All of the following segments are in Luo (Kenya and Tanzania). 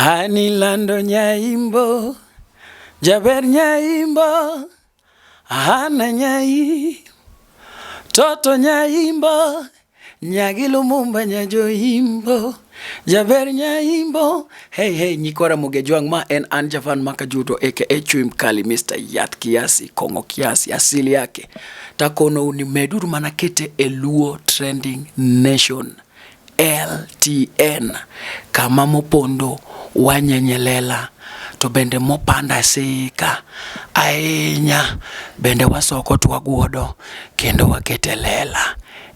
Anilando nyaimbo, jaber nyaimbo, Hana nyai, toto nyaimbo, nyagi Lumumba nyajoimbo, jaber nyaimbo. Hey hey, nyikwa Ramogi Ajwang' ma en an Javan Makajuto aka Chui Mkali, Mr. Yath Kiasi, Kong'o Kiasi, asili yake. Takonou ni meduru mana kete e Luo Trending Nation. LTN kama mopondo wanyenyelela to bende mopanda sika ahinya bende wasoko to waguodo kendo wakete lela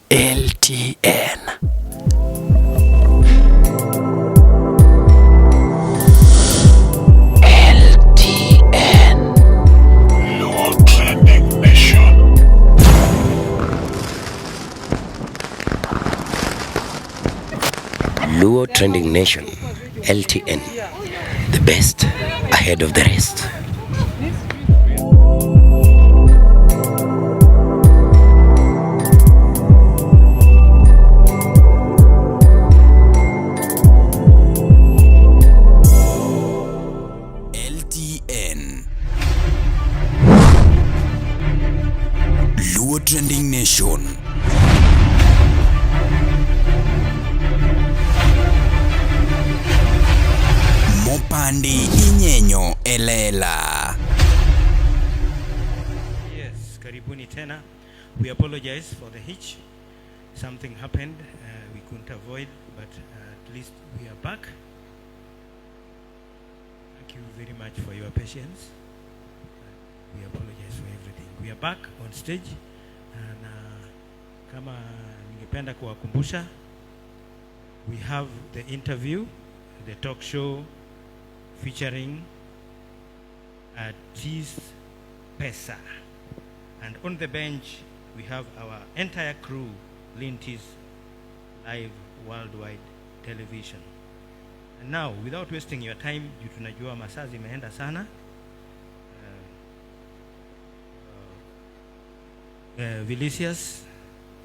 LTN. LTN. Luo Trending Nation. Luo Trending Nation, LTN, the best ahead of the rest. LTN Luo Trending Nation. Mopandi inyenyo elela. Yes, karibuni tena. We apologize for the hitch. Something happened we couldn't avoid, but at least we are back. Thank you very much for your patience. We apologize for everything. We are back on stage and kama ningependa kuwakumbusha, we have the interview, the talk show featuring Atis Pesa. And on the bench, we have our entire crew, Lintis Live Worldwide Television. And now, without wasting your time, juu tunajua masaa zimeenda sana. Vinicius,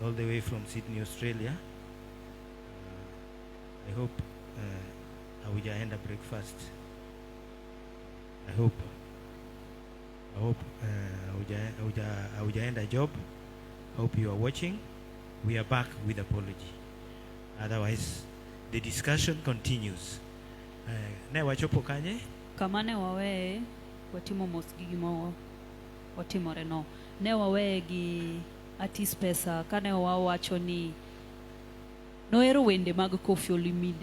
all the way from Sydney, Australia. I hope haujaenda breakfast. I hope haujaenda job. Hope you are watching. We are back with apology. Otherwise, the discussion continues. Ne wachopo kanye? Kama ne waweye watimo mos gi gima otimore no. Ne waweye gi Atis Pesa kane wawacho ni nohero wende mag Koffi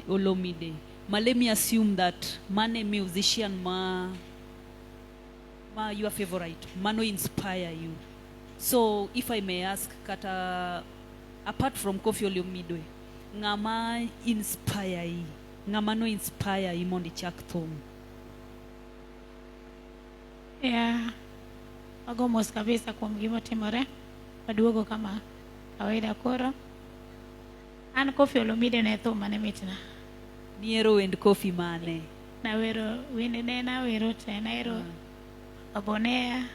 Olomide. Ma let me assume that mane musician ma your favorite, mano inspire you. So if I may ask, kata apart from Koffi Olomide, ng'ama inspire i? Ng'ama no inspire i mondo ichak thum? Yeah, wago mos kabisa kuom gimotimore. Waduogo kama kawaida koro. An Koffi Olomide ne thum mane mitna. Nihero wend Koffi mane? Nawero wendene, nawero te, nahero Abonea,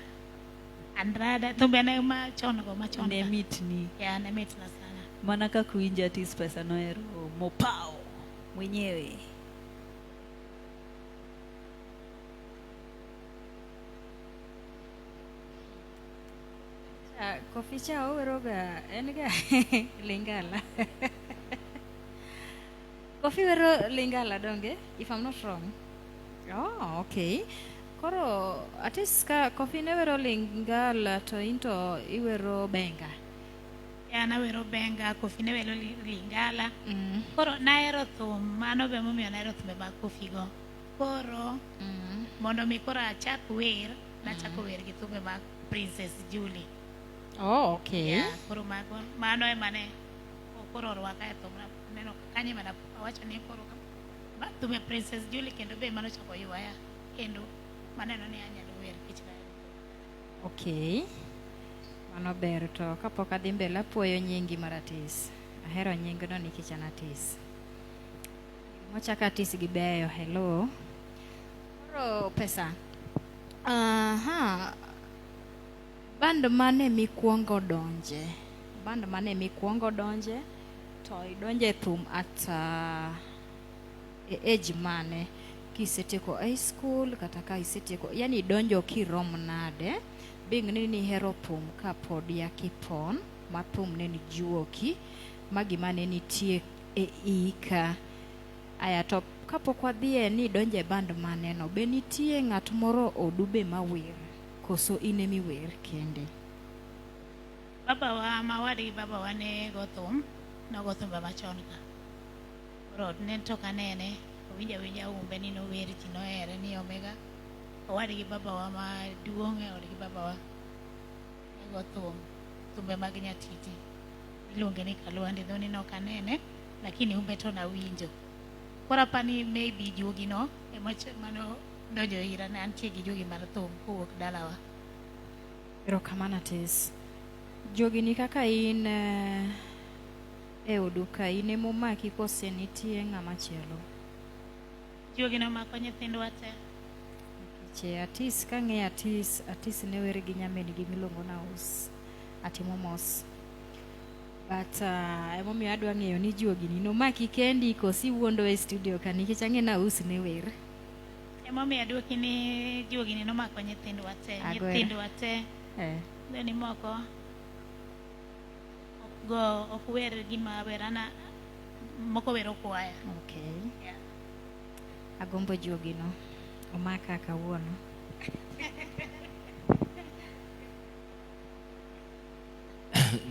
Andrada, thumbe ne machon go machon Ne ka. Mitni. Yeah, ne mitna sana. Mana kaka winjo Atis Pesa nohero Mopao mwenyewe. Ah, Koffi cha oweroga en ga Lingala. Koffi wero Lingala donge, if I'm not wrong. Oh, okay. Koro Atis ka Koffi ne wero Lingala to into iwero benga. Yeah, nawero benga, Koffi ne wero Lingala. Koro nahero thum, mano be momiyo nahero thumbe mag Koffi go. Koro mondo mi koro achak wer, nachako wer gi thumbe mag Princess Julie. Oh, okay. Yeah, koro mago, mano ema ne koro orwaka e thum. Neno kanyo ema awacho ni koro thumbe Princess Julie kendo be mano chako ywaya kendo maneno ni anyalo wer nikech nahero thum. Okay. Mano ber to kapok adhi mbele apuoyo nyingi mar Atis. Ahero nyingno nikech an Atis. Mochak Atis gi beyo, hello. Koro Pesa. Aha. Band mane mikwongo donje? Band mane mikwongo donje? To idonje thum at e age mane? Kisetieko high school kata ka isetieko, yani idonjo kirom nade, being ni nihero thum kapod ya kipon, ma thum ne nijuoki, ma gima ne nitie e iyi ka. Aya to kapok wadhiye ni idonjo e band maneno, be nitie ng'at moro odu be mawer koso in emiwer kende? Babawa ma wadgi babawa ne go thum, nogo thumbe machon ka. Koro ne to ok anene, awinjo awinja umbe ni nower ji nohere ni omega. Owadgi babawa maduong' e odgi babawa ne go thum, thumbe mag nyatiti. Iluonge ni Kalwandi, dhoni ne ok anene, lakini umbe to nawinjo. Koro apani maybe juogi no ema mano donjo ira ne antie gi juogi mar thum kowuok dalawa. Erokamano Atis. Juogi ni kaka in e odu ka in emomaki kose nitie ng'ama chielo? Juogi nomako nyithindwa te. Nikech Atis kang'eyo Atis, Atis ne wer gi nyamin gi miluongo ni Aus. Atimo mos. But emomiyo adwa ng'eyo ni juogi ni nomaki kendi koso iwuondo e studio ka nikech ang'e ni Aus ne wer. Emomiyo aduoki ni juogi ni nomako nyithindwa te. Agwero. Nyithindwa te. Then moko ok go ok wer gima werana moko wero kwaya. Okay. Yeah. Agombo juogi no. Omaka kawuono.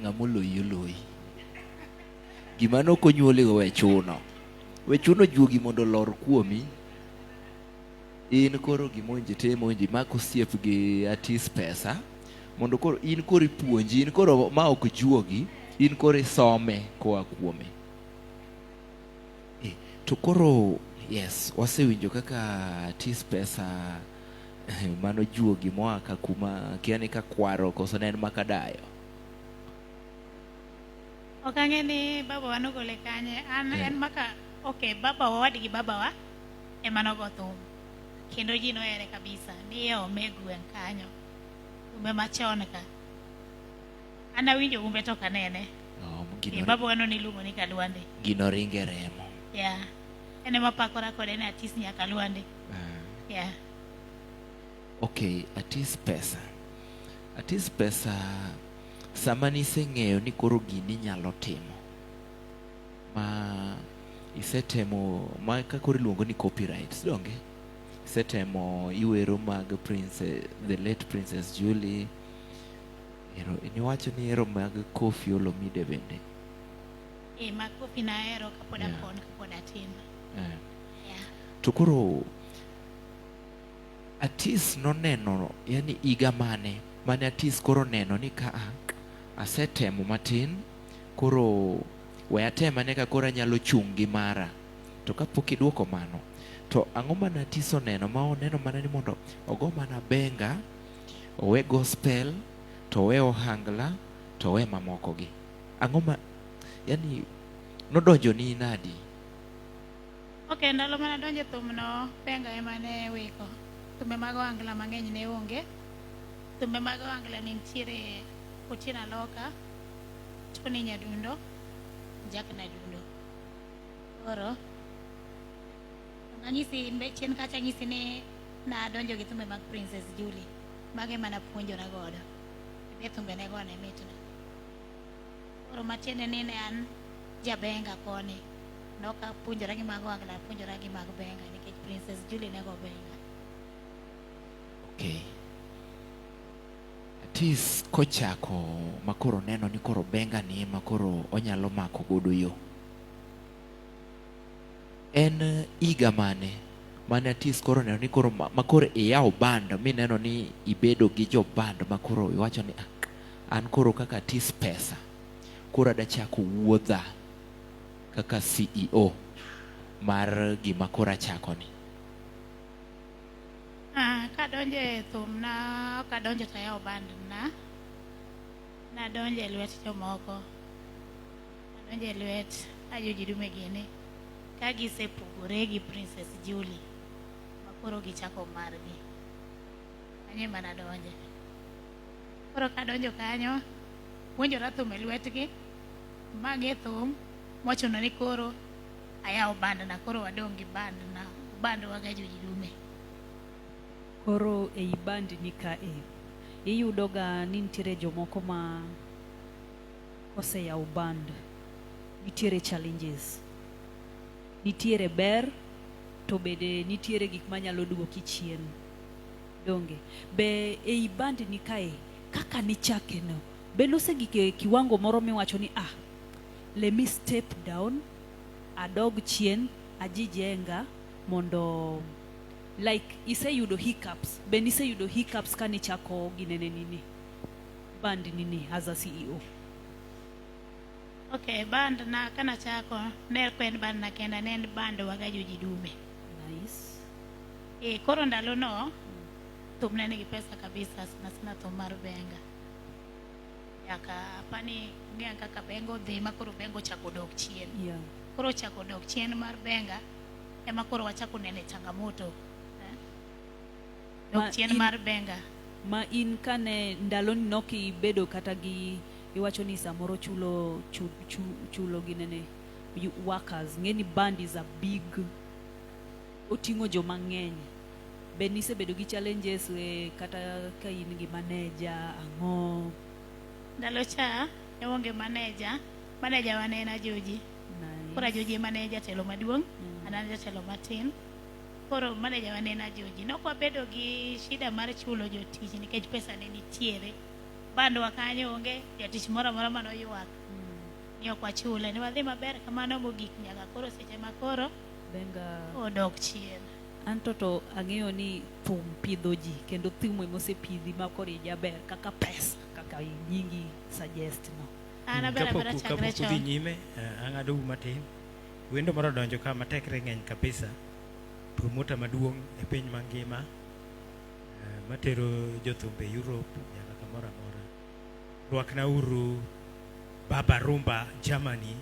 Ng'ama oloyi oloyi. Gima ne ok onyuoligo we chuno. We chuno juogi mondo olor kuomi. In koro gima owinjo itim, owinjo imak osiep gi Atis Pesa mondo koro in koro ipuonji, in koro ma ok juogi, in koro isome koa kuome. To koro yes, wasewinjo kaka Atis Pesa mano juogi moa ka kuma kia ni ka kwaro koso ne en makadayo. Ok ang'e ni babawa nogole kanye. An en maka okay, babawa wadgi babawa ema nogo thum. Kendo ji nohere kabisa. Ni ome gweng' kanyo. Thumbe machon ka. An awinjo umbe to ok anene. Oh, babawa no niluongo ni Kalwande. Gino ringe remo. Yeah. En ema pakora kode ni Atis nyaka Kalwande. Yeah. Okay, Atis Pesa. Atis Pesa sama niseng'eyo ni koro gini nyalo timo ma isetemo ma kaka iluongo ni copyrights donge isetemo iwero mag Prince, the late Princess Julie ero niwacho ni ero mag Koffi Olomide bende mag Koffi nahero kapod apon kapod atin. Yeah. To koro Atis noneno yani higa mane mane Atis koro neno ni ka asetemo matin koro we atem ane ka koro anyalo chung' gi mara. To kapok iduoko mano, to ang'o mane Atis oneno ma oneno mana ni mondo ogo mana benga, owe gospel, to owe ohangla, to owe mamoko gi. Ang'o ma yani nodonjo ni nadi? Okay, ndalo mane adonjo e thum no, benga ema ne wiko. Thumbe mag ohangla mang'eny ne onge. Thumbe mag ohangla ne nitiere Otieno Aloka, Tony Nyadundo, Jack Nyadundo. Koro anyisi chien kacha anyisi ni nadonjo gi thumbe mag Princess Julie. Mago ema napuonjora godo. Be thumbe ne go ne mitna. Koro matiende ni ne an jabenga koni. Nok apuonjora gi mag ohangla, apuonjora gi mag benga nikech Princess Julie ne go benga. Okay. Atis kochako makoro neno ni koro benga ni ema koro onyalo mako godo yo. En higa mane mane Atis koro neno ni koro makoro iyawo band mineno ni ibedo gi jo band makoro iwacho ni an koro kaka Atis Pesa koro adachako wuodha kaka CEO mar gima koro achako ni. Kadonjo e thum na ok adonjo to ayawo band na. Nadonjo e lwet jomoko. Nadonjo e lwet Ajuji Dume gini. Ka gisepogore gi Princess Julie ma koro gichako margi. Kanyo ema nadonje. Koro kadonjo kanyo, puonjora thum e lwetgi, mang'e thum, mochuno ni koro ayawo band na, koro wadong' gi band na. Band wa gi Ajuoji Dume. Koro ei band ni kae, iyudo ga ni nitiere jomoko ma koseyawo band, nitiere challenges. Nitiere ber, to bende nitiere gik manyalo duoki chien. Donge? Be ei band ni kae, kaka nichake no, be nosegik e kiwango moro miwacho ni ah, let me step down, adog chien, ajijenga mondo like iseyudo hiccups be niseyudo hiccups ka nichako ginene nini band nini as a CEO? Okay, band na kanachako ne ok en band na kenda, ne en band wa gi Ajuoji Dume. Nice. E, koro ndalo no thum ne nigi pesa kabisa, sana sana thum mar benga. Nyaka apani ung'eyo kaka benga odhi ma koro benga ochako dok chien. Koro ochako dok chien mar benga ema koro wachako nene changamoto. Eh? Dok chien mar benga. Ma in kane ndaloni nok ibedo kata gi iwacho ni samoro chulo chu, chu, chulo ginene workers ng'e ni band is a big oting'o joma ng'eny be nisebedo gi challenges e, kata ka in gi manager ang'o? Ndalo cha ne onge manager, manager wa ne en Ajoji. Nice. Koro Ajoji ema ne jatelo maduong', an an jatelo matin. Koro manager wa ne en Ajoji. Nok wabedo gi shida mar chulo jotich nikech pesa ne nitiere. Bandwa kanyo onge jatich moro amora manoywak ni ok wachule. Ne wadhi maber kamano mogik nyaka koro seche ma koro Benga odok chien. Anto to ang'eyo ni thum pidho ji kendo thum emosepidhi ma koro ijaber kaka pesa kaka nyingi suggest no. An aber abera chakre Kapok udhi chon. nyime, ang'ado u matin. Wendo moro odonjo ka matekre ng'eny kabisa. Promoter maduong' e piny mangima matero jothumbe Europe nyaka kamoro amora. Rwakna uru Baba Rumba Germany,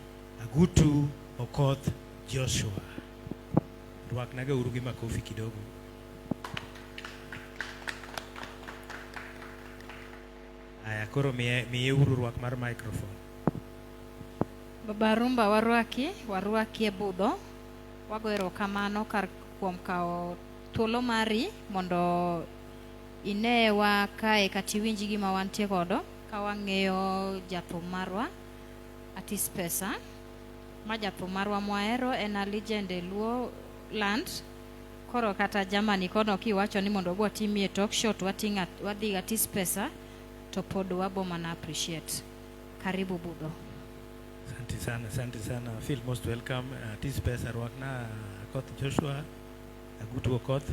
Agutu Okoth Joshua. Rwaknaga uru gi makofi kidogo. Aya, koro miye uru rwak mar microphone. Baba Rumba warwaki, warwaki e budho. Wago erokamano kar kuom kawo thuolo mari mondo inewa kae kata iwinj gima wantie godo ka wang'eyo jathum marwa Atis Pesa. Ma jathum marwa mwahero en a legend e Luo land. Koro kata Germany kono kiwacho ni mondo watimie talk show to wadhi Atis Pesa to pod wabo mana appreciate. Karibu Budho. Asante sana, asante sana. Feel most welcome. Atis Pesa rwakna Okoth Joshua, Agutu Okoth.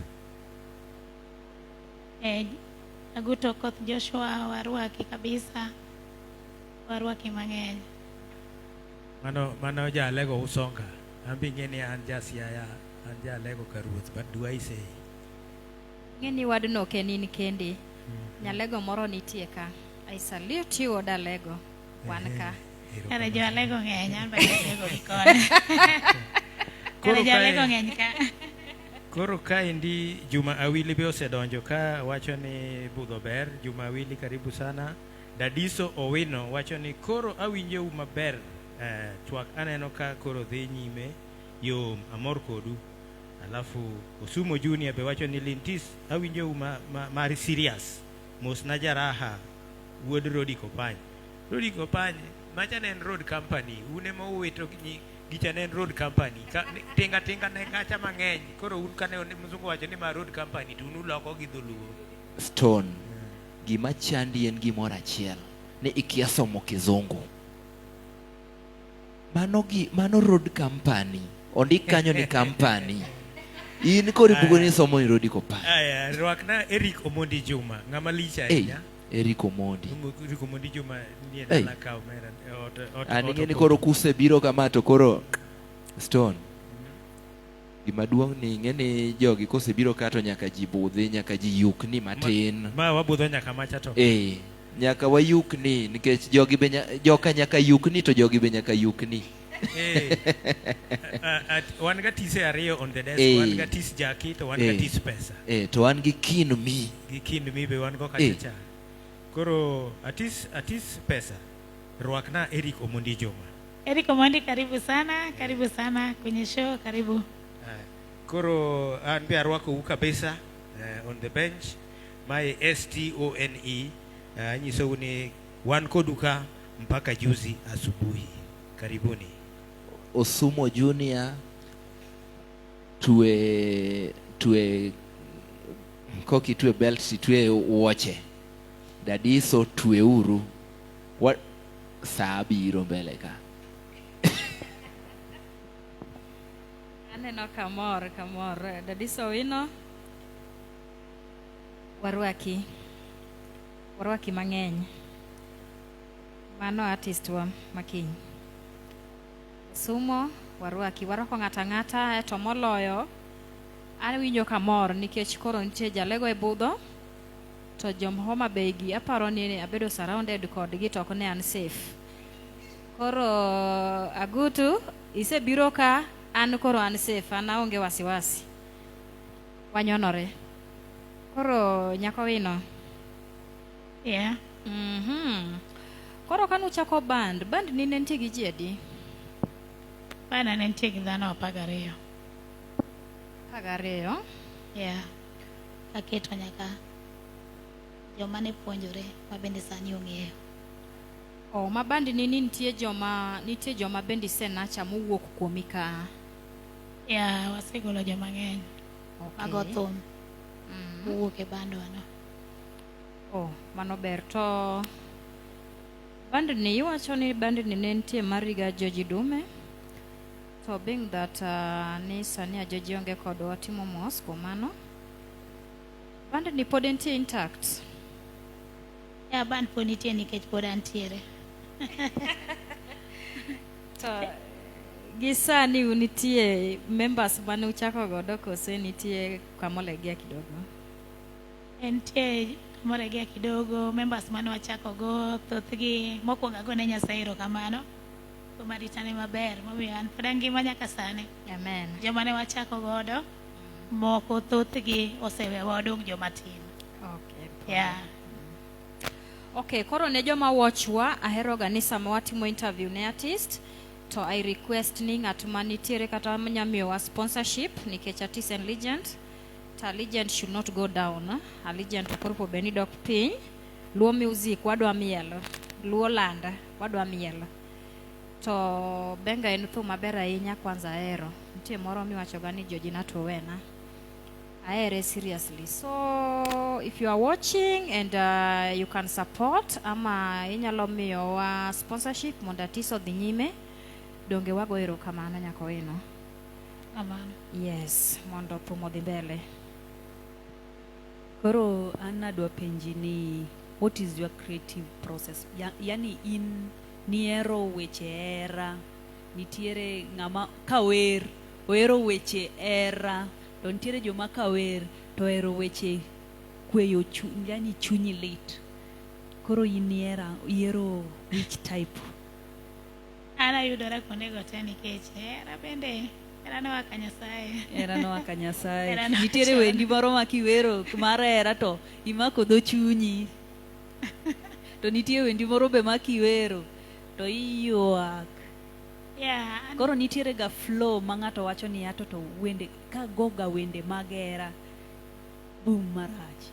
Agutu Okoth Joshua warwaki kabisa. Warwaki mang'eny. Mano jalego usonga. An be ing'e ni an ja Siaya, an jalego ka ruoth, but do I say? Ing'e ni wadno ok en in kendi. Nyalego moro nitie ka. I salute you od Alego. Wan ka. Kare jo Alego ng'eny, an be Alego gi koni. Kare jo Alego ng'eny ka. Koro kaendi Juma Awili be osedonjo ka wacho ni budho ber. Juma Awili karibu sana. Dadiso Owino wacho ni koro awinjou maber. Twak aneno ka koro dhi nyime yom, amor kodu. Alafu Osumo Junior be wacho ni Lintis awinjou mar serious. Mos na jaraha wuod Rodi Kopany. Rodi Kopany macha ne en road company, un ema uwito gicha ne en road company. Ka, tinga tinga ne kacha mang'eny. Koro un kane mzungu wacho ni ma road company to un uloko gi dholuo. Stone, gima chandi en gimoro achiel, ni ikia somo kizungu. Mano road company. Ondik kanyo ni company. In koro ibugo ni somo ni Rodi Kopany. Aya, rwakna Eric Omondi Juma, ng'ama lich ahinya. Eric Omondi. Eric Omondi Juma nie dala ka omera, ot, An ot ing'e ni Opondo. koro kusebiro kama to koro Stone. Gima duong' ni ing'e ni jogi kosebiro ka to nyaka ji budhi, nyaka ji yukni matin. Ma wabudho nyaka macha to. Nyaka wayukni nikech jogi be joka nyaka yukni to jogi be nyaka yukni. Wan ga tise ariyo on the desk, wan ga tis Jackie to wan ga tis Pesa. To wan gi Kin Mi. Gi Kin Mi be wan go kacha cha. Koro atis Pesa, rwakna Eric Omondi Juma. Eric Omondi, karibu sana, karibu sana kwenye show, karibu. Koro an be arwakou kabisa on the bench. Mae STONE anyisou ni wan kodu ka mpaka juzi asubuhi. Karibuni. Osumo Junior twe twe koki twe belt twe wuoche. Dadiso twe uru. What saa biro mbele ka. Aneno kamor kamor. Dadiso Owino, warwaki. Warwaki mang'eny. Mano artist wa makiny. Sumo, warwaki. Warwako ng'ato ang'ata to moloyo awinjo kamor nikech koro nitie jalego e budho to jom Homa Bay gi aparo ni abedo surrounded kodgi to ok ne an safe. Koro Agutu isebiro ka an koro an safe an aonge wasiwasi. Wanyonore. Koro nyako Wino. Yeah. Koro kanuchako band, band ni ne nitie gi ji adi? Band ne nitie gi dhano 12. 12? Yeah. Aketo nyaka joma ne puonjore ma bende sani ong'eyo. Oh, ma band ni nitie joma bende isenacha mowuok kuomi ka. Yeah, wasegolo joma ng'eny. Okay. Mago thum. Owuok e bandwa no. Oh, mano ber. To band ni iwacho ni band ni ne nitie mariga George Dume. To being that ni sani Ajoji onge kodwa watimo mos kuom mano. Band ni pod entie intact. Yeah, band pod nitie nikech pod antiere. To gi sani unitie members mane uchako godo kose nitie kamolegea kidogo? Entie kamolegea kidogo, members mane wachako go thothgi mokwongo agone Nyasaye erokamano kuom aritane maber momiyo an pod angima nyaka sani. Amen. Joma ne wachako godo moko thothgi osewewa wadong' joma tin. Okay. Yeah. Okay, koro ne joma watchwa ahero ga ni sama watimo interview ne artist to I request ni ng'at ma nitiere kata manyamiyowa sponsorship nikech artist en legend to a legend should not go down. A legend to koro bed ni dok piny. Luo music wadwa mielo. Luo land wadwa mielo. To benga en thum maber ahinya kwanza ahero. Nitie moro miwacho ga ni Georgina to wena. Ahere seriously. So if you are watching and you can support ama inyalo miyowa sponsorship mondo artist odhi nyime, donge wago erokamano nyako Wino. Kamano. Yes, mondo thum odhi mbele. Koro an adwa penji ni what is your creative process? Yani in niero weche hera, nitiere ng'ama kawer ohero weche hera, to nitiere joma kawer to ohero weche kweyo chuny, yani chunyi lit. Koro in ihero which type? An ayudora kuondego te nikech hera bende hera noa ka Nyasaye. Hera noa ka Nyasaye. Hera noa Nitiere chon. wendi moro ma kiwero mar hera to imako dho chunyi. To nitie wendi moro be ma kiwero to iywak. Yeah, Koro nitiere ga flow ma ng'ato wacho ni ato to wende ka goga wende mag hera boom marach.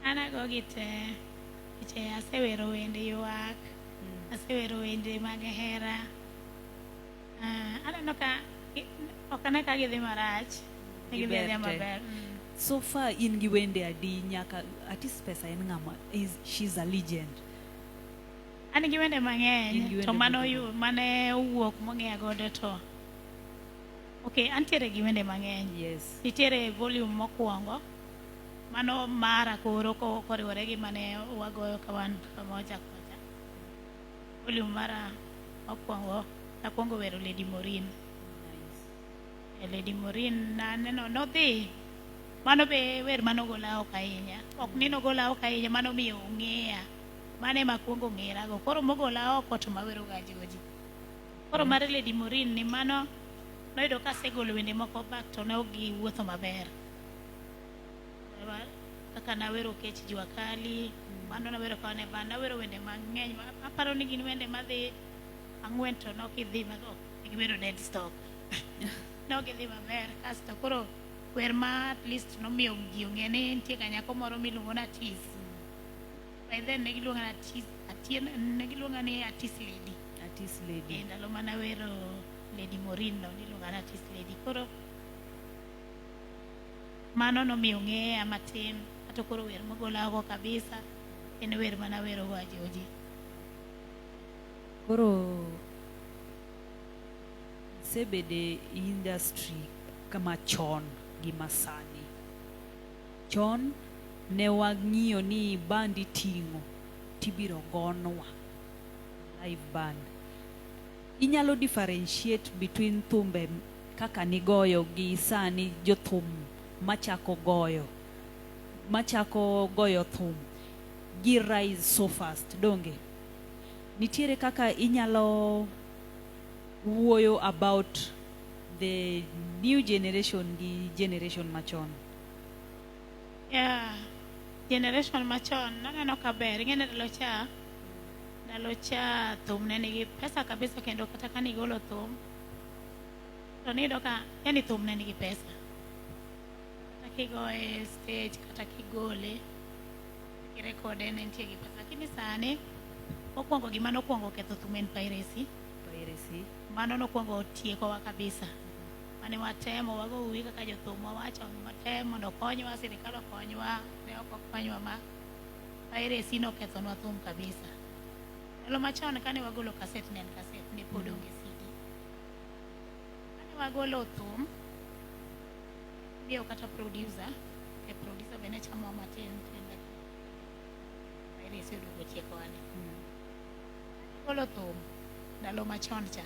An agogi te nikech asewero wende ywak, asewero wende mag hera. Aneno ka ok ane ka gidhi marach, ne gidhi adhiya maber. So far in gi wende adi nyaka artist pesa en ng'ama is she's a legend. An gi wende mang'eny to mano mane owuok mong'eya godo to okay, antiere gi wende mang'eny. Yes. Nitiere volume mokwongo mano mara koro koriwore gi mane wagoyo ka wan pamoja kocha. Volume mara mokwongo nakwongo wero Lady Maureen. Nice. Lady Maureen naneno nodhi mano be wer manogola oko ahinya. Ok ni nogola oko ahinya, mano miyo ong'eya. Mano ema akwongo ng'erago. Koro mogola oko to mawero ga Joji. Koro mar Lady Maureen ni mano noyudo kasegolo wende moko back to ne ok giwuotho maber. Kaka nawero Kech Jua Kali, mano nawero ka wan e band, nawero wende mang'eny. Aparo ni gin wende madhi 4 to nok idhi ma ok gibedo dead stock. Ne ok gidhi maber. Kasto koro wer ma at least nomiyo ji ong'e ni nitie ga nyako moro miluongo ni Atis. By then ne giluonga ni Atis, Atien, ne giluonga ni Atis Lady. Atis Lady. E ndalo mane awero Lady Maureen no, niluonga ni Atis Lady. Koro mano nomiyo ong'eya matin. Ato koro wer mogola oko kabisa en wer mane awerogo Ajoji. Koro isebede e industry kama chon gi masani. Chon ne wang'iyo ni band iting'o tibiro gonwa live band. Inyalo differentiate between thumbe kaka nigoyo gi sani jothum machako goyo machako goyo thum gi rise so fast donge nitiere kaka inyalo wuoyo about the new generation gi generation machon. Yeah, generation machon naneno ka ber. Ing'e ni ndalo cha, ndalo cha thum ne nigi pesa kabisa kendo kata ka nigolo thum to niyudo ka yani thum ne nigi pesa. Kata kigoye e stage kata kigole kirekode ne nitie gi pesa. Lakini sani mokwongo gima nokwongo ketho thum en piracy. Piracy. Mano nokwongo tiekowa kabisa. Mane watemo wago uwi kaka jothum wawacho watem mondo okonywa, sirikal okonywa, ne ok okonywa ma piracy nokethonwa thum kabisa. Ndalo machon kane wagolo kaset ne en kaset, ne pod onge CD. Kane wagolo thum, miyo kata producer, e producer be ne chamowa matin tin lakini piracy oduogo tiekowa ni. Golo thum ndalo machon cha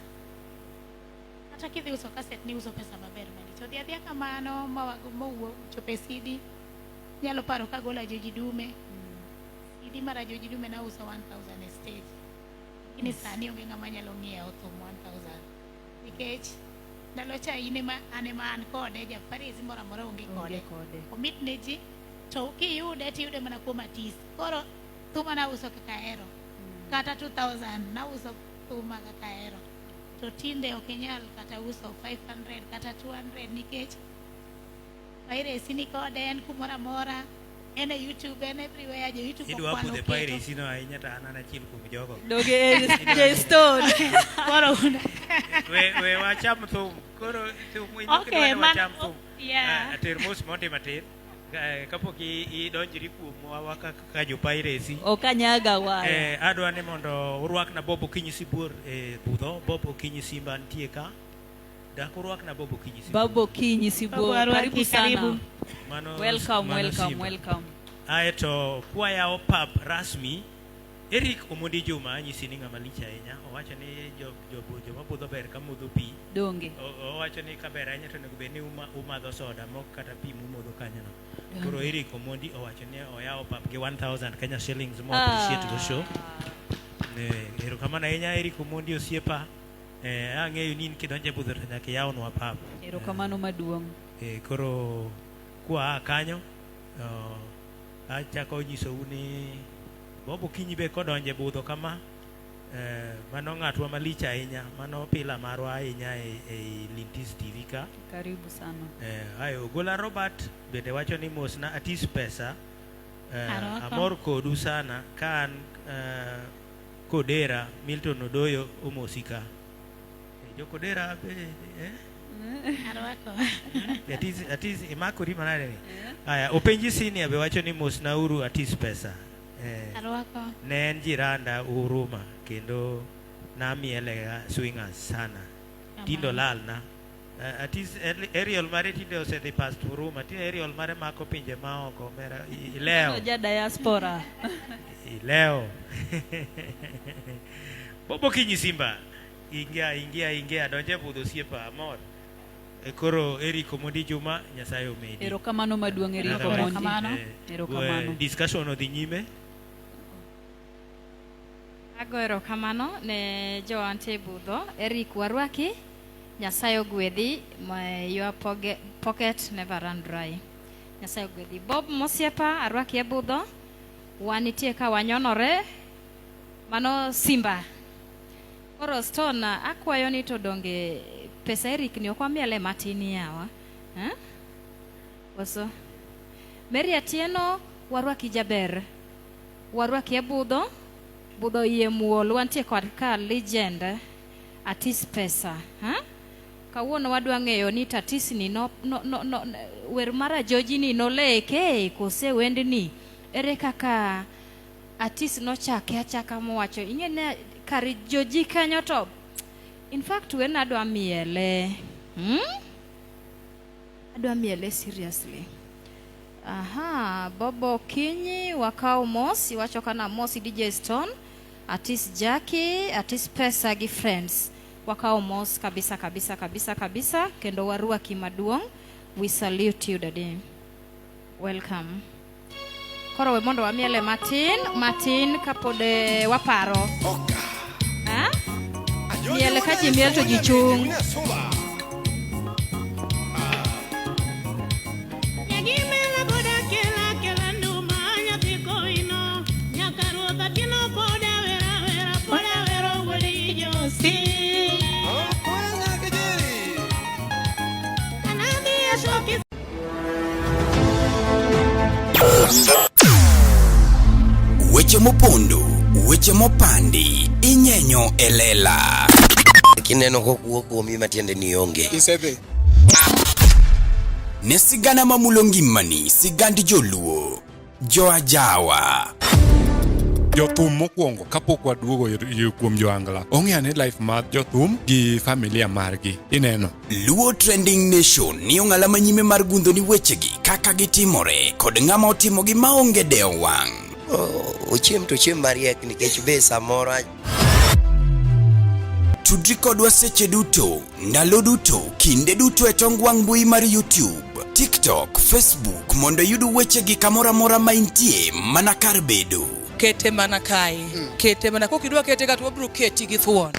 kata kidhi uso kaset ni uso pesa maber malich odhi adhiya kamano mowuok chopo e CD nyalo paro kagolo Ajoji Dume CD mar Ajoji Dume nauso 1000 e stage lakini sani onge ng'ama nyalo ng'iewo thum 1000 nikech ndalo cha in ema an ema an kode ja Paris moro amora onge Onge kode kode. omit ne ji to kiyude tiyude mana kuom artist koro thuma nauso kaka ahero kata 2000 nauso thuma kaka ahero to tinde ok inyal kata uso 500 kata 200 nikech piracy ni kode en kumoro amora en e YouTube en everywhere jo YouTube Idwa okwalo pudhe keto. piracy no ahinya to an an achiel kuom jogo. Doge J Stone. Koro we we wacham thum koro thum Okay, okay, man- wacham thum yeah. Ah, ater mos mondi matin Eh, kapok idonjri kuomwa wa kaka jo piracy Okanyaga waya. Eh, adwa ni mondo urwakna Bob Okinyi Sibuor e budho. Bob Okinyi Simba nitie ka. Dak urwakna Bob Okinyi Sibuor. Babu Okinyi Sibuor, Babu arwaki, karibu sana. karibu. Mano, Welcome, mano welcome, Simba. welcome. Aeto kwayawo pap rasmi Eric Omondi Juma anyisi ni ng'ama lich ahinya. Owacho ni joma budho ber ka modho pi. Donge. Owacho ni kaber ahinya to onego bed ni umadho soda mok kata pi mumodho kanyono. Koro Eric Omondi owacho ni oyawo pap gi 1000 Kenya shillings mo appreciate go show. Erokamano ahinya Eric Omondi osiepa. Ang'eyo ni in kidonjo e budho to nyaka iyawnwa pap. Erokamano maduong'. Koro kwa kanyo achako nyisou ni Bob Okinyi be kodonjo e budho kama mano ng'atwa malich ahinya, mano pila marwa ahinya e Lintis TV ka. Karibu sana. Ayo Ogola Robert bende wacho ni mosna Atis Pesa. Arwako. Amor kodu sana ka an Kodera Milton Odoyo omosi ka. Jo Kodera be Arwako. Atis imakori manade ni? Aya, Openji Senior be wacho ni mosnauru Atis Pesa. Arwako. Ne en jiranda Huruma kendo namielega swingers sana. Tindo lalna. Atis aerial mare tinde osedhi past Huruma. Tinde aerial mare mako pinje maoko. Mera ileo. Ja diaspora. Ileo. Bobo Kinyi Simba. Ingia, ingia, ingia. Donje budho osiepa amor. Koro Eric Omondi Juma, Nyasaye omedi. Erokamano maduong' Eric Erokamano. Omondi. Erokamano. Discussion odhi nyime. Ago erokamano ne Joante Budho. Eric warwaki. Nyasaye ogwedhi. Your pocket never run dry. Nyasaye ogwedhi. Bob Mosiepa arwaki e budho. Wanitie ka wanyonore. Mano Simba. Koro Stone akwayo ni to donge Pesa Eric ni ok wamiele matin yawa. Eh? Koso? Mary Atieno, warwaki jaber. Warwaki e budho. Budho iye muol. Wantie kod ka legend Atis Pesa. Ha? Kawuono wadwa ng'eyo ni Tatis ni no, no, no, no, wer mar ajoji ni noleke kose wendni. Ere kaka Atis nochake achaka mowacho ing'e ne kar joji kanyo to in fact wen adwa miele. Hmm? Adwa miele seriously. Aha, Bobo Kinyi wakaw mos, iwacho kana mosi DJ Stone, Atis Jackie, Atis Pesa gi friends. Wakaw mos kabisa kabisa kabisa kabisa kendo warwaki maduong'. We salute you daddy. Welcome. Koro we mondo wamiele matin matin kapod eh, waparo. Ha? Miel ka ji miel to ji chung'. Nyagimela boda kela kela nduma nyathi koino nyaka ruoth Atieno poda wera wera poda wero wuod Josi. Anadhi asoki Weche mopondo, weche mopandi, inyenyo e lela. Kineno kokuo kuomi matiende ni onge. Isedhi. Ne sigana mamulo ngimani, sigand joluo, joajawa. Jothum mokwongo kapok waduogo kuom joangla ong'e ane life mar jothum gi familia margi ineno. Luo Trending Nation ni ong'ala manyime mar gundho ni wechegi kaka gitimore kod ng'ama otimogi maonge dewo wang'. Ochiem to ochiem mariek nikech be samoro Tudri kodwa seche duto, ndalo duto, kinde duto e tong wang' mbui mar YouTube, TikTok, Facebook mondo iyud wechegi kamoro amora ma intie mana kar bedo. Kete mana kae. Kete mana kokidwa kete ka to wabiro keti gi thuon.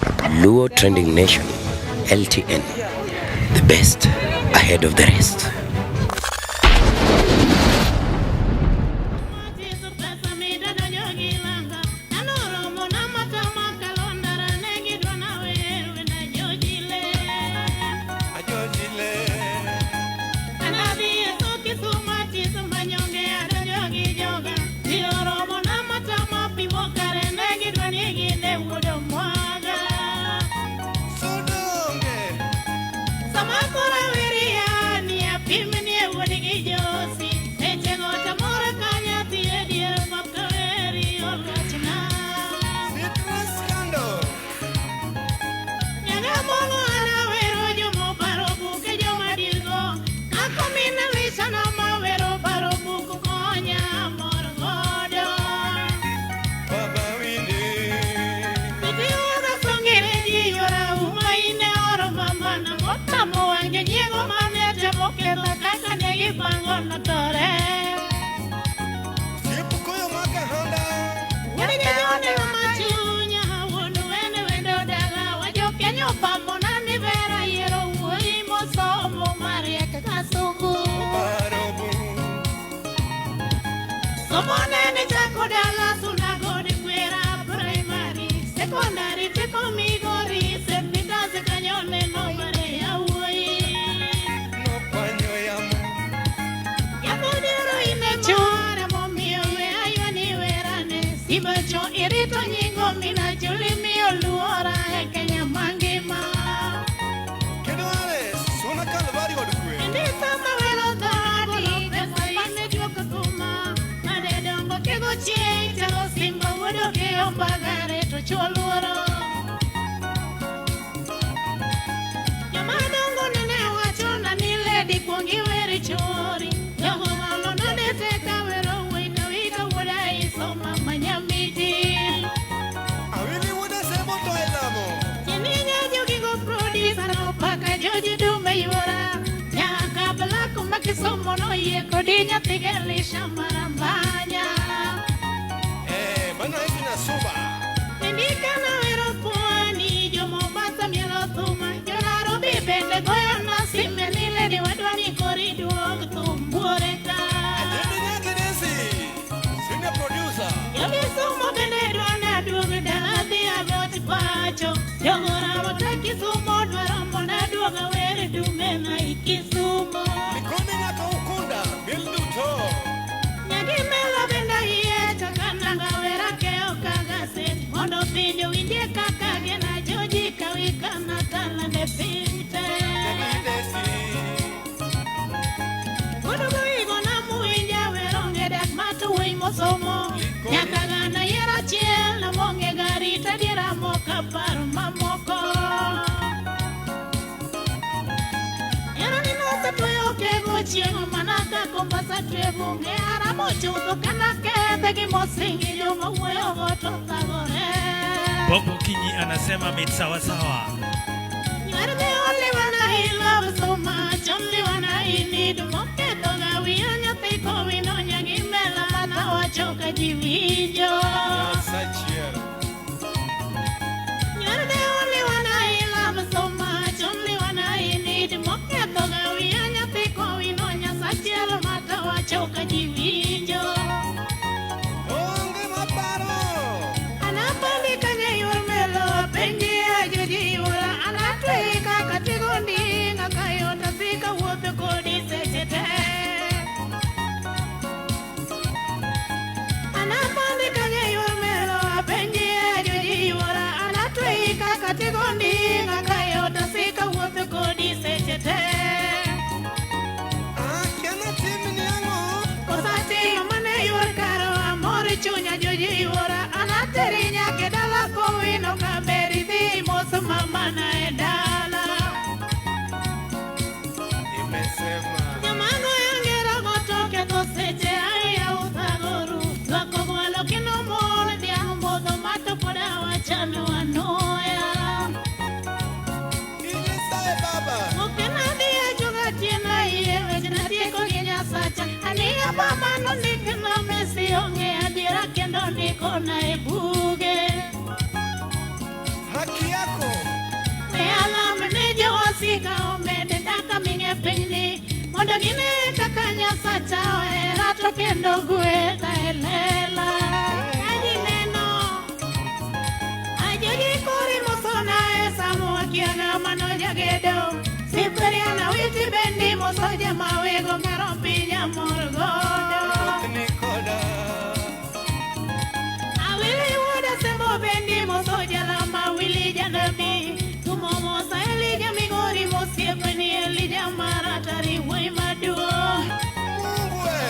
Luo Trending Nation, LTN, the best ahead of the rest. chutho kana kethe gi mosingi joma wuoyogo to thagore. Bobo Kinyi anasema mit sawa sawa. You are the only one I love so much, only one I need. Moketho ga wiya nyathi kowino nyagi mela mana wacho ka ji winjo. You are the only one I love so much, only one I need. Moketho ga wiya nyathi kowino nyasachiel mata wacho ka ji winjo. Onge maparo. Anapandi kanye yor melo penji ajoji ura anatwe kaka tigo ndinga kayo tasika wuoth kodi seche te. Anapandi kanye yor melo penji ajoji ura anatwe kaka tigo ndinga kayo tasika wuoth kodi seche te. Akiana timni ang'o? Kosatimo mane yor karo amor chunya joji ura anateri nyaka e dala kowino kaberi dhi mos mamana e dala. Imesema. Joma goyo ngero go to ketho seche aiya uthagoru twako gwalo kendo mon dhiang' bodho mato pod awachanu anoya. Inyisae baba. Okenadhi ajuoga tiena iye wechna tieko gi Nyasacha. Aniya mama nondikna Messi ong'e adiera kendo ndikona e buge. Haki yako. Ne alam ne jowasika omed dak aming'e pinyni mondo gine kaka Nyasacha ohera to kendo gwedha e lela. Ka ji neno ajoji kori mosona e samo akiaga mano jagedo. Siperiana witi bendi moso jama wego ngero piny amor godo. Ni koda. Awili wuoda sembo bendi moso jalama wili janabi. Tumo mosa Elija migori mosiepni Elija maratari wuoyi maduong'. Mungu we.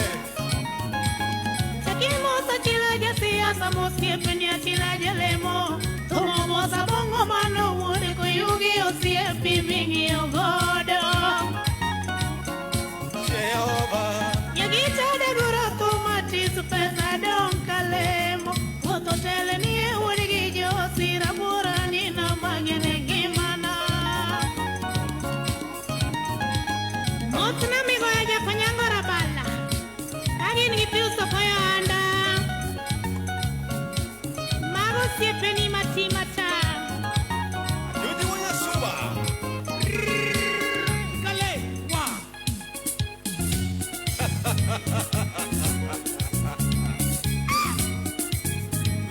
Chaki mosa chila jasiasa mosiepni achila jalemo. Tumo mosa bongo mano wuod koyugi osiepi ming'iyo godo. Jehova. Nyagitade goro thum atis pesa dong' kalemo. Ruoth otele ni e wuodgi josira bura ni namang'ene ngimana. Mosna migoyo jakonyango rabala. Ka gin gi Pius Okoyo Anda. Mago osiepeni mati mata. Joji Wanyasuba. Kale, wa.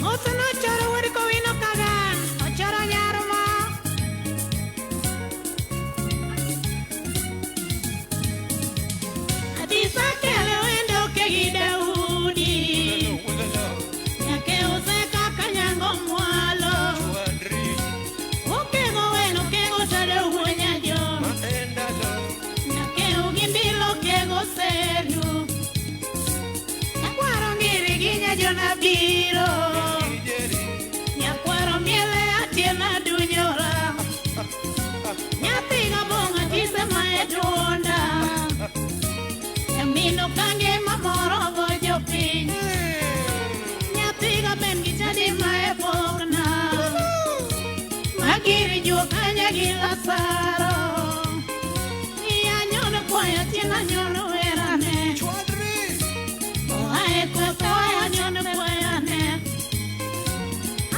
Mosna ochoro wuod Kowino Kagan. Ochoro nyarma. Adisa kele wendo ke gi Daudi. Nyake use kaka nyango mwalo. Okego weno kego tado wuo nyajo. Nyake ugimbilo kego seru. Nyakwaro ngiri gi nyajona biro. Nyakwaro miele atiena dunyora. Nyathi gabonga tise ma e duonda. Nyamino kange mamoro go jopiny. Nyathi gaben gi chadi ma e pokna. Magiri juok anya gi Lazaro. Iya nyono kwayo tiena nyono werane. Oae koth oya nyono kwayane.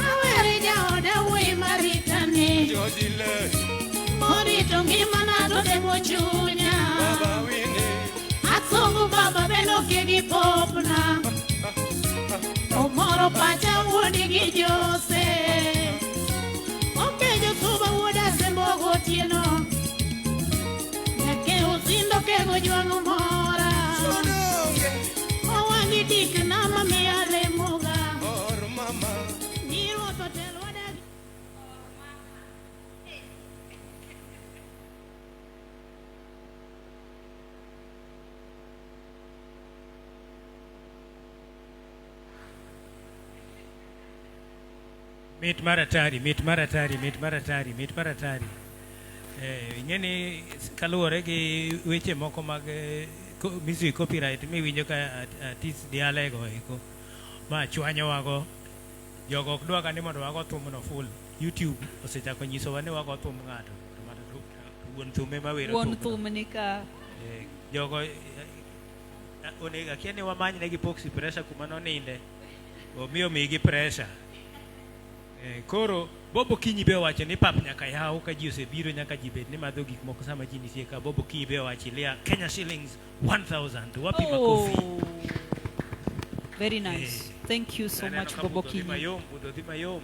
Awere jaoda wuoyi maritani. Morito ngimana to demo chunya. Asungu baba bende gi popna. Omoro pacha wuodi gi Jose. Okejo suba wuod Asembo gotieno. Nyake osindo kego jwang'o mora. Owangi dik nama miya lemoga. Ni ruoth otel wadagi. Mit mar atari, mit mar atari, mit mar atari, mit mar atari. Ing'e ni kaluwore gi weche moko mag Music copyright miwinjo ka artist dialego eko ma chwanyowago. Jogo ok dwaga ni mondo wago thumno full. YouTube osechako nyisowa ni wago thum ng'ato. To mano to wuon thum ema wero Wuon thumno. thum ni ka. Jogo onego akia ni wamany negi poxy pressure kuma noninde. Omiyo migi pressure. Koro Bobo Kinyi be owacho ni pap nyaka yaw ka ji osebiro nyaka ji bed ni madho gik moko sama ji nitie ka. Bobo Kinyi be oachilia Kenya shillings 1000. Wapi makofi. Oh. Very nice. Thank you so Aneno much ka Bobo budho dhi Kinyi. mayom, budho dhi mayom.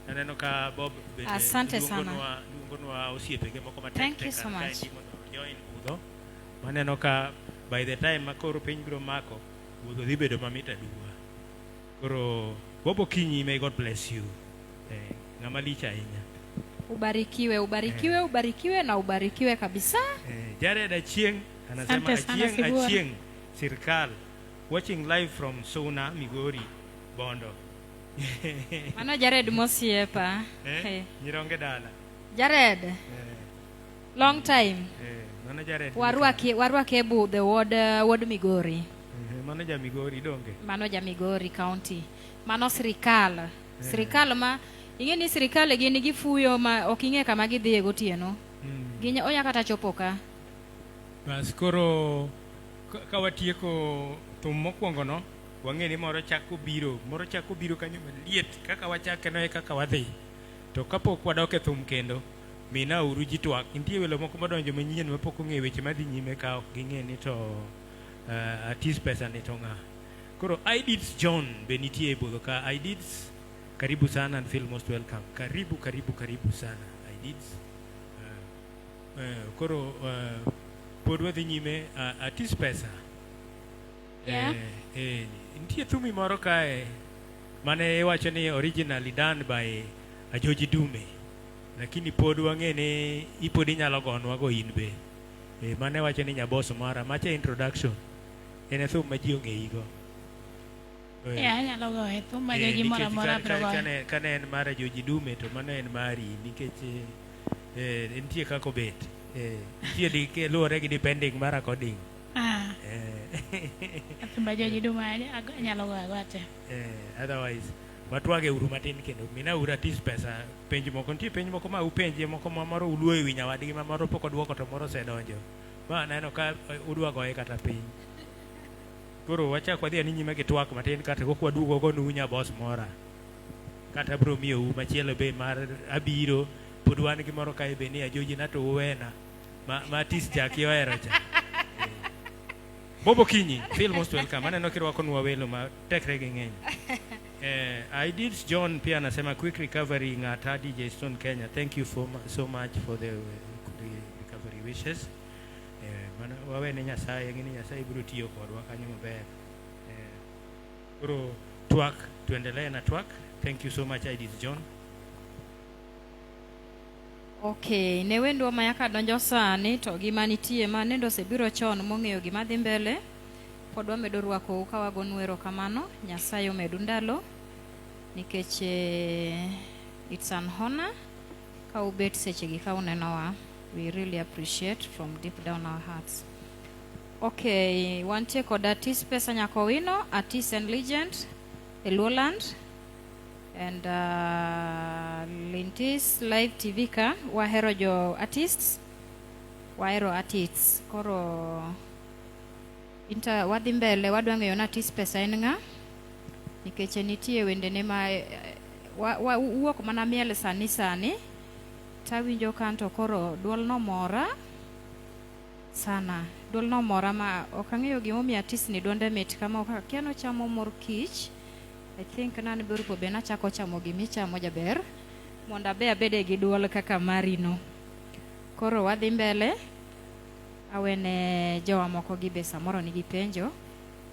Aneno ka Bob bende Asante sana. luongonwa osiepege moko matek Thank you tek so kar much. kaendi mondo join budho. Maneno ka by the time ma koro piny biro mako, budho dhi bedo mamit aduwa. Koro Bobo Kinyi, may God bless you. Ng'ama lich ahinya. Ubarikiwe, ubarikiwe, ubarikiwe na ubarikiwe kabisa. Jared Achieng anasema Asante sana, Achieng Sibuor. Achieng Sirkal watching live from Suna Migori Bondo. Mano Jared mosiepa. Hey. Nyironge dala. Jared. Long time. Mano Jared. Warwake e budho wuod Migori. Mano ja Migori donge. Mano ja Migori County. Mano sirikal. Sirikal ma ing'e ni sirikal gin gifuyo ma ok ing'e kama gidhiye gotieno. Onya kata chopo ka. Bas koro ka watieko thum mokwongo no, wang'e ni moro chako biro, moro chako biro kanyo maliet kaka wachake no e kaka wadhi. To kapok wadok e thum kendo, mina uru ji twak. Nitie welo moko modonjo manyien mapok ong'eyo weche madhi nyime ka ok ging'e ni to Atis Pesa ni to ng'a. Koro Idids John be nitie e budho ka. Idids, karibu sana and feel most welcome. Karibu, karibu, karibu sana Idids. Koro pod wadhi nyime Atis Pesa. Yeah. Nitie thumi moro kae mane iwacho ni originally done by Ajoji Dume, lakini pod wang'e ni ipod inyalo gonwa go in be. Mane wacho ni nyaboso mara macha introduction en e thum ma ji ong'eyigo. Yeah, anyalo goye thum ma Ajoji moro Nikech amora biro goyo. Kane en mar Ajoji Dume to mano en mari nikech nitie kaka obet. Nitie luwore gi depending mar recording. Thum ma Ajoji Dume anyalo goyo agoya te. Otherwise watwage uru matin kendo mina uru Atis Pesa penj moko nitie penj moko ma upenje moko ma moro uluo e wi nyawadgi ma moro pok odwoko to moro osedonjo ma aneno ka udwa goye kata piny. Koro wachak wadhi ane nyime gi twak matin kata kok waduogo gonu nyabos mora kata bro miyou machielo be mar abiro pod wan gi moro kae be ni Ajoji na to uwena ma Atis Jaki ohero cha. Bobo Kinyi, feel most welcome. Aneno kirwakonwa welo ma tekre gi ng'eny. Idids John pia anasema quick recovery ng'ata DJ Stone Kenya. Thank you for so much for the recovery wishes. Mana wawe ne Nyasaye, ng'e ni Nyasaye biro tiyo kodwa kanyo maber. Koro twak, tuendelee na twak. Thank you so much Idids John. Okay, ne wendwa ma yaka donjo sani to gima nitie ma nendo osebiro chon mong'eyo gima dhi mbele. Pod wamedo rwakou ka wagonu erokamano. Nyasaye omedu ndalo nikech it's an honor ka ubet sechegi ka unenowa. We really appreciate from deep down our hearts. Okay, wantie kod Atis Pesa Nyakowino, Atis and Legend e Luoland. And Lintis Live TV ka wahero jo artists, wahero artists. Koro inta wadhi mbele wadwa ng'eyo ni Atis Pesa en ng'a nikech nitie wendene ma wuok mana miel sani sani tawinjo kanto koro duol no mora sana, duol no mora ma ok ang'eyo gimomiyo Atis ni duonde mit kama, ok akia nochamo mor kich. I think nan be be nachako chamo gimichamo jaber mondo abe abede gi duol kaka marino. Koro wadhi mbele awene jowa moko gi be samoro nigi penjo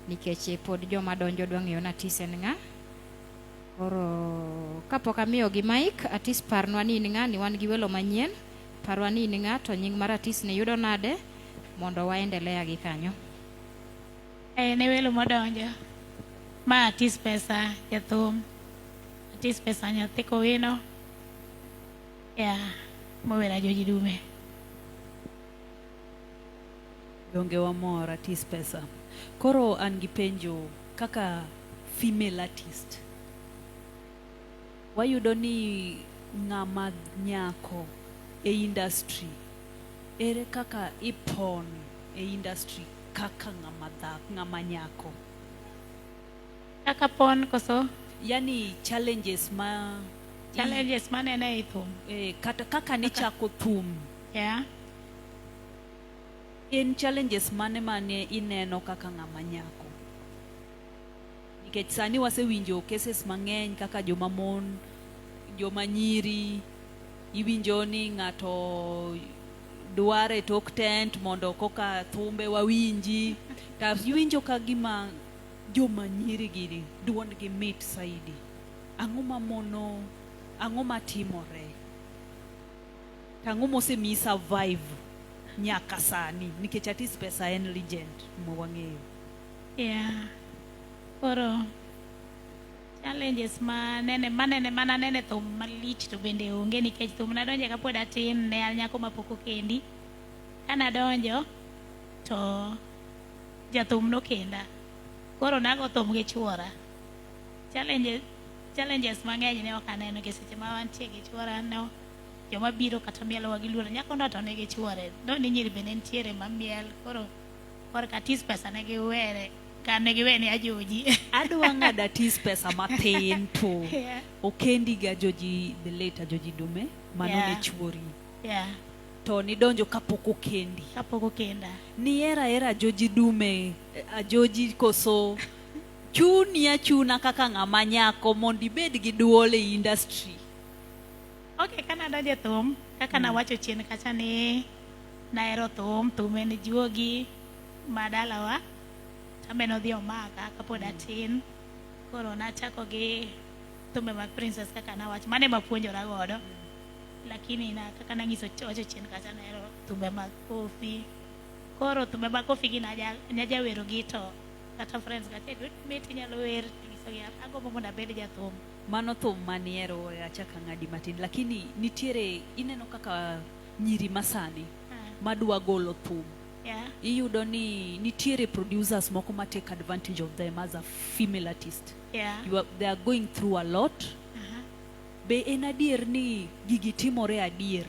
nikech pod joma donjo dwa ng'eyo ni Atis en ng'a. Koro kapok amiyogi mic, Atis parnwa ni in ng'a, ni wan gi welo manyien. Parwa ni in ng'a to nying mar Atis ni yudo nade mondo waendelea gi kanyo. Ne welo modonjo. Ma Atis Pesa jathum. Atis Pesa nyathi Kowino. Yeah, mowero Ajoji Dume. Donge wamor Atis Pesa. Koro an gi penjo kaka female artist. Wayudo ni ng'ama nyako e industry ere kaka ipon e industry kaka ng'ama dhak, ng'ama nyako? Kaka pon koso? Yani challenges ma Challenges maneno ei thum. Kata kaka nichako thum. Yeah. En challenges mane mane ineno kaka ng'ama nyako? Nikech sani wasewinjo cases mang'eny kaka joma mon, joma nyiri, iwinjo ni ng'ato dware tok tent mondo koka thumbe wawinji. To iwinjo ka gima joma nyiri gini duondgi mit saidi. Ang'o mamono, ang'o matimore? To ang'o mosemiyi survive nyaka sani? Nikech Atis Pesa en legend ma wang'eyo. Yeah. Koro challenges ma nene manene mana nene thum malich to bende onge nikech thum nadonje kapod atin ne an nyako mapok okendi. Kanadonjo to jathum nokenda. Koro nago thum gi chuora. Challenges mang'eny ne ok aneno nikech seche ma wantie gi chuora no joma biro kata mielowa giluoro nyako no to nigi chuore. No ni nyiri be ne nitiere mamiel koro korka Atis Pesa ne giwere ka ne giwe ni ajoji. Adwa ng'ado Atis Pesa mathin to okendi gi Ajoji the late Ajoji Dume mano ne chuori. To nidonjo kapok okendi. Kapok okenda. Nihero ahera Ajoji Dume, Ajoji koso chuni achuna kaka ng'ama nyako mondo ibed gi duol e industry? Okay, kana donjo e thum, kaka nawacho chien kacha ni nahero thum, thum en juogi ma dalawa. Tambe nodhi omaka kapod atin. Koro nachako gi thumbe mag Princess kaka nawacho, mano ema apuonjora godo. Lakini na kaka nanyiso wacho chien kacha nahero thumbe mag Kofi. Koro thumbe mag Kofi gi najawero gi to kata friends ga mit inyalo wer nyisogi agombo mondo abed jathum. Mano thum manihero achak ang'adi matin, lakini nitiere ineno kaka nyiri masani madwa golo thum. Iyudo ni nitiere producers moko ma take advantage of them as a female artist. They are going through a lot. Be en adier ni gigi timore adier?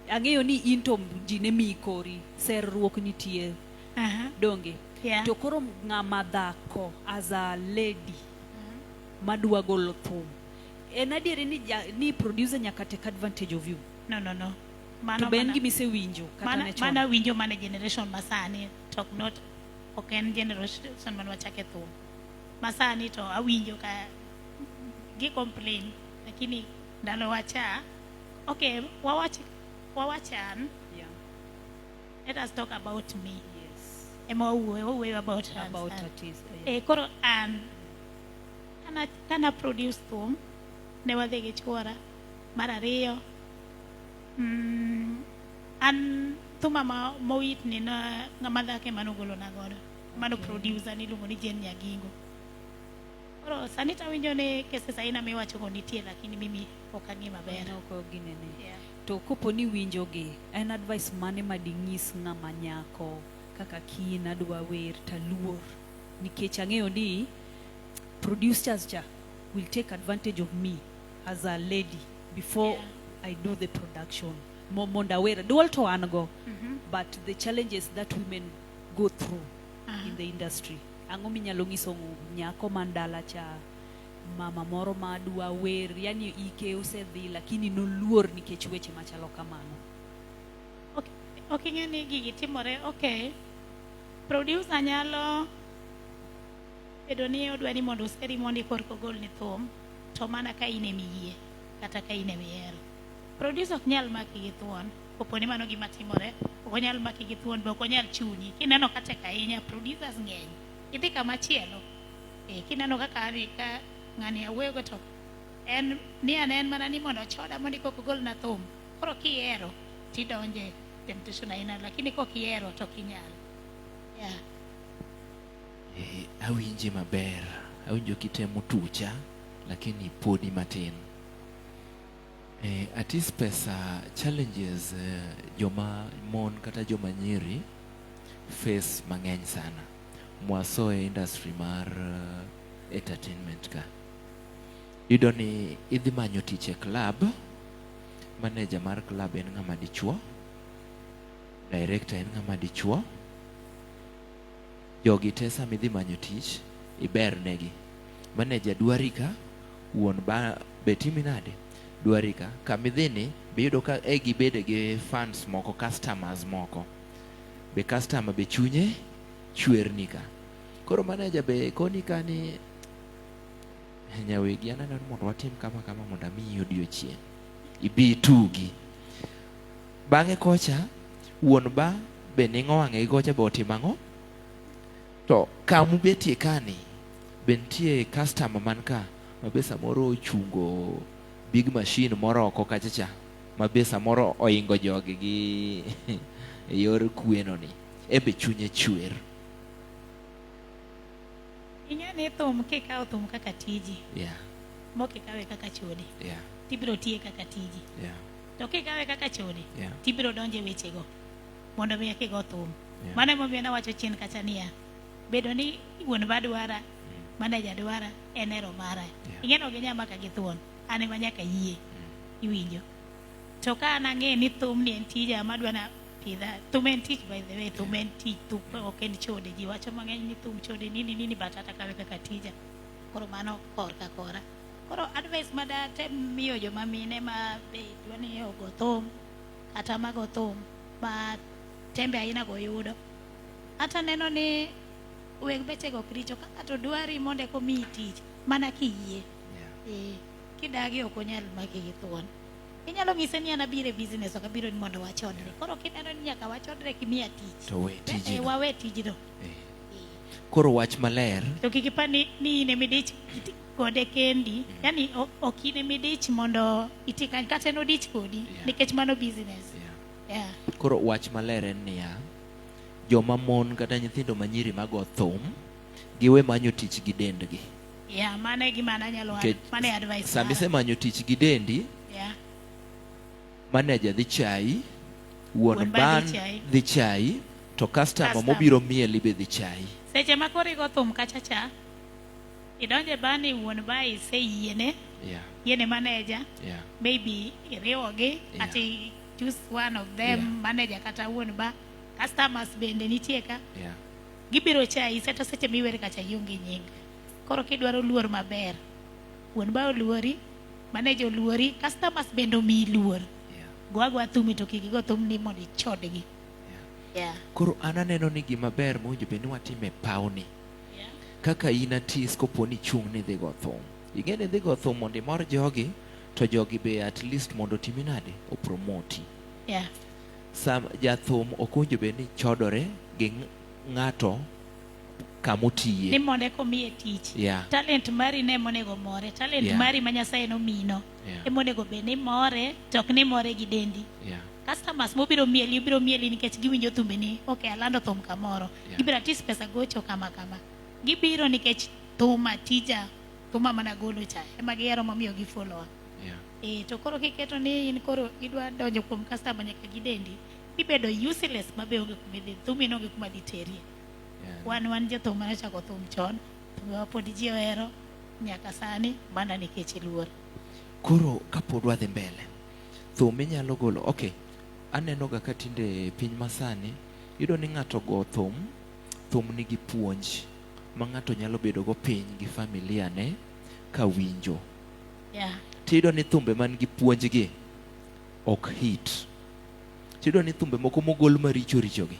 Ang'eyo ni in to ji ne miyi kori, serruok nitie. Donge? Yeah. To koro ng'ama dhako as a lady madwa golo thum. En adier ni, ni producer nyaka take advantage of you? No. To be en gima isewinjo kata ne chon? Mana winjo mana generation masani to not ok en generation mane wachake thum. Masani to awinjo ka gi complain lakini ndalo wacha okay wawach an. Let us talk about me. Ema wawuoyo about an About sani. artist, yeah. Eh, koro an kana produce thum ne wadhi gi chuora mar ariyo an thuma ma mowitni na ng'ama dhako ema nogolona godo mano producer niluongo ni Jane Nyagingo. Koro sani tawinjo ni cases aina miwacho go nitie lakini mimi ok ang'e maber. Ok ginene. To kopo ni winjogi, en advice mane mading'is ng'ama nyako kaka kin adwa wer taluor nikech ang'eyo ni producers cha will take advantage of me as a lady before I do the production mondo awer duol to an go but the challenges that women go through in the industry ang'o minyalo nyiso nyako man dala cha mama moro ma dwa wer yani ike osedhi lakini noluor nikech weche machalo kamano? Ok ing'e ni gigi timore. Okay, producer nyalo bedo ni odwa ni mondo oseri mondi korka ogolni thum to mana ka in emiyie kata ka in emihero. Producer ok nyal maki gi thuon kopo ni mano gima timore ok onyal maki gi thuon be ok onyal chuni kineno ka tek ahinya producers ng'eny idhi kama chielo kineno kaka an ka ng'ani awuoyogo to en ni an en mana ni mondo ochoda mondo kok ogolna thum koro kihero tidonje temptation aina lakini kok ihero to ok inyal. Yeah. Awinji maber, awinjo kitemo tucha lakini podi matin. Atis Pesa challenges joma mon kata joma nyiri face mang'eny sana. Mwaso e industry mar entertainment ka. Iyudo ni idhi manyo tich e club, manager mar club en ng'ama dichuo, director en ng'ama dichuo. Jogi te sama idhi manyo tich, iber negi. Manager dwari ka, wuon ba be timi nade? Dwari ka. Kama idhi ni, be iyudo ka e gibede gi fans moko, customers moko. Be customer be chunye chwerni ka. Koro manager be koni ka ni nyawegi an aneno ni mondo watim kama kama mondo amiyi odiochieng'. Ibi itugi. Bang'e kocha, wuon ba be ning'o wang'e gi kocha be otimo ang'o? To kamubetie kani, be nitie customer man ka ma be samoro ochungo big machine moro oko kacha cha ma be samoro oingo jogi gi e yor kweno ni. En be chunye chwer. Ing'e ni thum kikawo thum kaka tiji mok ikawe kaka chode tibiro tiye kaka tiji. To kikawe kaka chode tibiro donjo e wechego mondo mi eka igo thum. Mano emomiyo nawacho chien kacha niya, bedo ni wuon ba dwara, manager dwara, en hero mara. Ing'e ni ok ginyal maka gi thuon, an ema nyaka ayie. Iwinjo? To ka an ang'e ni thum ni en tija madwa na pidha, thum en tich by the way, thum en tich, thum ok en chode. Ji wacho mang'eny ni thum chode nini nini, but ata kawe kaka tija. Koro mano korka kora. Koro advice ma datem miyo joma mine ma be dwa ni ogo thum, kata mago thum, ma tembe aina go yudo. Ata neno ni weg bechego ok richo, ka ng'ato dwari mondo eka omiyi tich, mana kiyie. Kidagi ok onyal maki gi thuon. Inyalo ng'ise ni an abiro e business, ok abiro ni mondo wachodre. Koro kineno ni nyaka wachodre kimiya tich. To we tijino. Wawe tijno. Koro wach maler. To kik ipar ni in emidich kode kendi. Yani ok in emidich mondo iti kanyo, kata en odich kodi, nikech mano business. Koro wach maler en niya, joma mon kata nyithindo manyiri mago thum, giwe manyo tich gi dendgi. Yeah, mano e gima nanyalo Nikech mano e advice sama mara. isemanyo tich gi dendi, manager dhi chayi, wuon Wuon bar ban dhi chayi. dhi chayi, to customer Customer. mobiro mieli be dhi chayi. Seche ma koro igo thum kacha cha, idonje bani wuon bar iseyiene, yiene manager, maybe iriwogi, ati choose one of them, manager kata wuon bar, customers bende nitie ka. Gibiro chayi, seto seche miwer kacha ionge nying. Koro kidwaro luor maber, wuon bar oluori, manager oluori, customers bende omiyi luor. Go agoa thumi to kik igo thum ni mondo ichodgi. Koro an aneno ni gima ber mowinjo bed ni watime e pawni. Kaka in atis kopo ni ichung' ni idhi go thum. Ing'e ni idhi go thum mondo imor jogi, to jogi be at least mondo otimi nade? Opromoti. Sam jathum ok owinjo bed ni chodore gi ng'ato kamotiye. Ni mondo eka omiye tich. Talent mari ne emonego more. Talent mari ma Nyasaye nomino. Emonego bed ni more, to ok ni more gi dendi. Customers mobiro mieli, obiro mieli nikech giwinjo thumbeni. Okay, alando thum kamoro. Gibiro atis pesa gocho kama kama. Gibiro nikech thuma tija, thuma mana golo cha. Ema gihero momiyo gi follow. To koro kiketo ni in koro idwa donjo kuom customer nyaka gi dendi, ibedo useless ma be onge kuma idhi, thumi no onge kuma dhi terie. Wan jothum mane ochako thum chon, thumbewa pod ji ohero nyaka sani mana nikech luor. Koro kapod wadhi mbele, thum inyalo golo, okay, aneno ga ka tinde piny masani, iyudo ni ng'ato go thum, thum nigi puonj ma ng'ato nyalo bedo go piny gi familia ne ka winjo. Tiyudo ni thumbe man gi puonj gi ok hit. Tiyudo ni thumbe moko mogol maricho richo gi,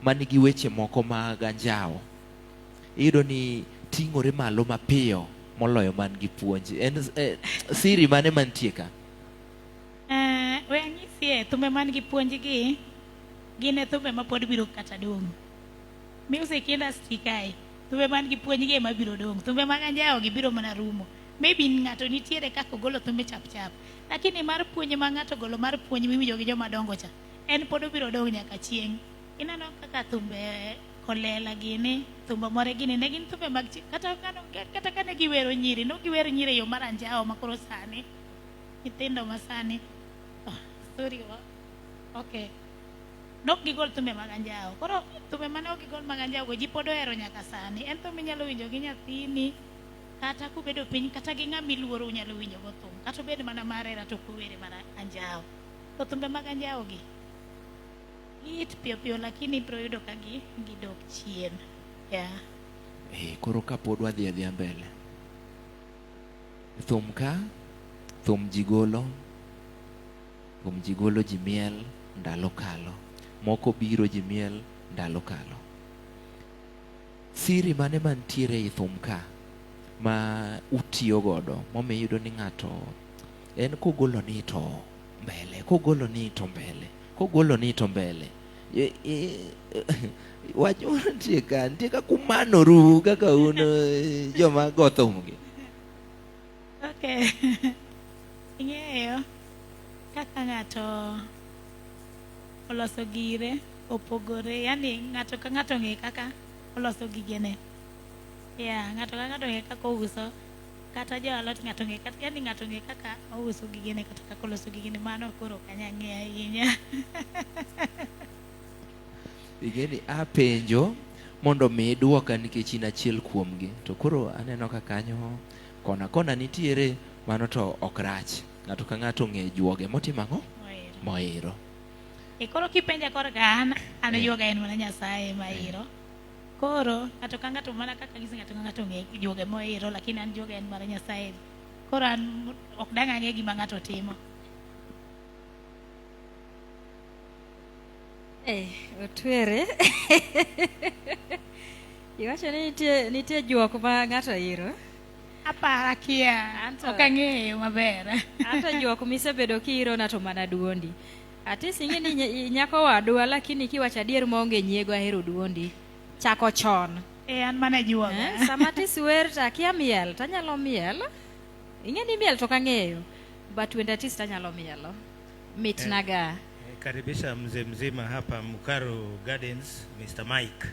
man gi weche moko mag anjawo, iyudo ni ting'ore malo mapiyo moloyo man gi puonj. En siri mane mantie ka? We anyisie, thumbe man gi puonj gi, gin e thumbe ma pod biro kata dong'. Music industry kae, thumbe man gi puonj gi ema biro dong'. Thumbe mag anjawo gi biro mana rumo. Maybe ng'ato nitiere kaka ogolo thumbe chap chap, lakini mar puonj ma ng'ato ogolo mar puonj miwinjo gi joma dongo cha, en pod obiro dong' nyaka chieng'. Ineno kaka thumbe Kolela gini, thumbe more gini, ne gin thumbe mag chi-, kata kano, kata kane giwero nyiri, no giwero nyiri e yo mar anjawo ma koro sani, nyithindo ma sani, oh, sorry, oh, okay. Nok gigol thumbe mag anjawo. Koro thumbe mane ok gigol mag anjawo go ji pod ohero nyaka sani. En thum minyalo winjo gi nyathini kata kubedo piny kata gi ng'ama iluoro unyalo winjo go thum. Kata obed mana mar hera to ok owere mar anjawo. To thumbe mag anjawo gi hit piyo piyo lakini ibiro yudo ka gi gidok chien. Yeah. Eh, koro kapod wadhi adhiya mbele thum ka thum ji golo thum ji golo ji miel ndalo kalo moko biro ji miel ndalo kalo siri mane mantiere ei thum ka ma utiyo godo momiyo iyudo ni ng'ato en kogolo ni to mbele kogolo ni to mbele kogolo ni to mbele wach moro nitie ka nitie kaka umanoru kaka un eh, joma go thum gi Okay. Ing'eyo kaka ng'ato oloso gire opogore, yani ng'ato ka ng'ato ong'e kaka oloso gigene. Yeah, ng'ato ka ng'ato ong'e kaka ouso kata jo alot ng'ato ong'e kata yani ng'ato ong'e kaka ouso gigene kata kaka oloso gigene mano koro ok anyal ng'eyo ahinya. Ing'e ni apenjo mondo mi idwoka nikech in achiel kuomgi to koro aneno ka kanyo kona kona nitiere mano to ok rach ng'ato ka ng'ato ong'e juoge motimo ang'o Mohero. mohero E koro kipenja korka an, an juoga en mana Nyasaye ema iro. Koro ng'ato ka ng'ato mana kaka gise ng'ato ka ng'ato ong'e juoge mohiro lakini an juoga en mana Nyasaye. Koro an ok dang' ang'e gima ng'ato timo. Eh, otwere. Iwacho ni nitie, nitie juok ma ng'ato iro. Apara kia, Anto- ok ang'eyo maber. Anto juok misebedo kiirona to mana duondi. Atis ing'e ni nyako wadwa lakini kiwacho adier maonge nyiego ahero duondi. Chako chon. Eh, an mana juoga. Eh, sama Atis wer to akia miel to anyalo miel. Ing'e ni miel to ok ang'eyo. But wend Atis to anyalo mielo. Mitnaga. Eh, karibisha mzee mzima hapa Mukaro Gardens, Mr. Mike.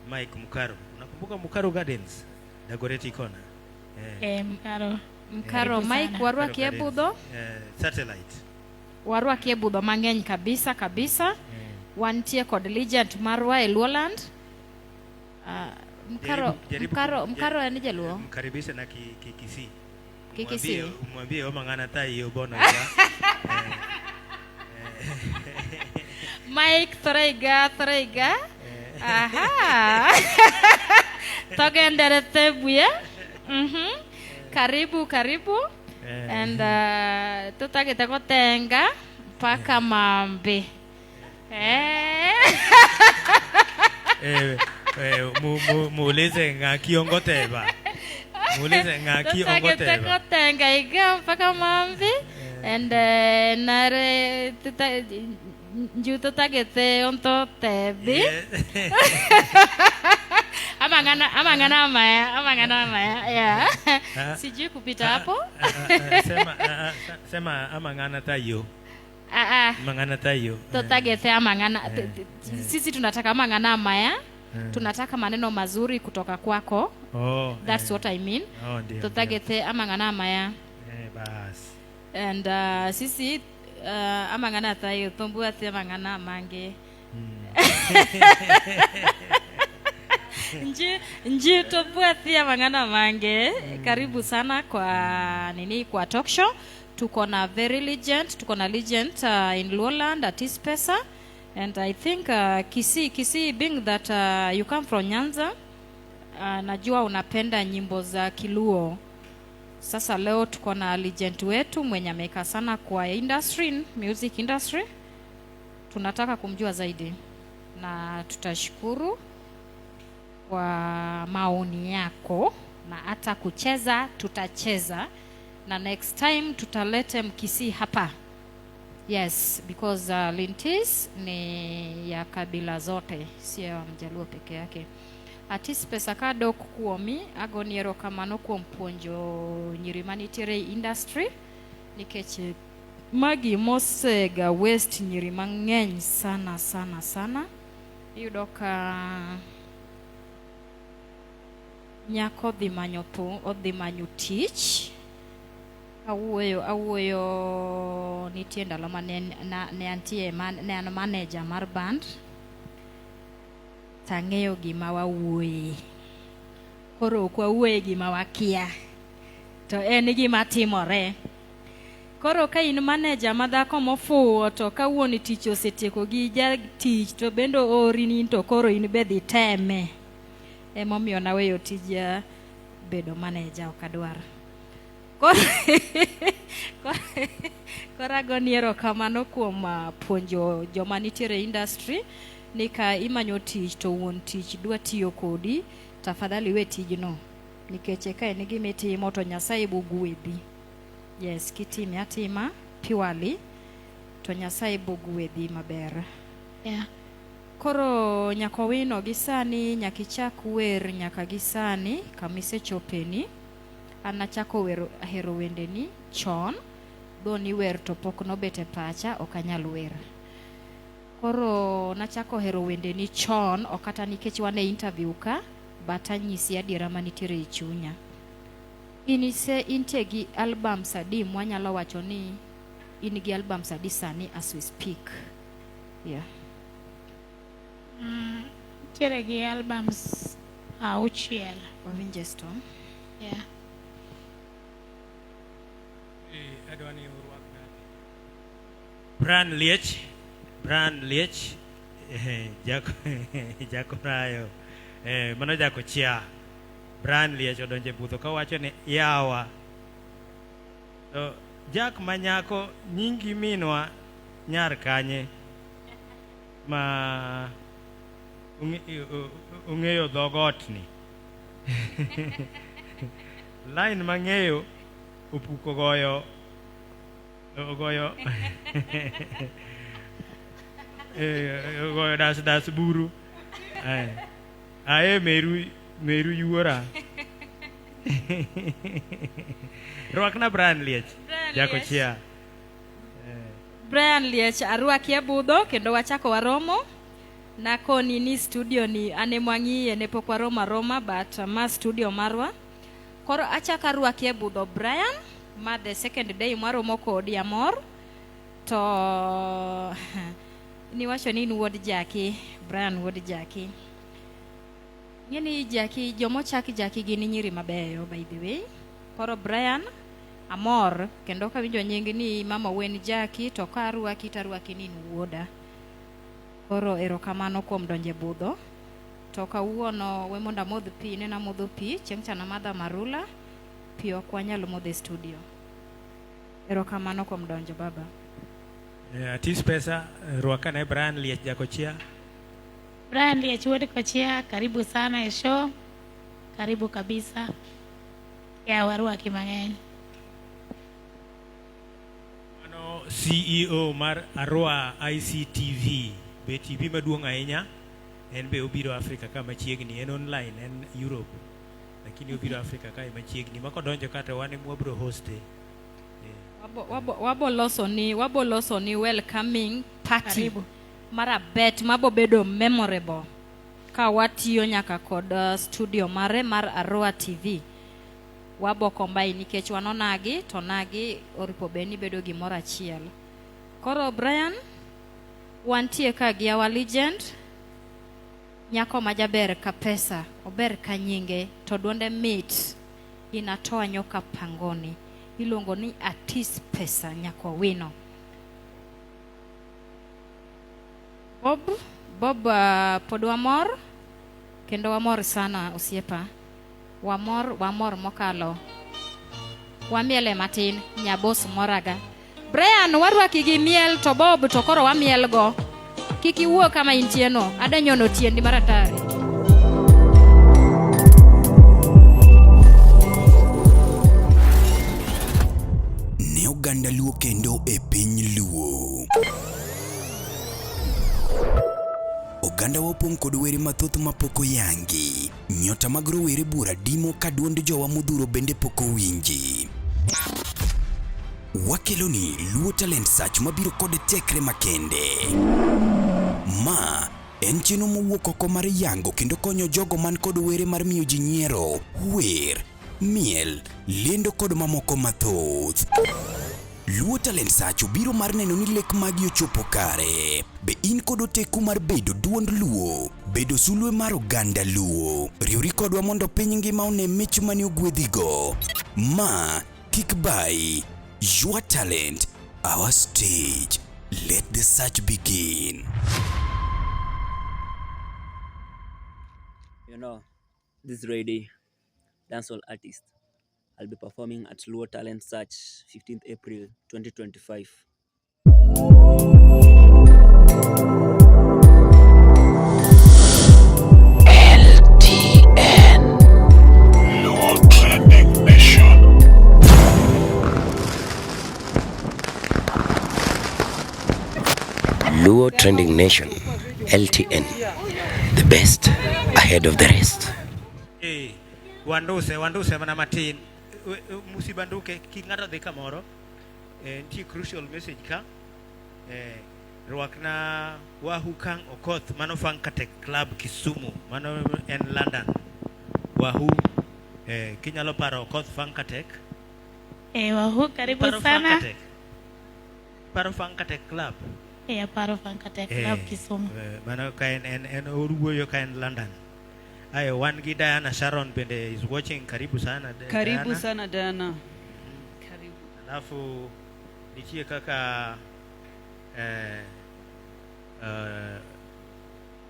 Mike Mukaro. Unakumbuka Mukaro Gardens? Dagoretti Corner. Eh, Eh, Mukaro. Mukaro Karibu Mike sana. warwaki e Gardens. budho. Eh, satellite. Warwaki e budho mang'eny kabisa kabisa. Wantie kod legend marwa e Luoland. Ah, Mkaro, Jaribu- jaribu Mkaro, kum- Mkaro en jaluo. Mkaribishe na ki, ki, Kisii. Kikisii. Umwambie umwambie omang'ana ta iyo bono ya. Mike Thoraiga, Thoraiga. Aha. Togendere tebuye. Mhm. Karibu, karibu. Eh. And tutagite gotenga mpaka mambi. Eh. Eh, eh, mu, mu, muulize ng'aki ongoteba. Muulize ng'aki Tutagite ongoteba. gotenga iga mpaka mambi. And nare tuta nju tutagite onto tebi. Amang'ana amang'ana amaya amang'ana amaya yeah. Ah. Sijui kupita hapo. Ah, ah, ah, sema, ah, ah, sema amang'ana tayo. Ah, ah. Mang'ana tayo. Tutagete amang'ana Eh, sisi tunataka amang'ana amaya. Eh. Tunataka maneno mazuri kutoka kwako. Oh, That's eh. what I mean. Oh, ndio. Tutagete amang'ana amaya. Eh, bas. And sisi amang'ana tayo tombuate amang'ana amange. Nji nji tobuathi amang'ana mange. Karibu sana kwa nini kwa talk show. Tuko na very legend, tuko na legend in Luoland Atis Pesa. And I think Kisii, Kisii being that you come from Nyanza, najua unapenda nyimbo za Kiluo. Sasa leo tuko na legend wetu mwenye amekaa sana kwa industry, music industry. Tunataka kumjua zaidi na tutashukuru kwa maoni yako na hata kucheza tutacheza, na next time tutalete Mkisii hapa. Yes, because Lintis ni ya kabila zote, sio ya Mjaluo peke yake. Atis Pesa kadok kuomi, agoni erokamano kuom puonjo nyiri manitiere e industry nikech magi mosega waste nyiri mang'eny sana sana sana. Iyudo ka nyako dhi manyo thum, odhi manyo tich. Awuoyo awuoyo nitie ndalo ma ne, na, ne antie man, ne an manager mar band tang'eyo gima wawuoye. Koro ok wawuoye gima wakia, to en gima timore. Koro ka in manager ma dhako mofuwo to ka wuon tich osetieko gi jatich to bende oori ni in to koro in be dhi teme. Emomiyo naweyo tij eh, bedo manager ok adwar. Koro, koro, koro agoni erokamano kuom ah, puonjo joma nitiere e industry ni ka imanyo tich to wuon tich dwa tiyo kodi, tafadhali we tijno nikech ka en gima itimo to Nyasaye bo gwedhi. Yes, kitime atima purely to Nyasaye bo gwedhi maber. Yeah. Koro nyakowino gi sani nyaka ichak wer nyaka gi sani kama isechopeni. An nachako wero hero wendeni chon, though ni wer to pok nobet e pacha, ok anyal wer. Koro nachako hero wendeni chon, ok kata nikech wan e interview ka, but anyisi adiera manitiere e chunya. In ise intie gi albums adi mwanyalo wacho ni in gi albums adi sani as we speak? Yeah. Nitiere gi albums auchiel. Wawinje Stone. Yeah. Eh, adwa ni urwak nade. Brian Liech, Brian Liech, eh, jako jako rayo. Eh, mano jako chia. Brian Liech odonjo e budho kawacho ni yawa. To Jack manyako nyingi minwa nyar kanye ma ung'eyo dho got ni. Line mang'eyo opuko goyo ogoyo eh, ogoyo das das buru eh. Aye meru meru yuora rwakna Brian Liech Brian jako Liech. chia Brian Liech arwaki e budho kendo wachako waromo. Nakoni ni studio ni an ema wang'iye ne pok waromo aroma but ma studio marwa. Koro achako arwaki e budho Brian, ma the second day mwaromo kodi amor. To niwacho ni in wuod Jaki, Brian wuod Jaki. Ng'e ni Jaki, jomochak Jaki gin nyiri mabeyo by the way. Koro Brian, amor kendo kawinjo nying ni mama wen Jaki to ka arwaki to arwaki ni in wuoda. Koro erokamano kuom donjo e budho. To kawuono we mondo amodh pi, nene amodho pi, chieng' cha namadho amarula, pi ok wanyal modho e studio. Erokamano kuom donjo baba. Eh, Atis pesa rwakane Brian Liech jako chia Brian Liech wuod Kochia, karibu sana e show. Karibu kabisa. Ya warwaki mang'eny. Mano CEO mar Arua ICTV be TV maduong' ahinya en be obiro Afrika ka machiegni en online en Europe lakini obiro Afrika kae machiegni ma kodonjo ka to wan ema wabiro hoste Wabo, wabo, wabo loso ni wabo loso ni welcoming party Karibu. marabet mabo bedo memorable ka watiyo nyaka kod studio mare mar Arua TV. Wabo combine nikech wan onagi to nagi oripo bed ni bedo gimoro achiel. Koro Brian, wantie ka gi our legend, nyako ma jaber ka pesa, ober ka nyinge, to duonde mit, inatoa nyoka pangoni. Iluongo ni Atis Pesa Nyako Wino. Bob, Bob pod wamor kendo wamor sana osiepa. Wamor, wamor mokalo. Wamiele matin, nyabos moraga. Brian, warwaki gi miel to Bob to koro wamiel go. Kik iwuo kama intie no, adanyono tiendi maratari. Ne oganda Luo kendo e piny Luo. Oganda wa opong' kod were mathoth mapok oyangi. Nyota mag rowere buora dimo ka duond jowa modhuro bende pok owinji. Wakeloni Luo Talent Search mabiro kod tekre makende. Ma en chenro mowuok oko mar yango kendo konyo jogo man kod were mar miyo ji nyiero, wer, miel, lendo kod mamoko mathoth. Luo Talent Search obiro mar neno ni lek magi ochopo kare. Be in kod oteku mar bedo duond Luo? Bedo sulwe mar oganda Luo? Riwri kodwa mondo piny ngima one mich mane ogwedhigo. Ma kik bayi. Your talent, our stage. Let the search begin. You know, this lady, dancehall artist, I'll be performing at Luo Talent Search 15th April 2025. LTN Luo Trending Nation. Luo Trending Nation, LTN, the best ahead of the rest. Eh, wanduse wanduse mana matin musibanduke kik ng'ato dhi kamoro eh, nitie crucial message ka eh, rwakna Wahu Kang Okoth mano Funkatek Club Kisumu mano en London Wahu eh, kinyalo paro Okoth Funkatek Eh, Wahu karibu paro sana. Funkatek paro Funkatek Club Eh, aparo Funkatek Club Eh, Kisumu. eh, mano ka en, en, en owuoyo ka en London. Ayo wan gi Diana Sharon bende is watching, karibu sana Karibu Diana. sana Diana. Karibu. Alafu nitie kaka eh,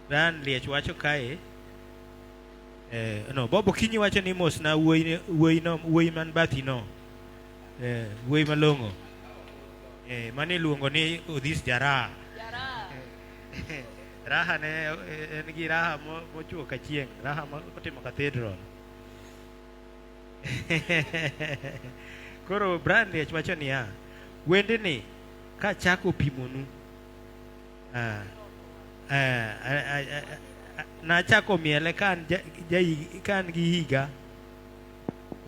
Brian Liech wacho kae eh, no Bob Okinyi wacho ni mos na wuoyi wuoyi no wuoyi man bathi no eh, wuoyi malong'o eh, mano iluongo ni Odhis Jaraha. Raha ne en gi raha mochuo ka chieng', raha motimo cathedral. Koro Brian Liech wacho niya, wendeni kachako pimonu ah, ah, ah, ah, ah, nachako miele ka an ka an gi higa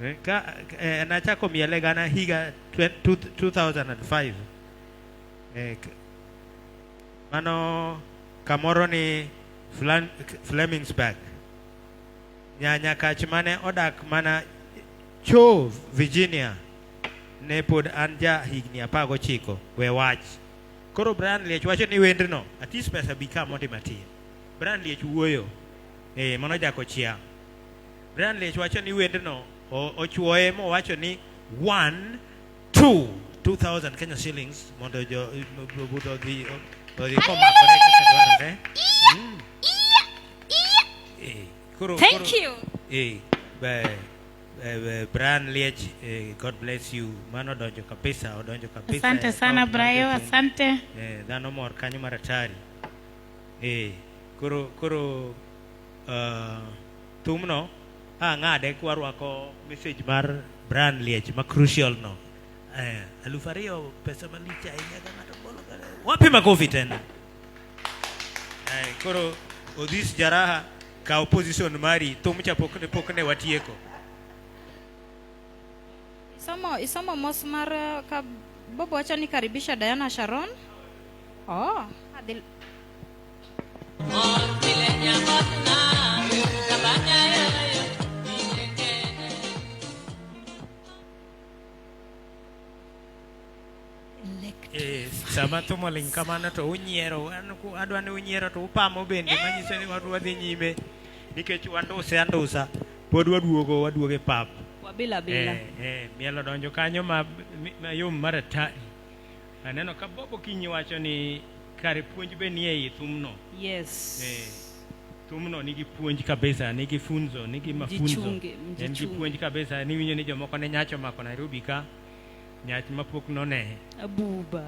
eh, ka, eh, nachako miele gana higa 2005 eh, mano kamoro ni Flemingsburg Nyanyakach mane odak mana Cho Virginia ne pod an ja higni 19 we wach. Koro Brian Liech wacho ni wendno atis pesa bi ka mondi matin. Brian Liech wuoyo. Eh mano jakochia. Brian Liech wacho ni wendno ochuoye mowacho ni 1 2 2000 Kenya shillings mondo jo budho odhi odhi komakore kaka dwarore. Koro, Thank koro, you. Eh, Brian Liech, God bless you. Mano odonjo kabisa, odonjo kabisa. Asante sana Brayo, asante. Dhano mor kanyo maratari. Koro koro thumno ang'ade kwarwako message mar Brian Liech ma crucial no. 2000 pesa malich ahinya ka ng'ato golo kare. Wapi makofi tena. Koro Odhis Jaraha kaw position mari thum cha pok ne pok ne watieko. Isomo, isomo mos mar ka Bobo wacho ni karibisha Diana Sharon. Oh, adhi Sama thum oling' kamano to unyiero, an adwa ni unyiero to upamo bende manyiso ni wadwa dhi nyime nikech wanduse andusa pod waduogo waduogo e pap. Wabila bila. Miel odonjo kanyo mayom mar atari. Aneno ka Bobo Kinyi wacho ni kare puonj be nie ei thumno. Yes. Thumno nigi puonj kabisa, nigi funzo, nigi mafunzo. Mjichunge, En gi mjichunge. puonj kabisa, niwinjo ni jomoko ne nyach omako Nairobi ka, nyach mapok none. Abuba.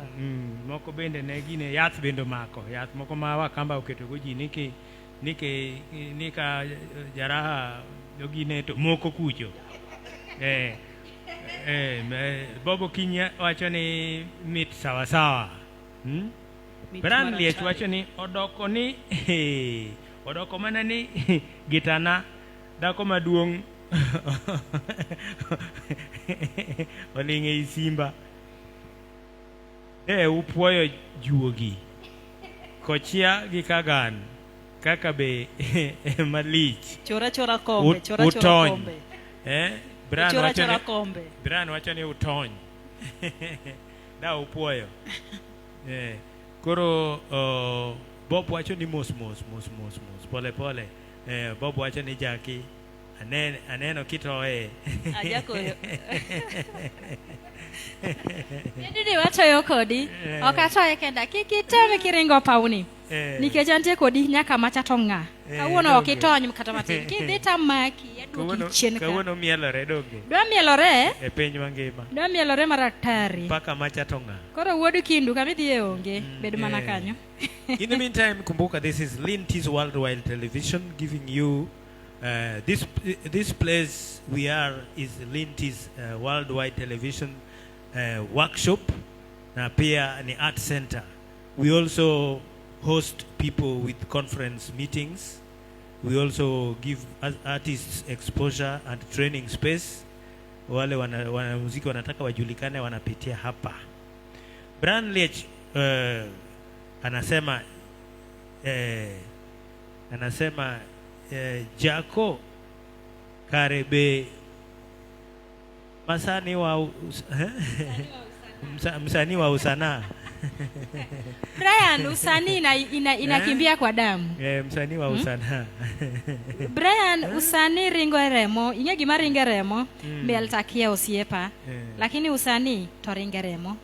Moko bende ne gine yath bende omako, yath moko ma Wakamba oketogo ji niki niki nika jaraha ogine to moko kucho. Bobo Kinyi wacho ni mit sawa sawa. Mit Brian mar Liech atari. wacho ni odoko ni odoko mana ni gitana dhako maduong' oling' ei simba. Ne upuoyo juogi Kochia gi Kagan kaka be malich. Chora chora kombe, chora chora Utony. kombe. Brian Chora wacho chora ni kombe. Brian wacho ni utony. Da upuoyo. Eh, koro Bob wacho ni mos mos mos mos mos pole pole. Eh, Bob wacho ni Jackie aneno kitoye. Ajakoyo. Bende watoyo kodi. Eh. Ok atoye kenda. Kik item kiringo pawni. Eh. Nikech antie kodi nyaka macha to ng'a. Eh, Kawuono ok donge. itony kata matin. Kidhi tamaki aduoki chien ka. Kawuono mielore donge. Dwa mielore? E piny mangima. Dwa mielore maratari. Mpaka macha to ng'a. Koro wuod Kindu kama idhiye onge. Bed mana eh. kanyo. In the meantime, kumbuka this is Lintis Worldwide Television giving you this place we are is Lintis Worldwide Television workshop na pia ni art center. We also host people with conference meetings. We also give artists exposure and training space. Wale wanamuziki wanataka wajulikane wanapitia hapa. Brian Leach anasema Jaco Karebe masani wa msanii wa usanaa. Brian, usanii inakimbia kwa damu. Msanii wa usanaa. Brian, usanii ringo e remo. Ing'e gima ringo e remo? Miel takia osiepa. Lakini usanii to ringo e remo.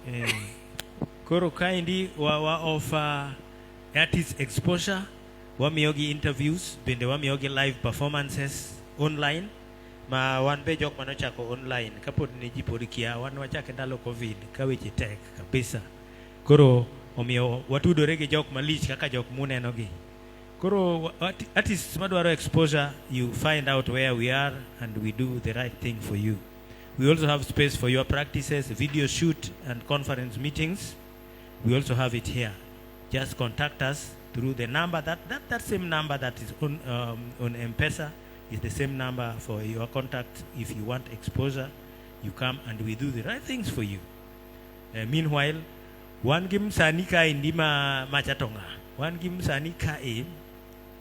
Koro kaendi wa offer artist exposure, wamiyogi interviews, bende wamiyogi live performances online. Ma wan be jok manochako online kapod ne ji pod kia, wan wachake ndalo COVID ka weche tek kabisa. Koro omiyo watudore gi jok malich kaka jok munenogi. Koro artists madwaro exposure, you find out where we are and we do the right thing for you. We also have space for your practices, video shoot and conference meetings. We also have it here. Just contact us through the number, that same number that is on M-Pesa is the same number for your contact. If you want exposure, you come and we do the right things for you. Meanwhile, wan gi msanii kaendi ma machatonga. Wan gi msanii kae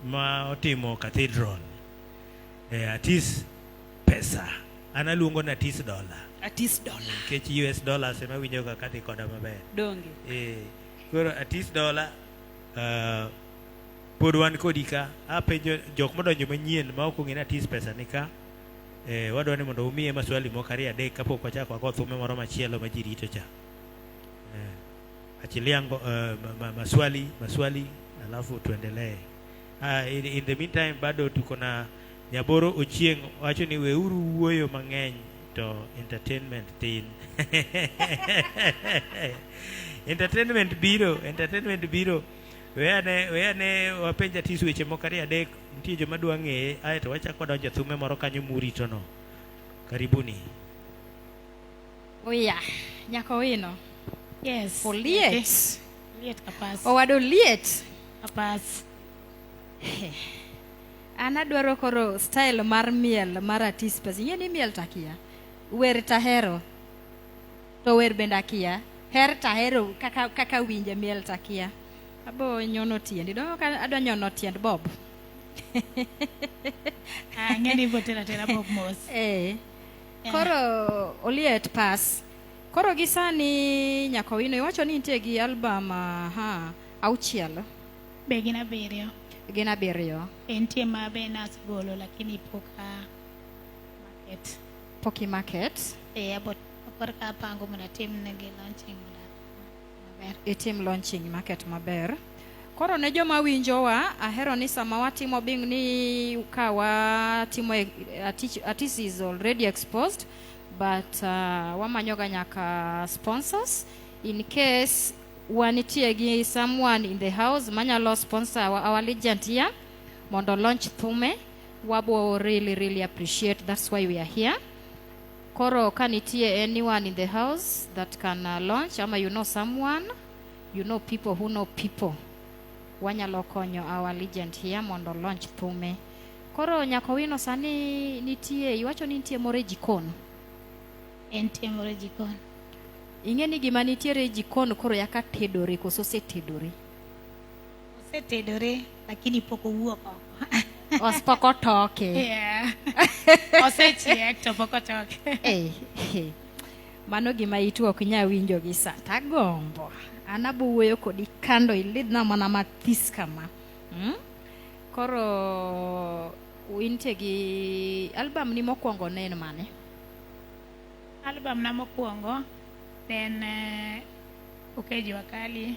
ma otimo cathedral. Atis pesa. An aluongo ni atis dollar. Atis dollar. Nikech US dollars ema winjo ga kadhi koda maber. Donge. Koro atis dollar, pod wan kodi ka. Apenjo jok modonjo manyien ma ok ong'e ni atis pesa ni ka. Wadwa ni mondo umiye maswali moko ariyo adek kapok wachako wago thume moro machielo ma ji rito cha. Achilia maswali alafu tuendelee. In the meantime bado tuko na Nyaboro Ochieng wacho ni weuru wuoyo mang'eny to entertainment tin. Entertainment biro, entertainment biro. Weyane wapenj Atis weche moko ariyo adek, nitie joma dwa ng'eye, aeto wachako wadonjo thume moro kanyo murito no. Karibuni. Oya, nyako wino. Yes. Oliet. Okay. Liet kapas. Owado liet. Kapas. An adwaro koro style mar miel mar Atis Pesa. Ing'e ni miel takia. Wer tahero. To wer bende akia. Her tahero kaka winje miel takia. Abo nyono tiendi. Dongo ka adwa nyono tiend Bob. Ang'e ni ibiro tero atera Bob mos. Koro Oliet pass. Koro gi sani nyako wino iwacho ni nitie gi album 6. Be gin 7. Gin 7. Entie ma be nasegolo lakini pok a market. Pok i market? Abo korka apango mondo atim negi launching mondo maber. Itim launching market maber. Koro ne joma winjowa, ahero ni sama watimo bing ni ka watimo artist is already exposed, but wamanyoga nyaka sponsors in case wanitie gi someone in the house manyalo sponsor our legend here mondo launch thume, wabo really really appreciate. That's why we are here. Koro ka nitie anyone in the house that can launch, ama you know someone, you know people who know people, wanyalo konyo our legend here mondo launch thume. Koro nyako wino sani nitie, iwacho ni nitie moro e jikon. Entie moro e jikon. Ing'e ni gima nitiere e jikon koro yaka tedore koso osetedore? Osetedore lakini pok owuok oko. Os pok otoke. Yeah. Osechiek to pok otoke. Mano gima itu ok nyal winjo gi sa. Tagombo. An abo wuoyo kodi kando ilidhna mana mathis kama. Koro intie gi album ni mokwongo ne en mane? Album na mokwongo ne en Okeji Wakali.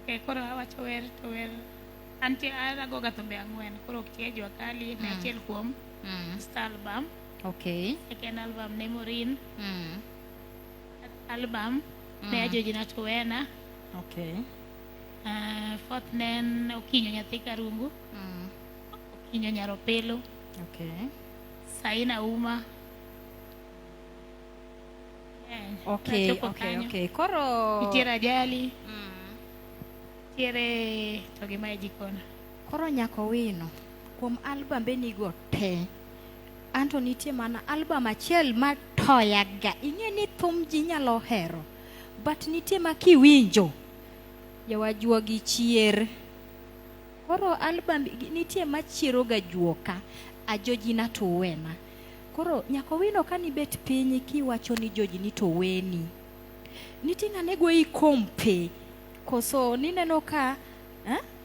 Okay, koro awacho wer to wer antie agoga thumbe ang'wen koro Okeji Wakali ne achiel kuom first album. Second album ne Maureen. Album ne Ajoji na Tuwena. Fourth ne en Okinyo Nyathi Karungu. Okinyo Nyaropelo. Saina Uma. Nachopo kanyo. Koro nitiere ajali. Nitiere to gima e jikon. Koro Nyako Wino, kuom album be nigo te. Anto nitie mana album achiel ma toyaga. Ing'e ni thum ji nyalo hero. But nitie ma kiwinjo, jawajuogi chier. Koro album nitie machiero ga juoka, Ajoji na to wena. Koro Nyako Wino kanibet piny kiwacho ni Joji ni to weni. Nitie ng'ane goyi kompe koso nineno ka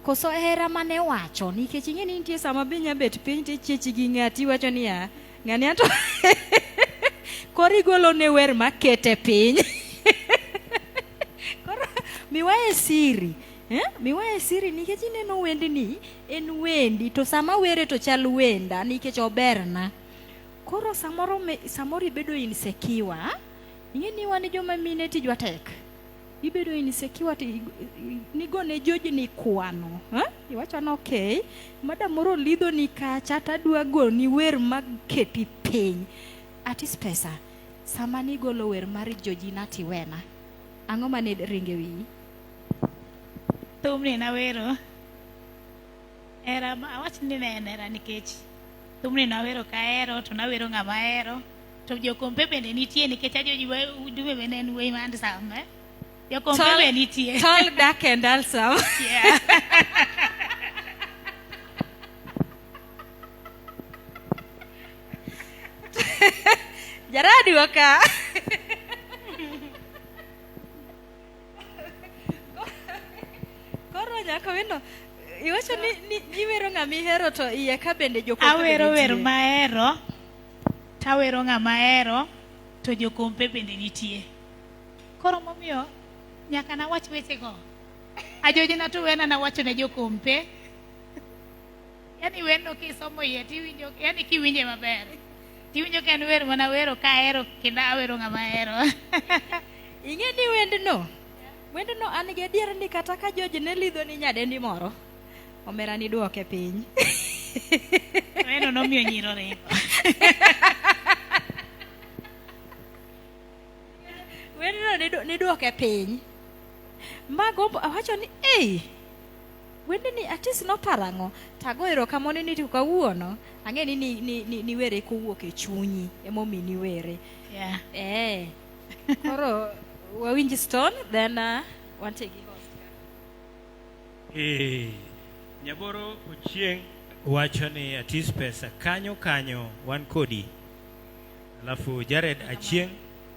Koso hera mane wacho nikech ing'e ni nitie sama be inya bet piny tichiechi gi ng'ati iwacho niya ng'ani anto koro igolo ne wer makete piny. Koro miwaye siri. Miwaye siri nikech ineno wendni en wendi to sama were to chal wenda nikech oberna. Koro samoro samoro ibedo insecure. Ing'e ni wan joma mine tijwa tek. Ibedo insecure to nigone joji ni kwano. Iwacho ni okay, madam moro lidho ni kacha tadwa goni wer mag keti piny. Atis Pesa, sama nigolo wer mar Joji na tiwena, ang'o mane ringe wiyi? Thumni nawero hera, awach ni ne en hera nikech thumni nawero kahero to nawero ng'ama ahero to jokompe bende nitie nikech Ajoji Dume bende en wuoyi ma handsome, eh? Jokompe be nitie. Tall, dark and handsome. Yeah. Jaradi waka. Koro Nyako Wino, iwacho ni iwero ng'ama ihero to iye ka bende jokompe Awero bende wer nitie. mahero, tawero ng'ama ahero to jokompe bende nitie. Koro momiyo nyaka nawach wechego. Ajoji na to wena nawacho ne jokompe. Yani wendo kisomo iye tiwinjo, yani kiwinje maber. Tiwinjo ka en wer mana wero ka ahero kendo awero ng'ama ahero. Ing'e ni wendno, wendno an gi adier ni kata ka George ne lidho ni nyadendi moro, omera ni duoke piny. Wendo nomiyo nyiro ringo. Wendno ni duoke piny. Mago awacho ni, ei, wendni Atis noparo ang'o? Tago erokamano ni to kawuono, ang'e ni niwere kowuok e chunyi, emomiyo niwere. Koro wawinj Stone, then wantie gi host. Nyaboro Ochieng wacho ni Atis Pesa kanyo kanyo wan kodi. Alafu Jared Achieng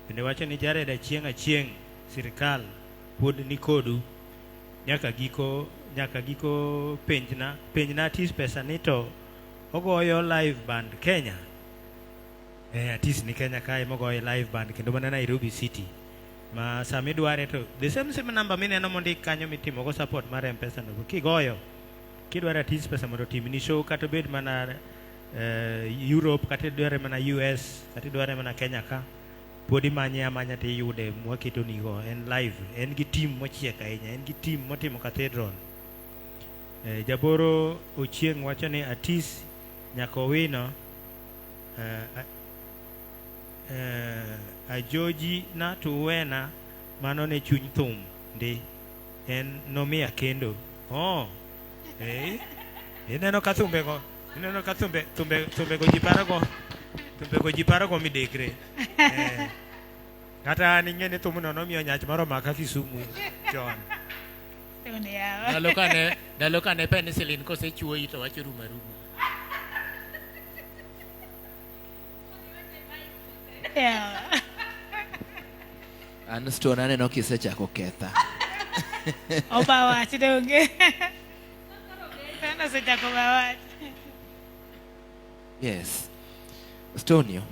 bende wacho ni Jared Achieng Achieng sirikal pod ni kodu nyaka giko, nyaka giko penjna Atis Pesa ni to ogoyo live band Kenya. Atis ni Kenya kae mogoyo live band kendo mana Nairobi City. Ma sama idware to the same number mineno mondik kanyo mitimo go support mar M-Pesa no kigoyo kidwaro Atis Pesa mondo otimni show kata obed mana Europe kata idware mana US kata idware mana Kenya ka pod imanye amanya to iyude mwaketo nigo en live en gi team mochiek ahinya en gi team motimo cathedral. Jaboro Ochieng wacho ni Atis Nyako Owino Ajoji na tuwena mano ne chuny thum ndi en nomiya kendo. Oh, ineno ka thumbego, ineno ka thumbe, thumbe, thumbego ji parogo, thumbego ji parogo midekre. Kata an ing'e ni thumno nomiyo nyach moro omaka Kisumu chon. Ndalo kane penicillin kosechuoyi to wacho rumo aruma. Yeah. An Stone aneno kisechako ketha. Oba wach donge. Stone osechako ba wach. Yes. Stonio.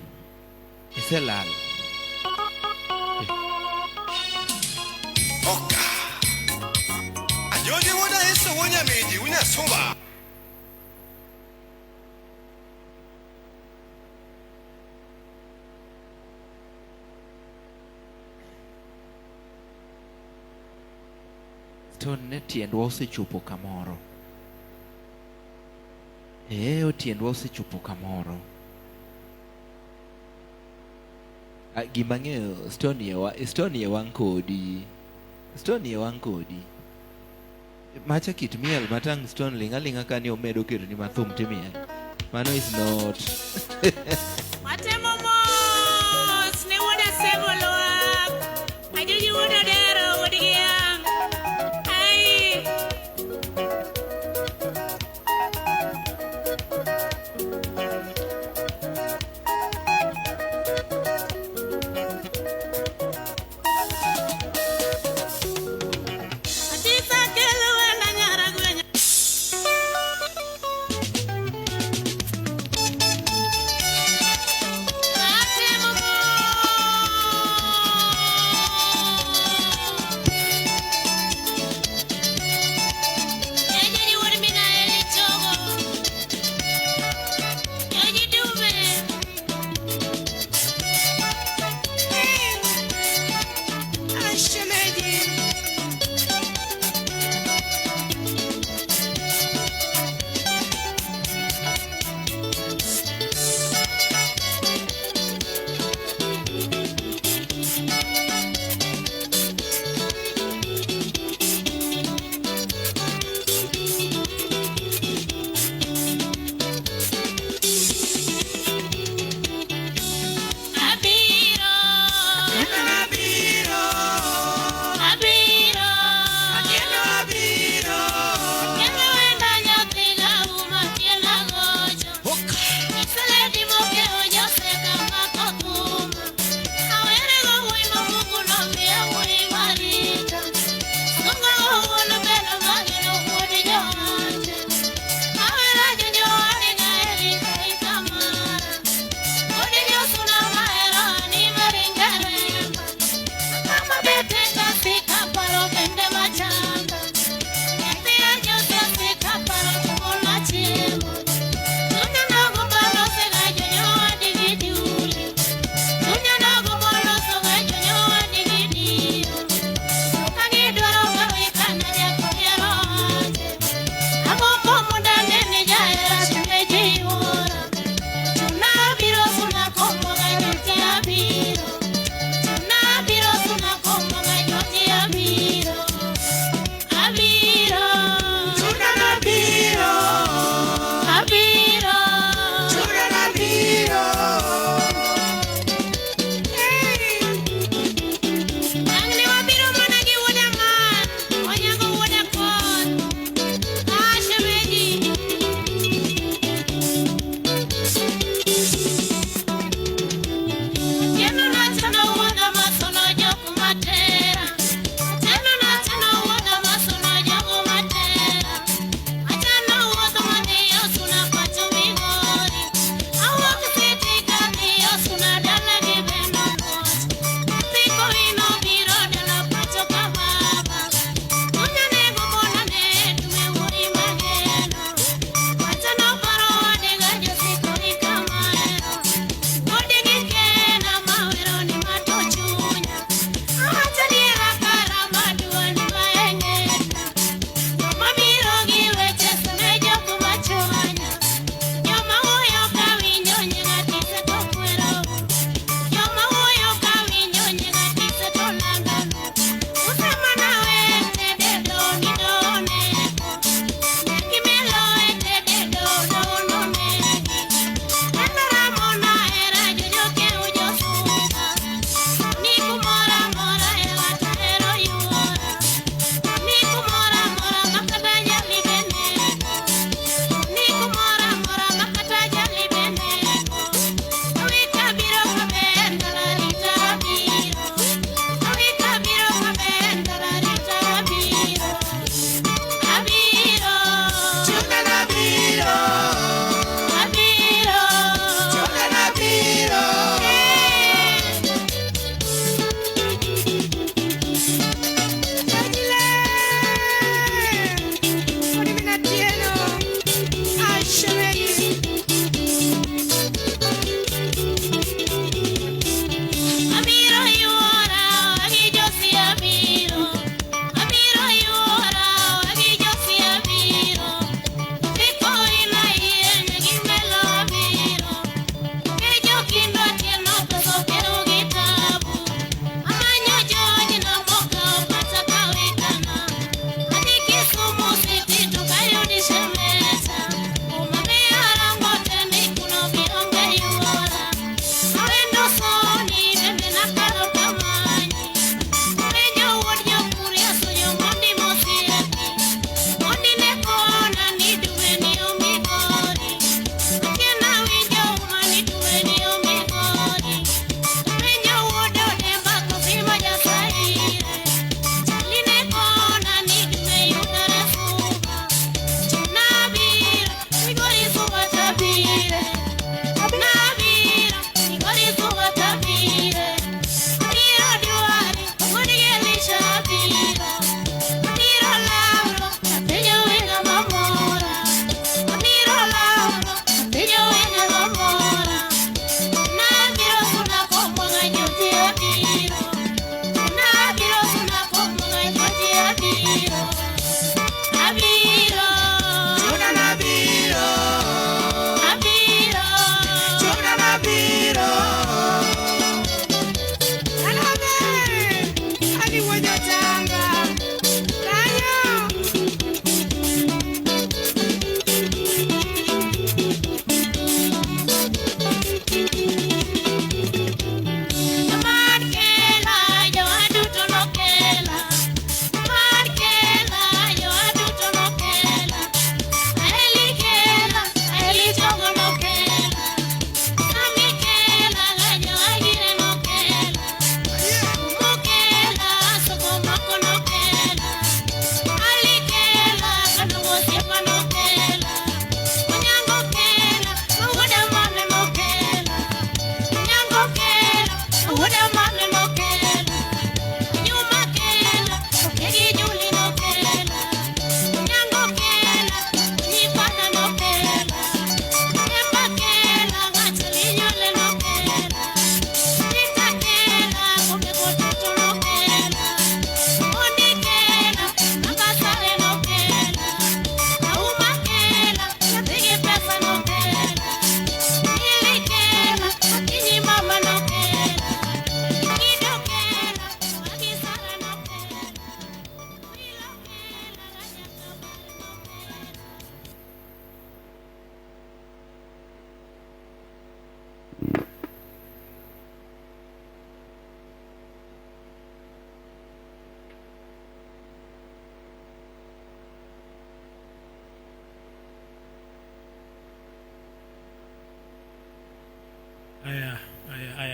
Iselal. Ajoji wuoda Yesu wuo nyamiji unyasuba. Stone ne tiendwa osechopo kamoro. Eh, tiendwa osechopo kamoro. Ah, gima ng'eyo Stone iye wa Stone iye wang' kodi. Stone iye wang' kodi. Macha kit miel matang' Stone ling' aling'a kani omedo ketoni mathum timiel. Mano is not. Watemo mos ne wuod Asemo Lwak. Ajoji wuod Odero wuod Giang. Ai. Atisa kelo wenda nyara gwenya.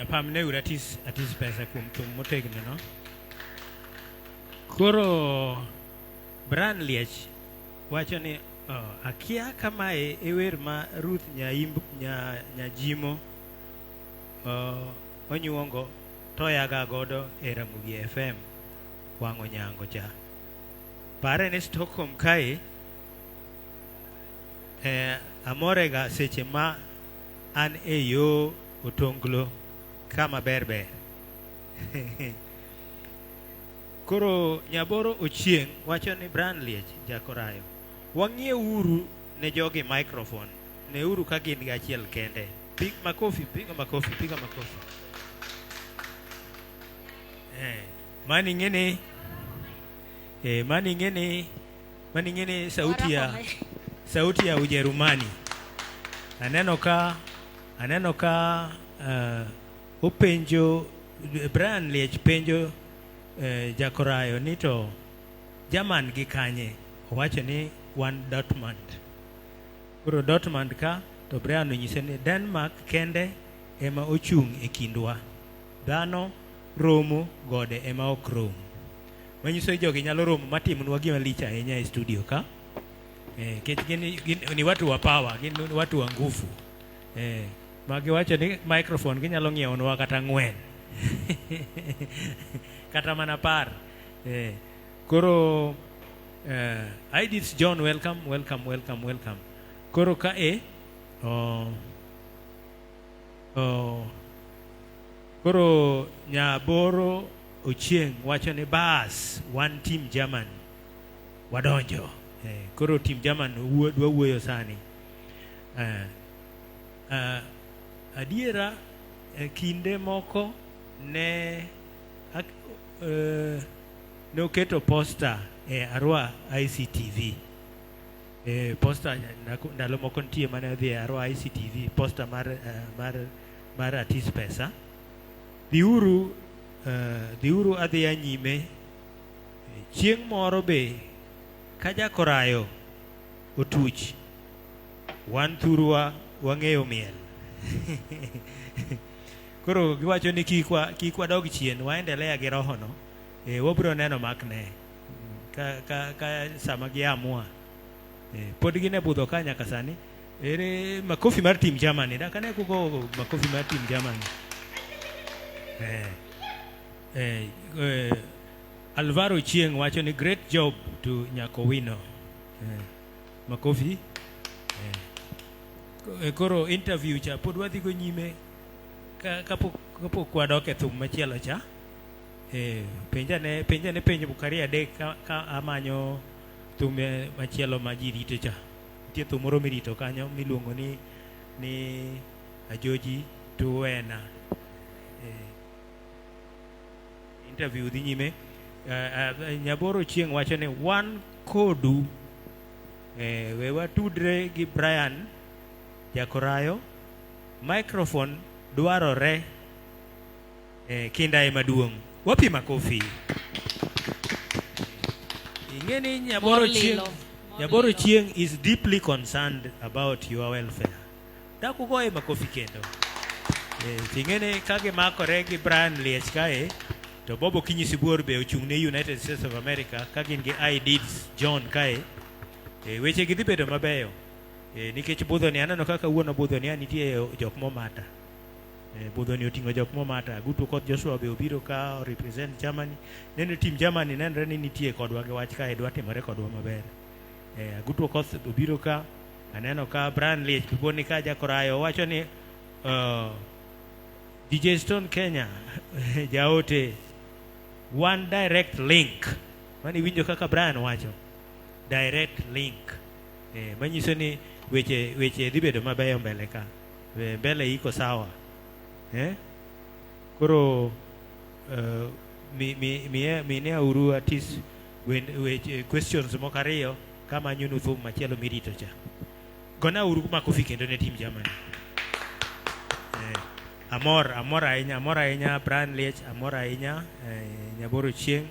Eh, pamne uru atis, atis pesa kuom thum motegno no. Koro Brian Liech wacho ni oh, akia kamae e wer ma Ruth Nyaimb, nya, Nyajimo oh, onyuongo toyaga godo e Ramogi FM wang'o nyango cha. Pare ni Stockholm kae eh, amorega seche ma an e yo otonglo kama ber ber. Koro Nyaboro Ochieng' wacho ni Brian Liech Jakorayo, wang'ieuru ne jogi microphone, neuru ka gin gi achiel kende. Pig makofi, piga makofi, piga makofi. Eh, mani ng'eni eh, mani ng'eni mani ng'eni sauti ya sauti ya Ujerumani. Aneno ka aneno ka openjo Brian Liech penjo Jakorayo ni to German gi kanye? Owacho ni wan Dortmund. Koro Dortmund ka to Brian onyise ni Denmark kende ema ochung' e kindwa. Dhano romo, gode ema ok rom. Manyiso ni jogi nyalo romo matimnwa gima lich ahinya e studio ka. Eh, nikech gin, gin ni watu wa power, gin watu wa nguvu. Eh, ma giwacho ni microphone ginyalo ng'iewonwa kata ang'wen. Kata mana par. Eh, koro eh, Idith John welcome, welcome, welcome, welcome. Koro ka e oh, oh, koro Nyaboro Ochieng' wacho ni bas wan team German wadonjo. Eh, koro team German wuo, dwa wuoyo sani. Eh, eh, adiera e kinde moko ne ak, eh, ne oketo posta e Arua ICTV. E, posta ndalo moko nitie mane odhi e Arua ICTV, posta mar, mar, mar Atis Pesa. Dhiuru, uh, dhiuru adhiya nyime. Chieng' moro be ka Jakorayo otuch, wan thurwa wang'eyo miel. Koro giwacho ni kik wa, kik wadog chien, waendelea gi roho no. E, wabiro neno makne ka, ka, ka sama giamua. E, pod gin e budho ka nyaka sani. Ere makofi mar team Germany. Dak ane kugo makofi mar team Germany. Eh, eh, eh, Alvaro Chieng wacho ni great job to Nyakowino. Eh, makofi. Eh. Koro interview cha pod wadhi go nyime ka kapok kapok wadok e thum machielo cha. Eh, penja ne penja ne penjo kariyo adek ka, ka amanyo thum machielo ma ji rito cha. Nitie thum moro mirito kanyo miluongo ni ni Ajoji Tuwena. Eh, interview dhi nyime. Nyaboro Chieng' wacho ni wan kodu. We watudre gi Brian Jakorayo. Microphone dwarore. Kinda ema duong'. Wapi makofi. Ing'e ni Nyaboro Chieng' Nyaboro Chieng' is deeply concerned about your welfare. Dak ugoye makofi kendo. Ting'e ni ka gimakore gi Brian Liech kae, to Bob Okinyi Sibuor be ochung' ne United States of America ka gin gi IDs John kae. Weche gi dhi bedo mabeyo. Nikech budho ni aneno kaka wuon budho ni nitie jok momata. Budho ni oting'o jok momata. Agutu Okoth Joshua be obiro ka represent Germany. Neno team Germany nenre ni nitie kodwa gi wach kae dwa timore kodwa maber. Agutu Okoth obiro ka aneno ka Brian Liech be ni ka Jakorayo wacho ni DJ Stone Kenya jaote one direct link. Mani winjo kaka Brian wacho direct link. Manyiso ni weche weche dhi bedo mabeyo mbele ka. Mbele iko sawa. Koro mi mi mi mine uru atis weche questions moko ariyo kama nyunu thum machielo mirito cha. Gona uru makofi kendo ne team Germany. Amor, amor ahinya, amor ahinya Brian Liech, amor ahinya Nyaboro Chieng',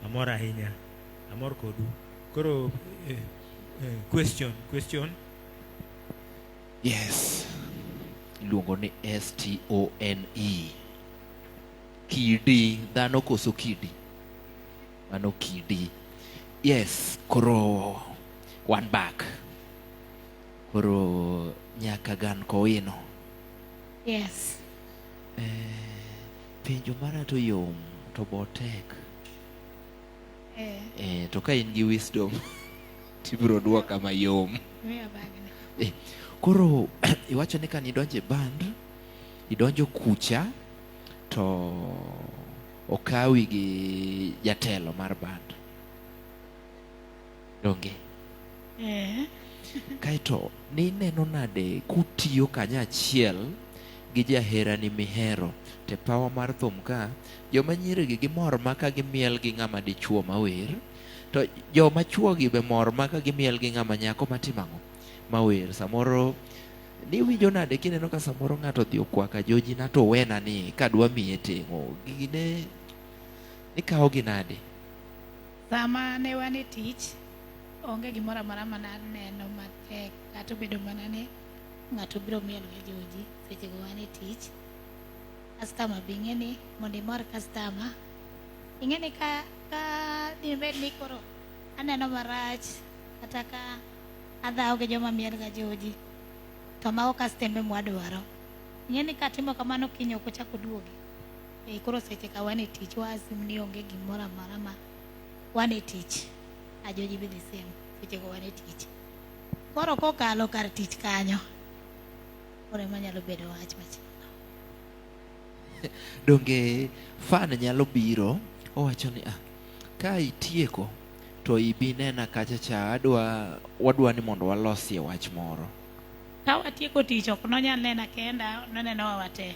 amor ahinya. Amor kodu. Koro question, question. Yes. Iluongo ni S-T-O-N-E. Kidi, dhano koso kidi? Mano kidi. Yes, koro wan back. Koro nyaka gan kowino. Yes. Penjo mara to yom to bo tek. Eh. To ka in gi wisdom tibiro duoka mayom. Miya bagni. Koro iwacho ni kane idonjo e band, idonjo kucha to okawi gi jatelo mar band. Donge? Eh. Kaeto nineno nade kutiyo kanyachiel gi jaherani mihero te pawa mar thum ka joma nyiri gi gimor ma ka gimiel gi ng'ama dichuo mawer to joma chuo gi be mor ma ka gimiel gi ng'ama nyako matimo ang'o mawer samoro niwinjo nade kineno ka samoro ng'ato odhi okwaka joji na to wena ni kadwa miye teng'o gigi ne nikawo gi nade? Sama ne wan e tich, onge gimoro amora mananeno matek kata obedo mana ni ng'ato biro miel gi joji sechego wan e tich. Customer be ing'e ni mondo imor customer, ing'e ni ka dibed ni koro aneno marach kata ka adhawo gi joma miel ga joji to mago kastembe mwadwaro. Ing'e ni katimo kamano kiny ok ochak oduogi. Koro seche ka wan e tich wa assume ni onge gimoro amora ma wan e tich. Ajoji be the same sechego wan e tich. Koro kokalo kar tich kanyo, koro ema nyalo bedo wach machielo. Donge fan nyalo biro owacho ni ah, ka itieko to ibi nena kacha cha adwa wadwa ni mondo walosie wach moro. Ka watieko tich ok nonyal nena kenda, nonenowa wate.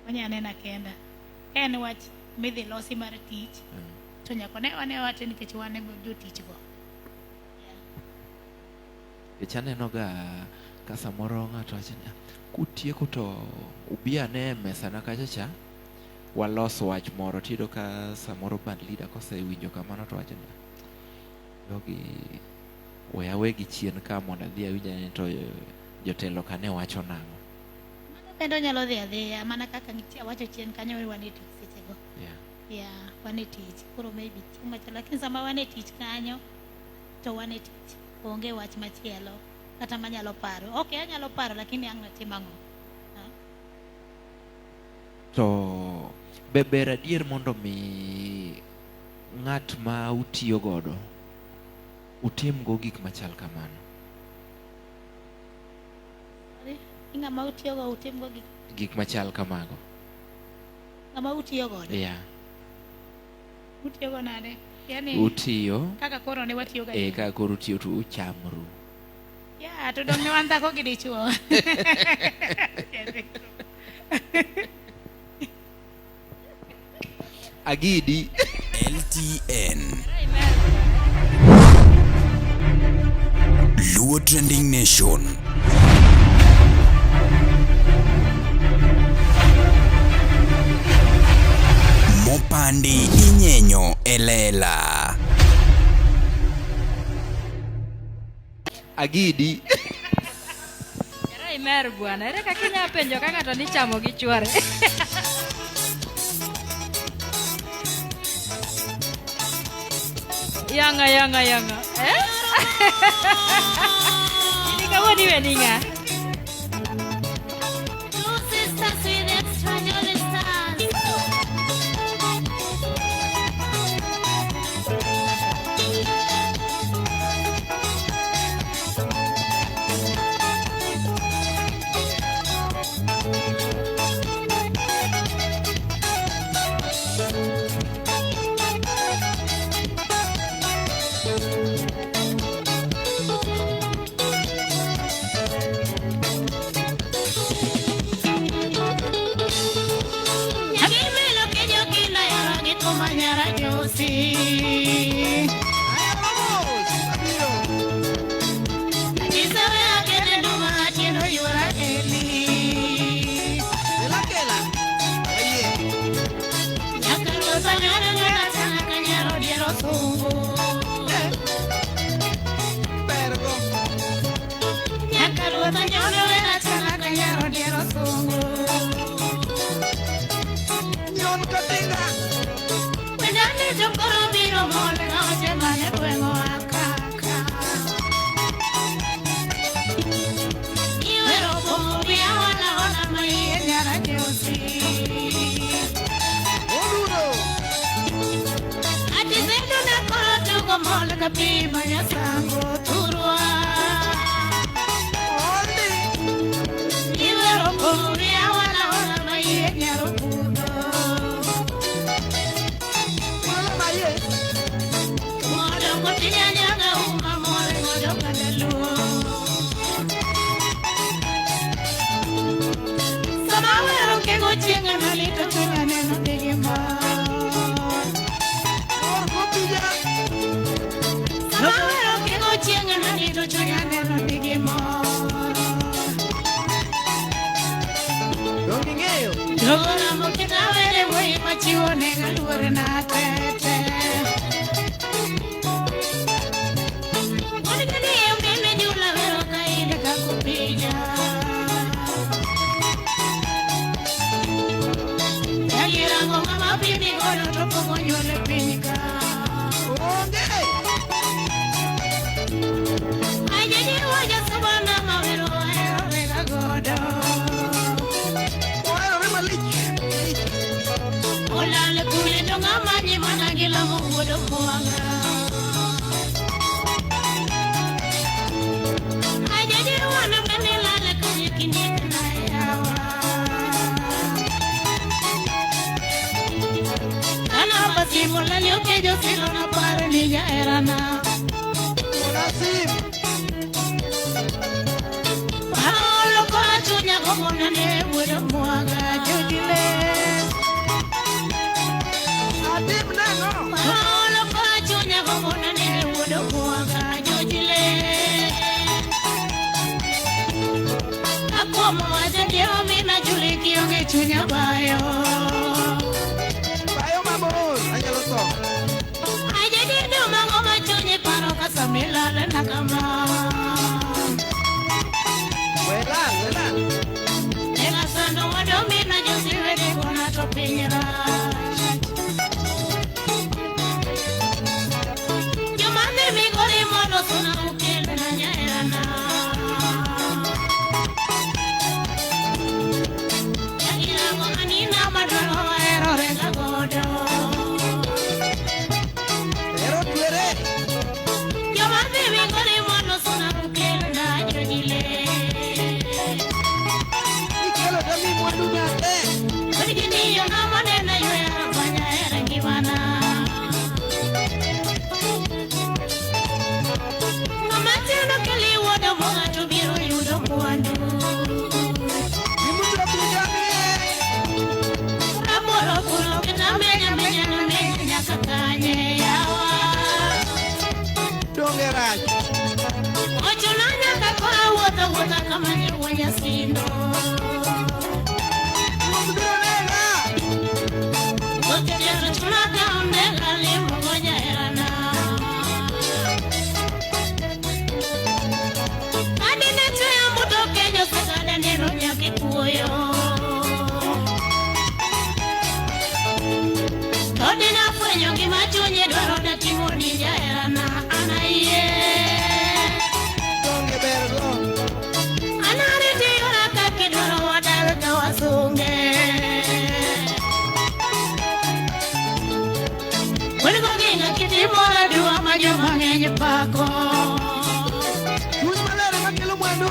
Onyal nena kenda. Ka en wach midhi losi mar tich, to nyaka one wane wate nikech wan e jotich go. Nikech aneno ga ka samoro ng'ato wacho ni ah, kutieko to ubi ane e mesana kacha cha walos wach moro tiyudo ka samoro band leader kosewinjo kamano to wacho ni ah, jogi we awegi chien ka mondo adhi awinj ane to jotelo ka ne wacho nang'o. Mano bende onyalo dhi adhiya mana kaka awacho chien kanyo ni wan e tich sechego. Yeah, wan e tich. Koro maybe chieng' machielo lakini sama wan e tich kanyo to wan e tich. Onge wach machielo kata manyalo paro. Okay, anyalo paro lakini ang' natim ang'o? To be ber adier mondo mi ng'at ma utiyo godo utimgo gik machal kamano? Sorry, ng'ama utiyogo utimgo gik machal kamago. Ng'ama utiyo godo? Yeah. Utiyogo nade? Yani, utiyo kaka koro ne watiyo ga. Kaka koro utiyo to uchamru. Yeah, to dong ne wan dhako gi dichuo. Agidi. LTN. Luo Trending Nation. Mopandi inyenyo elela. Agidi. Ere imer bwana, ere kaka inyalo penjo ka ng'ato ni chamo gi chwore? Yanga yanga yanga. Eh? Ini kawuono iwe ni ng'a? Two sisters with extra jolly stars. Katinga. Wendane to koro biro mol ka oche mane gweng'wa kaka. Iwero pong'o wiya hola hola ma iye nyara Josi. Ati zedu na koro tugo mol ka pi manyasango thurwa. Iwero pong'o wiya hola hola ma iye nyaro budho. Modongo tinyanyaga uma mol godo kata luo. Sama awero kego chieng'a nalito chunya neno nigi mor. Sama awero kego chieng'a nalito chunya neno nigi mor. Donge ing'eyo? Jogona moketa were wuoyi machiwo nega luor na tete. Wuod kadiyo mine jula wero ka in kakupija. Jagirango ng'ama pimi godo to pok onyuol e piny ka. Ajajiwa jasubana mawero ohero rega godo. Oherore malich. Olal kule to ng'ama nyi mana gilamo wuod omwanga. Ajajiwa namane lal kanye kindik na yawa. Kana basimo lali okejo silo na paro ni jaherana. Paolo kola chunya gomona ne wuod omwanga jojile. Atim nang'o? Paolo kola chunya gomona ne wuod omwanga jojile. Akuomo wacho diewo mina juli kionge chunya bayo. Bayo mabor. Anyalo tho. Ajajido mango machunye paro ka samilale na kama. Welal, welal. Ela sando wado mina josi wede kona to piny rach. Joma ne migori mondo suna ukel na nyaerana. Jagirango anina madwaro ohero rega godo. Ero twere. Joma ne migori mondo suna ukel na jojile. Ikelo dami mwandu na te. Kod ng'ama nena ywera fanya hera ngimana. Ng'ama tindo keli wuodo moga to biro yudo mwandu. Rabolo kulo kata menya menya na menya nyaka kanye yawa. Donge rach. Ochuna nyaka koro wuotho wuotha kama nyiwa nyasindo. Wuoth biro nega. Oketero chuna ka ondega limo go jaherana. Adine tweyo mbuto kenyo sakada neno nyaka ikuoyo. To dinafwenyo gima chunye dwaro datimo ni jaherana an ayie. Donge ber go. An ariti yora kaka idwaro wadar ka wasunge. Wen go ginga kitimora dua ma joma ng'eny pako. Chuny maler ema kelo mwandu.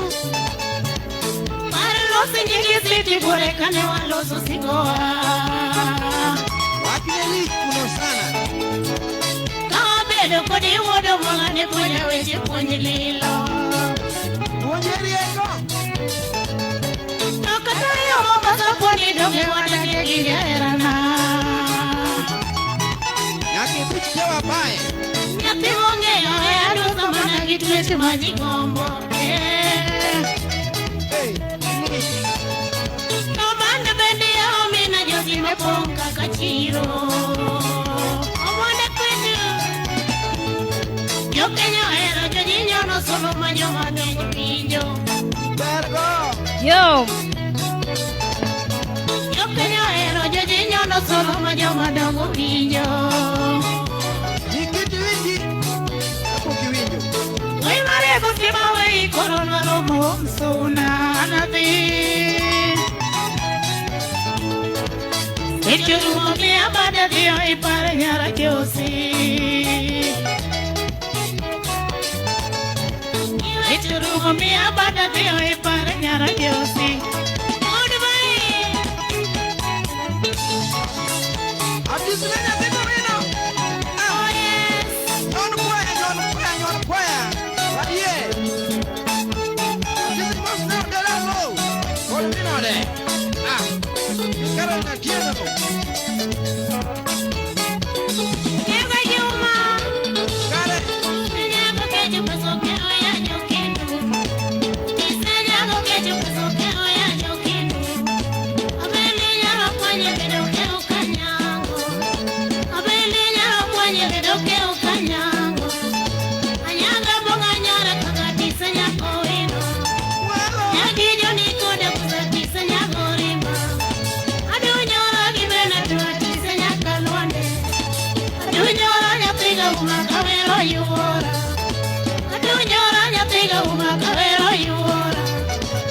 Mar losi nyingi siti bure kane waloso sigoa. Wachne lich kuno sana. Ka wabedo kodi wuodo mwanga ne puonja weche puonj lilo. Puonje rieko. To kata yo Mombasa poni donge wadake gi jaherana. Nyaka ibich jawa bae. Nyathi mong'eyo e aduso mana gi tuoche ma ji gombo. Eh. Hey, lich. To bende bende yawo mina jogi mopong' kaka chiro. Omwanda kwetu. Jokenya ohero jojinyono somo ma joma ng'eny winjo. Ber go. Yo. Jokenya ohero jojinyono solo ma joma dongo winjo. Jikiti winji kapok iwinjo. Woi marego sima wei koro nwaromo msuna anadhi. Seche rumo miya bada dhiyo ipar nyara Josi. Seche rumo miya bada dhiyo ipar nyara Josi. Goodbye. Atis ne nyathi Kowino. Oh yes. Nyon kwaya, nyon kwaya, nyon kwaya. Wadie. Atis mos ne odera lo. Kod minode. Ah. Karen Atieno. Yego Juma. Kare. Nyago kecho peso keo ya nyokendu. Tise nyago kecho peso keo ya nyokendu. Abeli nyaro kwanye kedo keo kanyango. Abeli nyaro kwanye kedo keo kanyango. Anyaga bonga nyara kaka tise nyako wino. Nyagijo ni kode kusa tise nyago rima. Adunyoro gibena tuwa tise nyakalwande. Adunyoro nyathiga uma kawero yuora. Adunyoro nyathiga uma kawero yuora.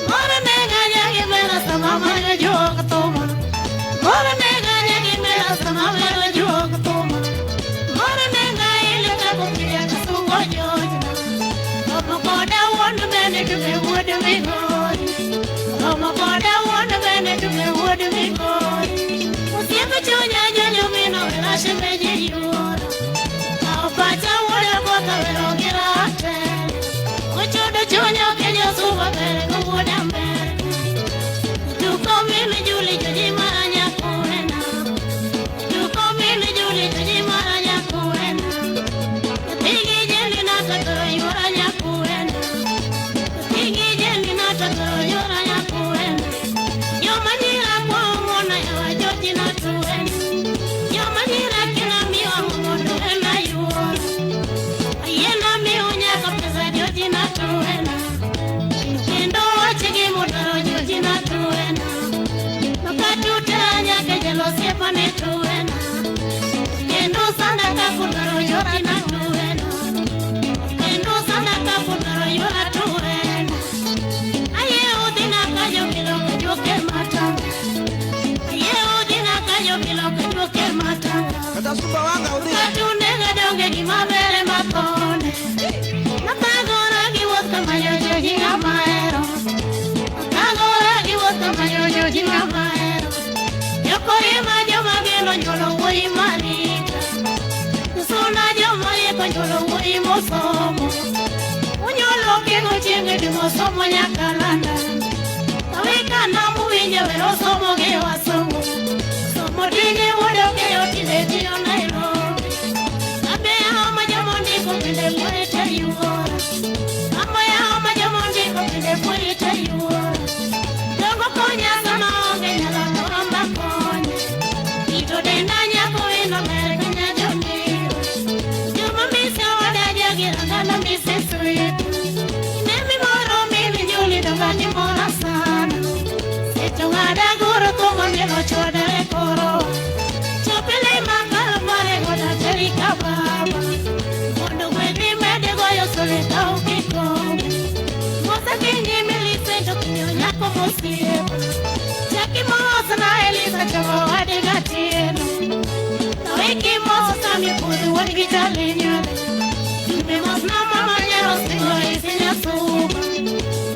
Moro nega nyagi mera sama mara juok thuma. Moro nega nyagi mera sama mara juok thuma. Moro nega ile kakukia kasungo jojna. Romo koda wuon bende tume wuod migori. Romo koda wuon bende tume wuod migori. Osiepe chunya jonyo mino wera shemeji yuora. Kao pacha wuoda koka wero gi ratel. Ochodo chunya okenyo suba bere go wuoda mbele. Tuko mimi juli joji mara nyakuena. Tuko mimi juli joji mara nyakuena. Tigi jeli na tatoro yura nyakuena. Tigi jeli na tatoro yura nyakuena. Joma nyira kwa ng'ona yawa joji na tuena. Joma nyira kina miwa mondo ena yuora. Ayena miyo nyaka pesa joji na tuena. Kendo wache gi mudoro joji na tuena. Makatutera nyaka jelo siepa ne tuena. Kendo sana kakudoro joji na tuena. Kendo sana kakudoro yora tuena. Aye udina kajo bilo kajuke matanga. Aye udina kajo bilo kajuke matanga. Kata Sumbawanga udhi. Katunega donge gi mabere makonde. Nakagora gi wuoth kama jojoji ng'ama hero. Nakagora gi wuoth kama jojoji ng'ama hero. Jokorima joma geno nyuolo wuoyi marita. Suna joma rieko nyuolo wuoyi mosomo. Unyuolo kego chienge dumo somo nyaka London. Kaweka namuwinjo wero somo gi wasungu. Somo tije wuod okeyo tinde tiyo Nairobi. Abe homa joma ndiko bende muete yuora. Ambo ya homa joma ndiko bende muete yuora. Dongo konya sama onge nyalo to amba konye. Ito denda nyako ino ber kanya jondiro. Joma mise wadaja girangana mise sweet. Nemi moro mimi juli donga ni mora sana. Secho ngada guro tomo nelo chodere koro. Chopele makal mare goda terika baba. Mondo gwedhi mede goyo sole tau kikombe. Mosa kinyi milisento kinyo nyako mosiepa. Chaki mosa na Elisa chogo wadiga tieno. Tawiki mosa sami pudhu wadgi chalinyode. Jume mos na mama nyero singo isinya suba.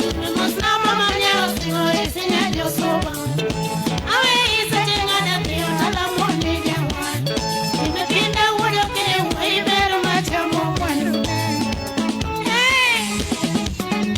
Jume mos na mama nyero singo isinya josuba. Awe isa chenga da tiyo tala moni jawan. Imepinda wuodo ke wuoyi ber machamo mwandu. Hey!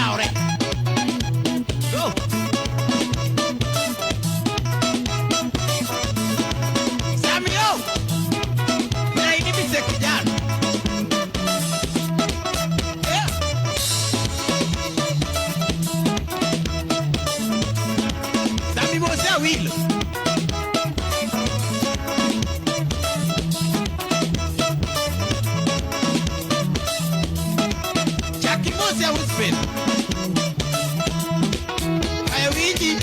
Oyawre. Go. Samio. Na inibise kijana. Yeah. Sami Mose Awilo. Jackie Mose Awuspin. Aya winji.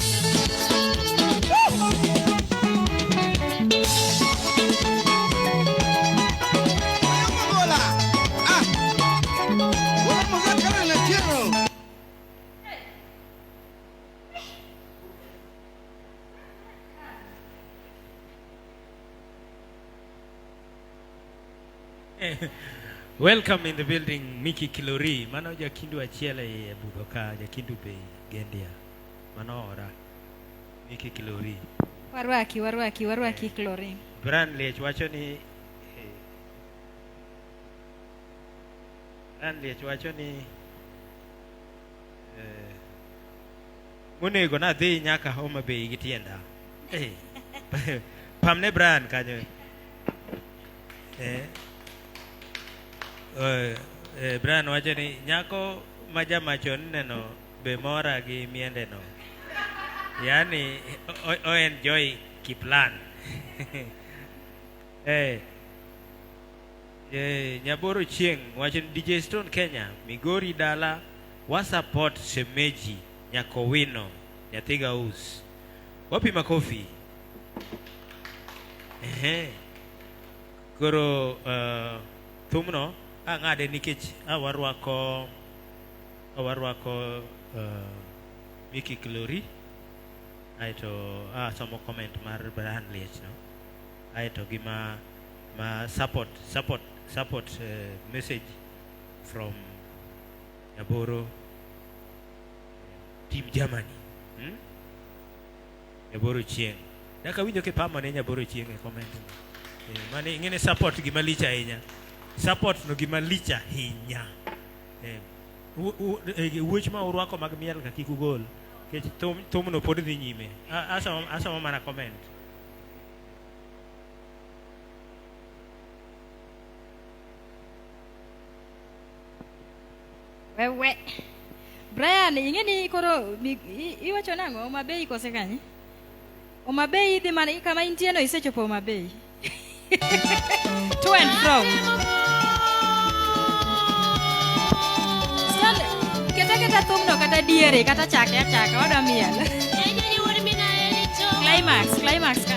Ayo Magola. Ah. Wala muzakara na tiro. Welcome in the building, Miki Kilori. Mano jakindu achiel e budho ka, jakindu be Gendia. Mano ora. Miki Kilori. Warwaki, warwaki, warwaki Chlorine. Brian Liech wacho ni Brian Liech wacho ni monego nadhi nyaka Homa Bay gi tienda. Pamne Brian kanyo. Brian wacho ni nyako ma jamacho neno be mora gi miende no. Yani o enjoy kiplan. Nyaboro Chieng wacho ni DJ Stone Kenya, Migori dala, wa support Shemeji Nyakowino, nyathi Gaus. Wapi makofi? Ehe. Koro thumno ang'ade nikech awarwako Miki Kilori, aeto asomo comment mar Brian Liech no, aeto gi ma support message from Nyaboro team Germany. Nyaboro Chieng. Daka winjo kipamo ne Nyaboro Chieng e comment. Mane ing'e ni support gima lich ahinya. Support no gima lich ahinya. Wuoch ma urwako mag miel ka kik ugol. Nikech thumno pod dhi nyime. Asomo mana comment. Wewe. Brian, ing'e ni koro iwacho nang'o? Homa Bay kose kanye? Homa Bay idhi mana kama intie no isechopo Homa Bay. To and from. Stanley, keta keta thumno kata diere kata chake achaka wadwa miel. Climax, climax ka.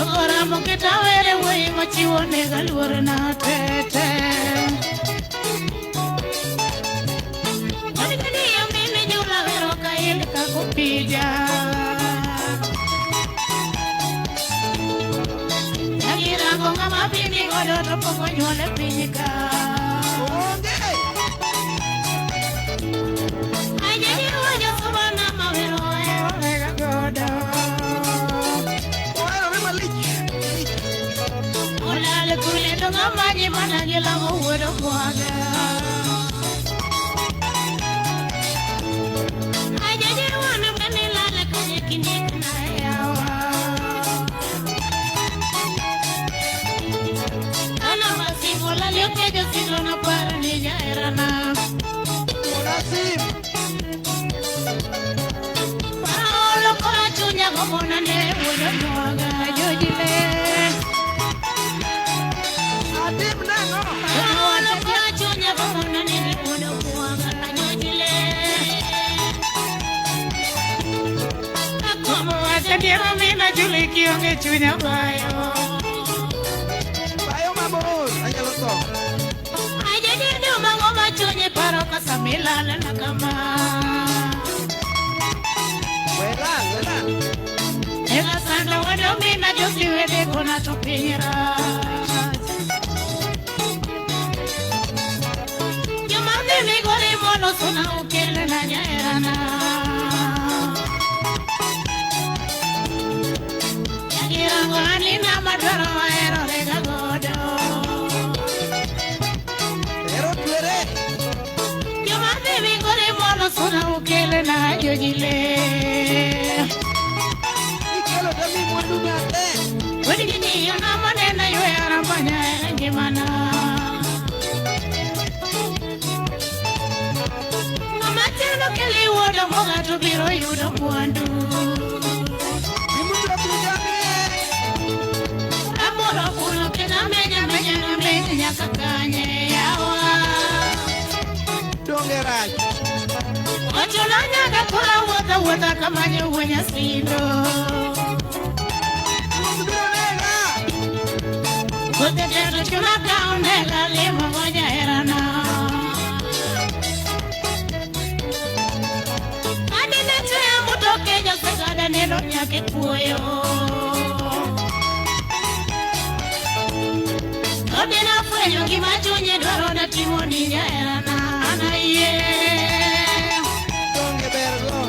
Ogoramo kitawere wuoyi machiwo nega luor na tete. Odigadiyo mimi jula wero kail kakupija. Agirango ng'ama pimi godo to pok onyuol e piny ka. Ajajiwo josubana mawero ohero lega godo. Olal kule to ng'ama ji mana gilamo wuod ogwaga. Ajajiwo ni bende lal kanye kindik na yawa. Ana masingo lal yokejo singo na paro ni jaherana. Paolo kora chunya gomona ne wuod ogwaga. Jojile. Paolo kora chunya gomona ne wuod ogwaga. Jojile. Akomo wasediero mina juli kionge chunya bayo. Bayo mabor, anyalo tho. Ajajedo mango machunye paro kasamilala na kama. Welal, welal. Ega sando wado mina josi wede kona to piny rach. Joma dhi migori mondo suna okel na jaherana. Jagirango anina madwaro ahero rega godo. Ero twere. Joma dhi migori mondo suna okel na jojile. Ikelo dami mwandu mate. Wedigidiyo namaneno ywera manya e ngimana. Ng'ama chando keli wuodo moga to biro yudo mwandu. Rabolo kuno kendo menya menya na menya nyaka kanye yawa. Donge rach. Ochuno nyaka koro wuotho wuotha kamanyo wuo nyasindo. Kothe tero chuna ka onega limo go jaherana. Adine tweya mutoke josegada neno nyaka e kuoyo. Odina fwenyo gima chunye dwaro natimo ni jaherana an ayie. Donge bergo.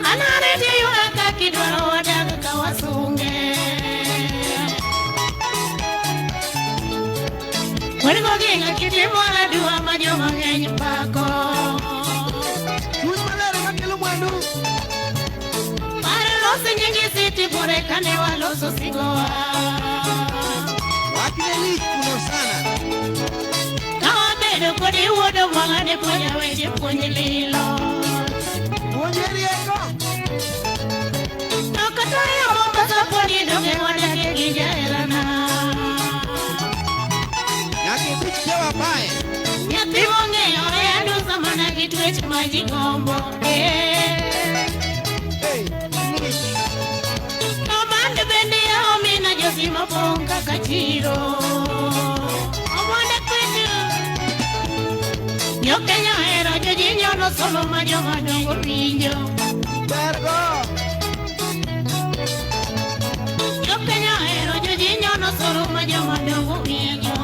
An areti ywak kaka idwaro wadag ka wasunge. Wen goginga kitimo aduwa ma joma ng'eny pako. Chuny maler ema kelo mwandu. Par loso nyingi siti bure kane waloso sigowa. Wachne lich kuno sana. Ka wabedo kodi wuodo mwang'a ne puonja weche puonj lilo. Puonje rieko. To kata e Mombasa podi donge wadake gi jaherana. Nyaka ibich kiewa bae. Nyathi mong'eyo e adusa mana gi twech ma ji gombo. Eh. Hey, lich. To band bende yawo mina josi mopong' kaka chiro. Omwanda kwetu. Jo Kenya ohero joji nyono solo ma joma dongo winjo. Bergo. Jo Kenya ohero joji nyono solo ma joma dongo winjo.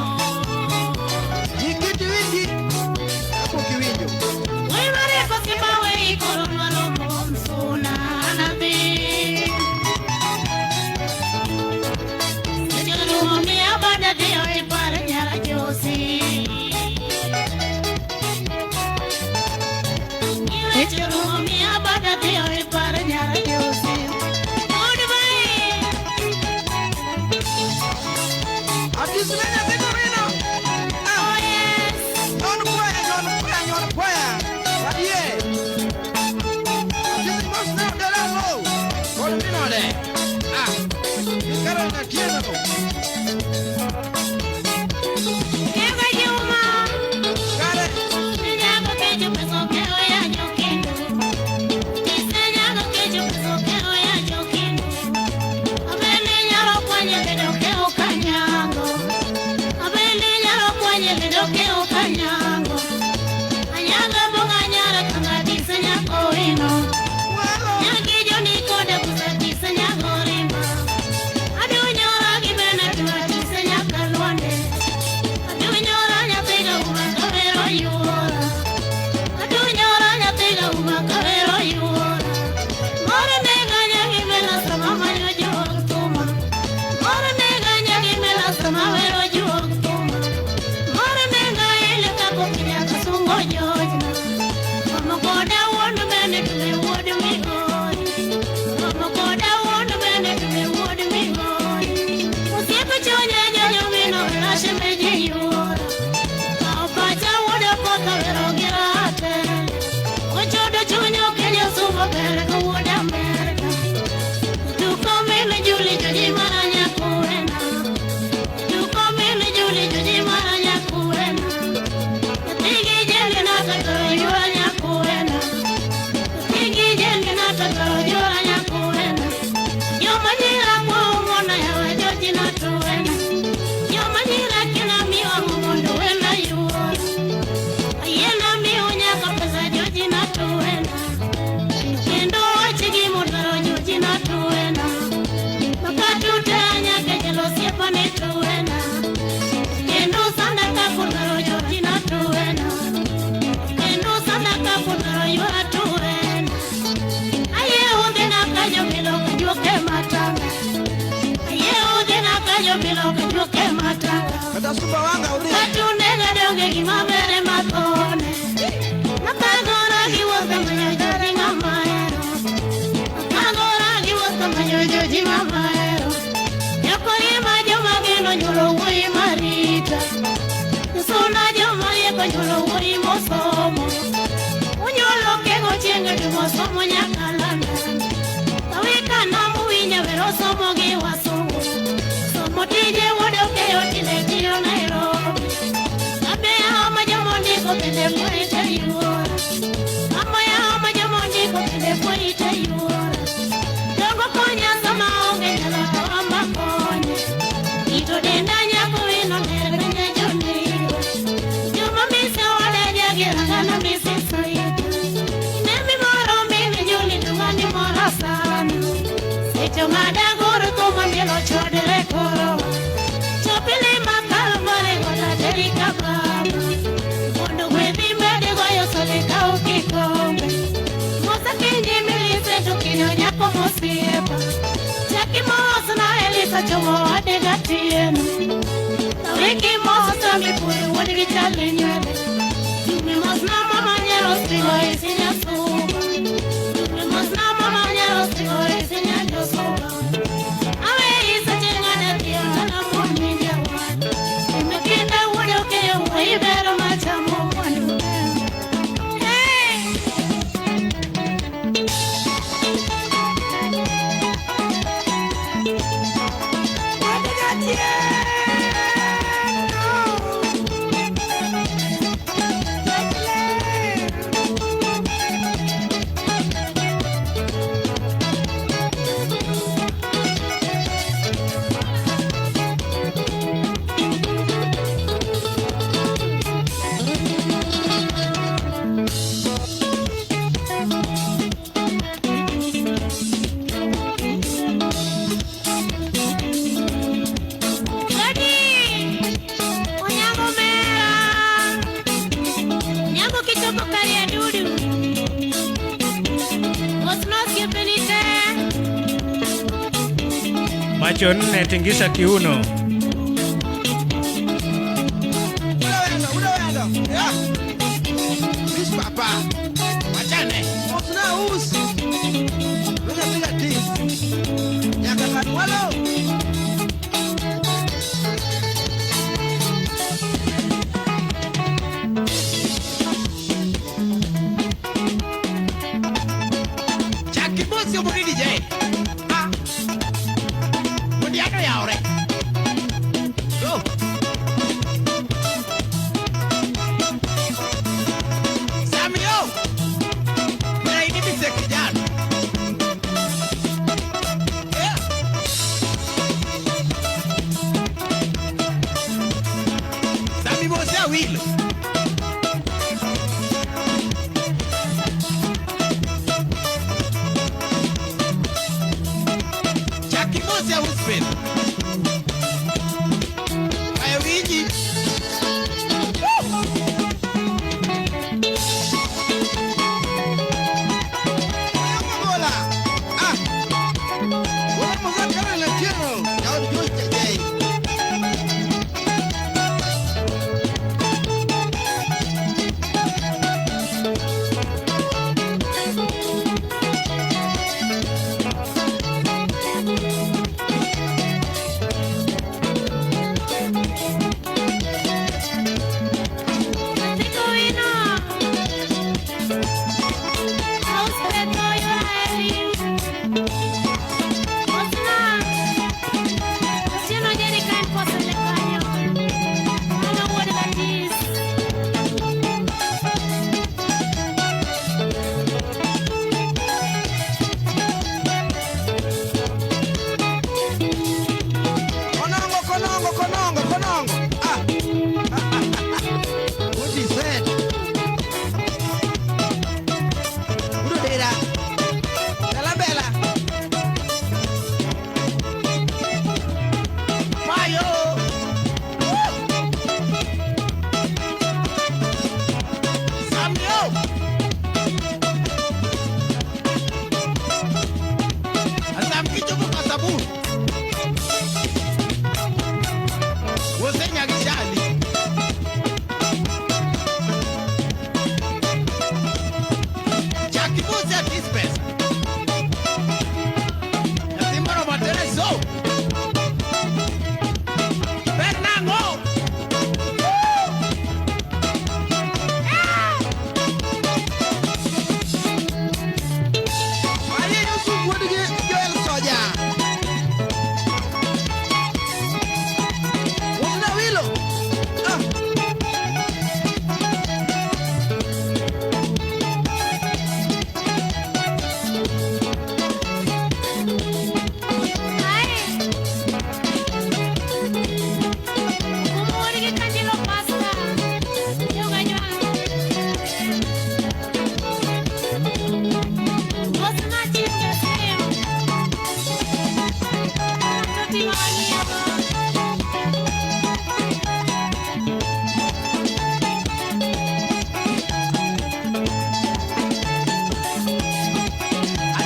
Nikech iwinji. Kapok iwinjo. Wei marieko simba wei koro dwaro msuna anadhi. Seche miya bada dhiyo ipar nyara josi. Seche rumo miya bada dhiyo ipar nyara josi. Goodbye. Atis ne nyathi Korino. Oh yes. Nyon kwaya, nyon kwaya, nyon kwaya. Wadie. Atis mos ne odela low. Kod minode. Ah. Carol Atieno. Kega Juma. Kare. Nyago kecho peso keo ya nyokindu. Ise nyago kecho peso keo ya nyokindu. Abende nyaro jobilo kajuoke matanga. Kata Sumbawanga udhi. Katunega donge gima bere mathone. Makagora gi wuotho manyo joji ng'ama hero. Makagora gi wuotho manyo joji ng'ama hero. Jokorima joma geno nyuolo wuoyi marita. Suna joma rieko nyuolo wuoyi mosomo. Unyuolo kego chieng' dumo somo nyaka London. Kaweka namu winja wero somo gi wasungu. Somo tije wuod okeyo tinde tiyo Nairobi. Abeya ma jomondiko bende purite yuora. Amoya ma jomondiko bende purite yuora. Dongo konya sama onge nyalo to amba konye. Ito denda nyako wino ler bende jonigo. Joma mise waleja girangana mise saita. Nemi moro mimi juli tungani mora sana. Seche madagoro kuma mielo chodere koro. Chopili makal mare goda teri kababa. Mondo gwedhi mede goyo sole kao kikombe. Mosa kinji milise tukinyo nyako mosiepa. Chaki mos na Elisa chomo wade gatieno. Wiki mos na mipuri wuod gi chali nywele. Jumi mos na mama nyero sigo isinya suba. Jumi mos na mama nyero sigo isinya josuba. Awe isa chenga na tiyo na moni jawa. Imekinda wuod okeyo wuoyi bero machamo mwandu. Hey! Gadi! Onyango mera! Onyango kichopo kare adudu. Osno osiepeni te. Macho nne, tingisha kiuno. Unaenda, unaenda. Yeah. This papa. Wachane. Osna us. Piga piga ti. Nyaka kanwalo. Chaki bosi omugi DJ. Ah. Odiano yaore. Go. Samio. Mera ini bisa kijana. Yeah. Sami bosi awil. Chaki bosi awuspin. Aya winji. Bola. Ah. Bola muzakara na chiro. Yaod jucha jai.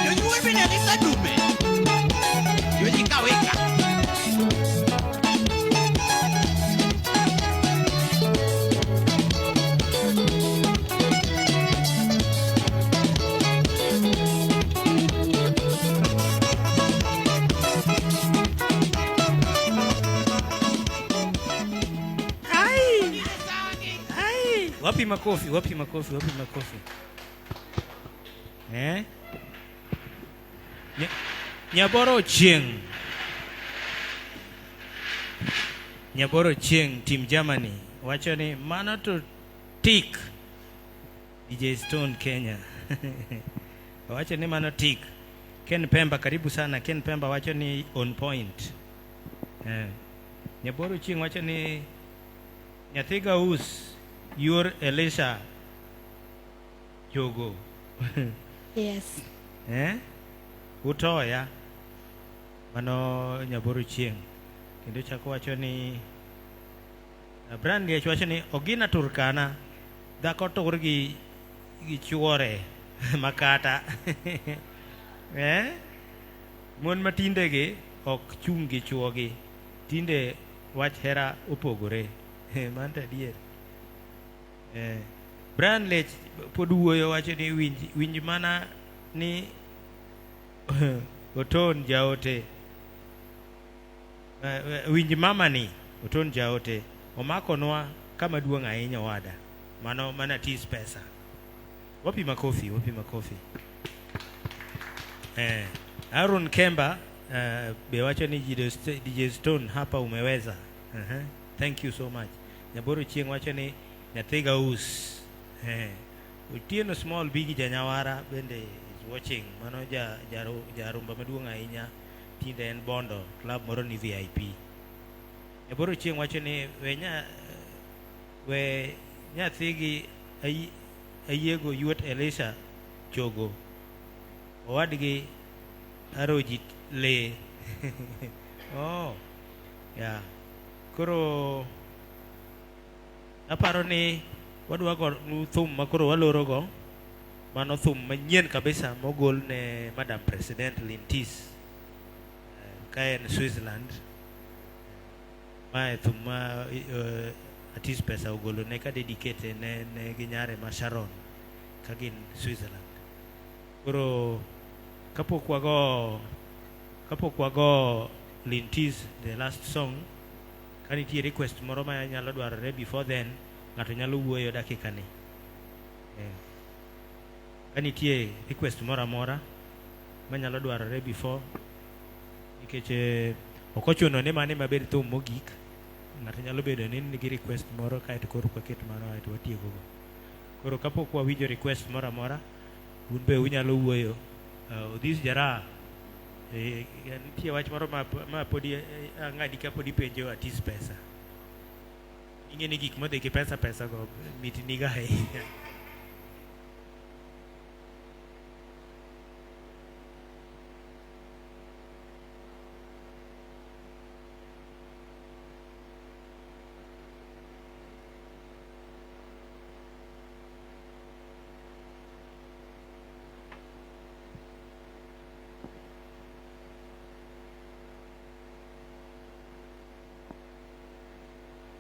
Jonyuol bende ni dume. Jonyika weka. Ai! Ai! Wapi makofi? Wapi makofi? Wapi makofi? Eh? Nyaboro Chieng. Nyaboro Chieng team Germany wacho ni mano to tik. DJ Stone Kenya. Wacho ni mano tik. Ken Pemba karibu sana. Ken Pemba wacho ni on point. Eh. Nyaboro Chieng wacho ni nyathi Gaus yor Elisha Jogo. Yes. Eh? Utoya. Mano Nyaboro Chieng. Kendo chako wacho ni Brian Liech wacho ni Ogina Turkana dhako tur gi chuore makata. Eh? Mon matindegi ok chung' gi chuogi. Tinde wach hera opogore. Mano to adier. Eh. Brian Lech pod wuoyo wacho ni winj mana ni Oton jaote. Winj mama ni Oton jaote omakonwa kama duong' ahinya owada. Mano mana tis pesa. Wapi makofi, wapi makofi. Eh, Aaron Kemba be wacho ni DJ Stone hapa umeweza. Thank you so much. Nyaboro Chieng wacho ni nyathi Gaus. Otieno Small Big Janyawara bende is watching. Mano jarumba maduong' ahinya. Tinde en Bondo, club moro ni VIP. Nyaboro Chieng wacho ni we nyathigi ayiego yuot Elisha Chogo. Owadgi Aroji le. Oh, yeah. Koro aparo ni wadwa go thum ma koro walorogo. Mano thum manyien kabisa mogol ne Madam President Lintis ka en Switzerland. Mae thum ma Atis Pesa ogolo ne ka dedicate ne gi nyare ma Sharon ka gin Switzerland. Koro kapok wago Lintis the last song, ka nitie request moro ma nyalo dwarore before then, ng'ato nyalo wuoyo dakika ni. Ka nitie request moro amora manyalo dwarore before, nikech ok ochuno ni mane mabed thum mogik, ng'ato nyalo bedo ni nigi request moro kaeto koro waket mano aeto watieko go. Koro kapok wawinjo request moro amora, un be unyalo wuoyo. Odhis Jara, nitie wach moro ma podi ang'adi ka podi penjo Atis Pesa. Ing'e ni gik modhi gi pesa go mit niga ahinya.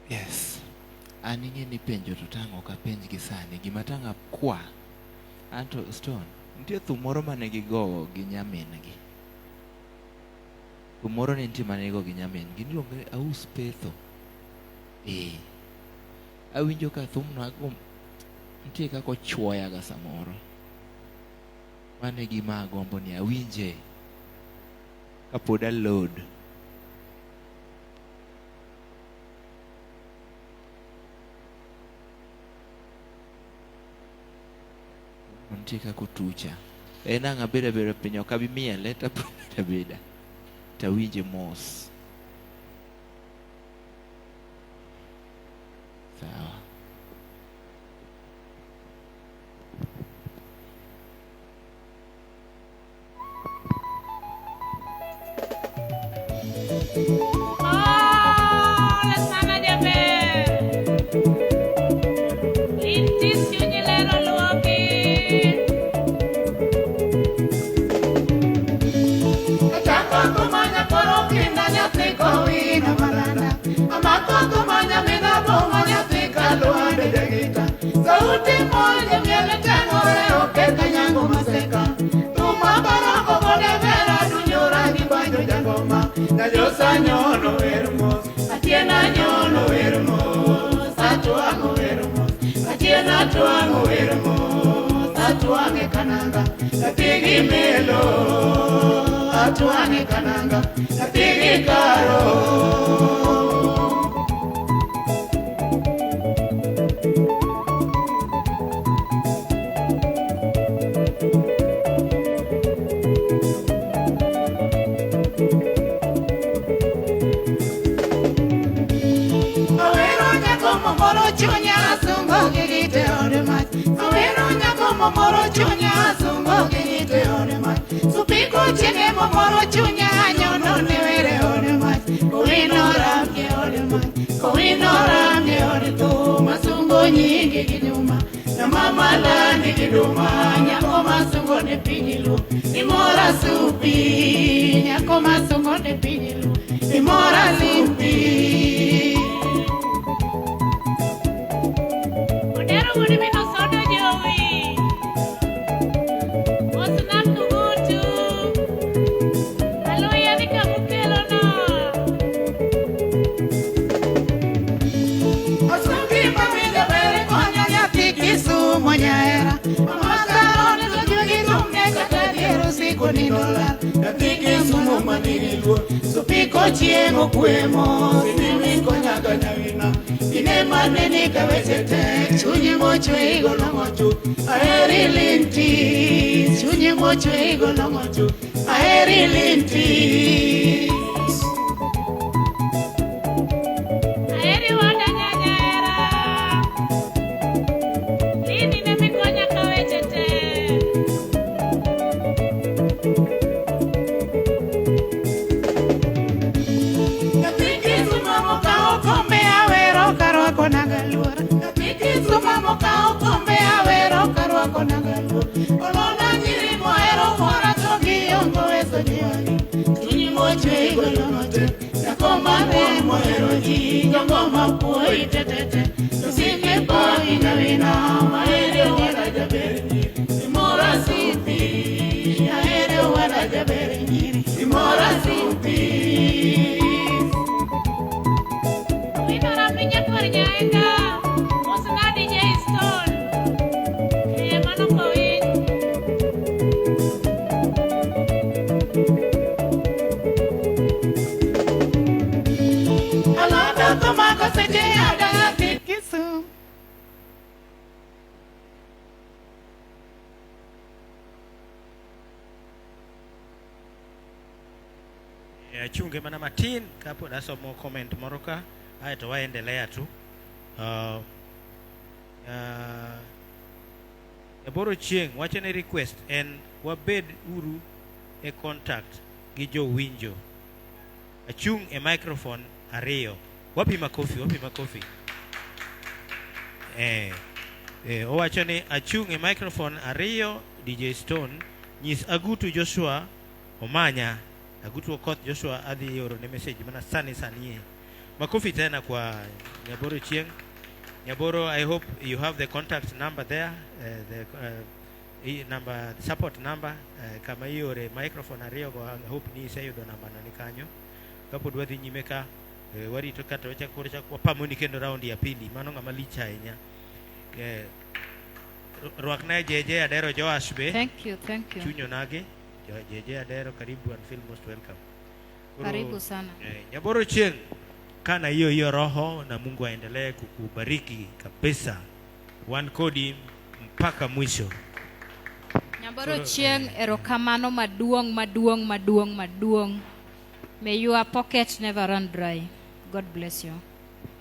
Yes. An ing'e ni penjo to tang' ok apenj gi sani. Gima tang' akwa. Anto Stone, nitie thum moro mane gigowo gi nyamin-gi. Thum moro ne nitie mane gigo gi nyamin-gi. Niluongo ni Aus Petho. Eh. Awinjo ka thumno nitie kaka ochuoyaga samoro. Mano e gima agombo ni awinje kapod aload. Nitie kaka otucha. En ang' abed abeda piny ok abi miele to abiro bedo abeda. Tawinje mos. Sawa. Najosa nyono wer mos, Atieno nyono wer mos, atwang'o wer mos, Atieno atwang'o wer mos, atwang'e kananga, nyathi melo, atwang'e kananga, nyathi karo. Awero nyako momoro chunya asungo gi gite ode mach. Awero nyako momoro chunya asungo gi gite ode mach. Supiko chienge momoro chunya nyono ne were ode mach. Kowino ramye ode mach. Kowino ramye ode thum asungo nyingi gi nyuma. Na mama landi gi duma nyako masungo ne piny luo. Imora supi nyako masungo ne piny luo. Imora supi. Odero wuod min Osodo Jowi. Mosna Kugutu. Aluya ni kamukelono. Osungi mawinjo ber konyo nyathi Kisumo nyaera. Mama onego juogi thumne kata dier usiku nindo lal. Nyathi Kisumo manigi luor, supiko chieng' okwe mos, inimi konyaga nyawina. Ine maneni ka weche tek, chunyi mochwe igolong'o chuth. Aheri linti, chunyi mochwe igolong'o chuth. Aheri linti. Aheri wada nyanyaera. Lini ne mikonya ka weche tek. Nyathi Kisumo mokawo kombe awero karwako nanga luor. Nyathi Kisumo mokawo kombe awero karwako nanga luor. Olona nyiri mohero mora to giongo weso jiwagi. Chunyi mochwe igolong'o te. Nyako mane mohero ji jongo mapuoyi tetete. Osike pagi nyawina maere wada jaber nyiri. Imora supi ahere wada jaber nyiri. Imora supi. Wino rapinya kwar nyaenga. Mosna DJ Stone. Mano kowiny. Alanda komako seche ada nyathi Kisumu. Achunge mana matin kapod asomo comment moro ka aeto waendelea tu. Nyaboro Chieng' wacho ni request en wabed uru e contact gi jowinjo. Achung' e microphone ariyo. Wapi makofi, wapi makofi. Owacho ni achung' e microphone ariyo DJ Stone nyis Agutu Joshua Omanya. Agutu Okoth Joshua adhi oro ne message mana sani sani e. Makofi tena kwa Nyaboro Chieng'. Nyaboro, I hope you have the contact number there, the number, support number, kama iore microphone ariyo go, I hope ni iseyudo namba no ni kanyo. Kapod wadhi nyime ka, warito kata wachako koro chak wapamoni kendo round ya pili. Mano ng'ama lich ahinya. Rwakna JJ Adero Joash be. Thank you, thank you. Chunyo nage. JJ Adero, karibu and feel most welcome. Koro, Karibu sana. Nyaboro Chieng', kana hiyo hiyo roho na Mungu aendelee kukubariki kabisa. Wan kodi mpaka mwisho. Nyaboro Koro, Chieng', erokamano maduong', maduong', maduong', maduong'. May your pocket never run dry. God bless you.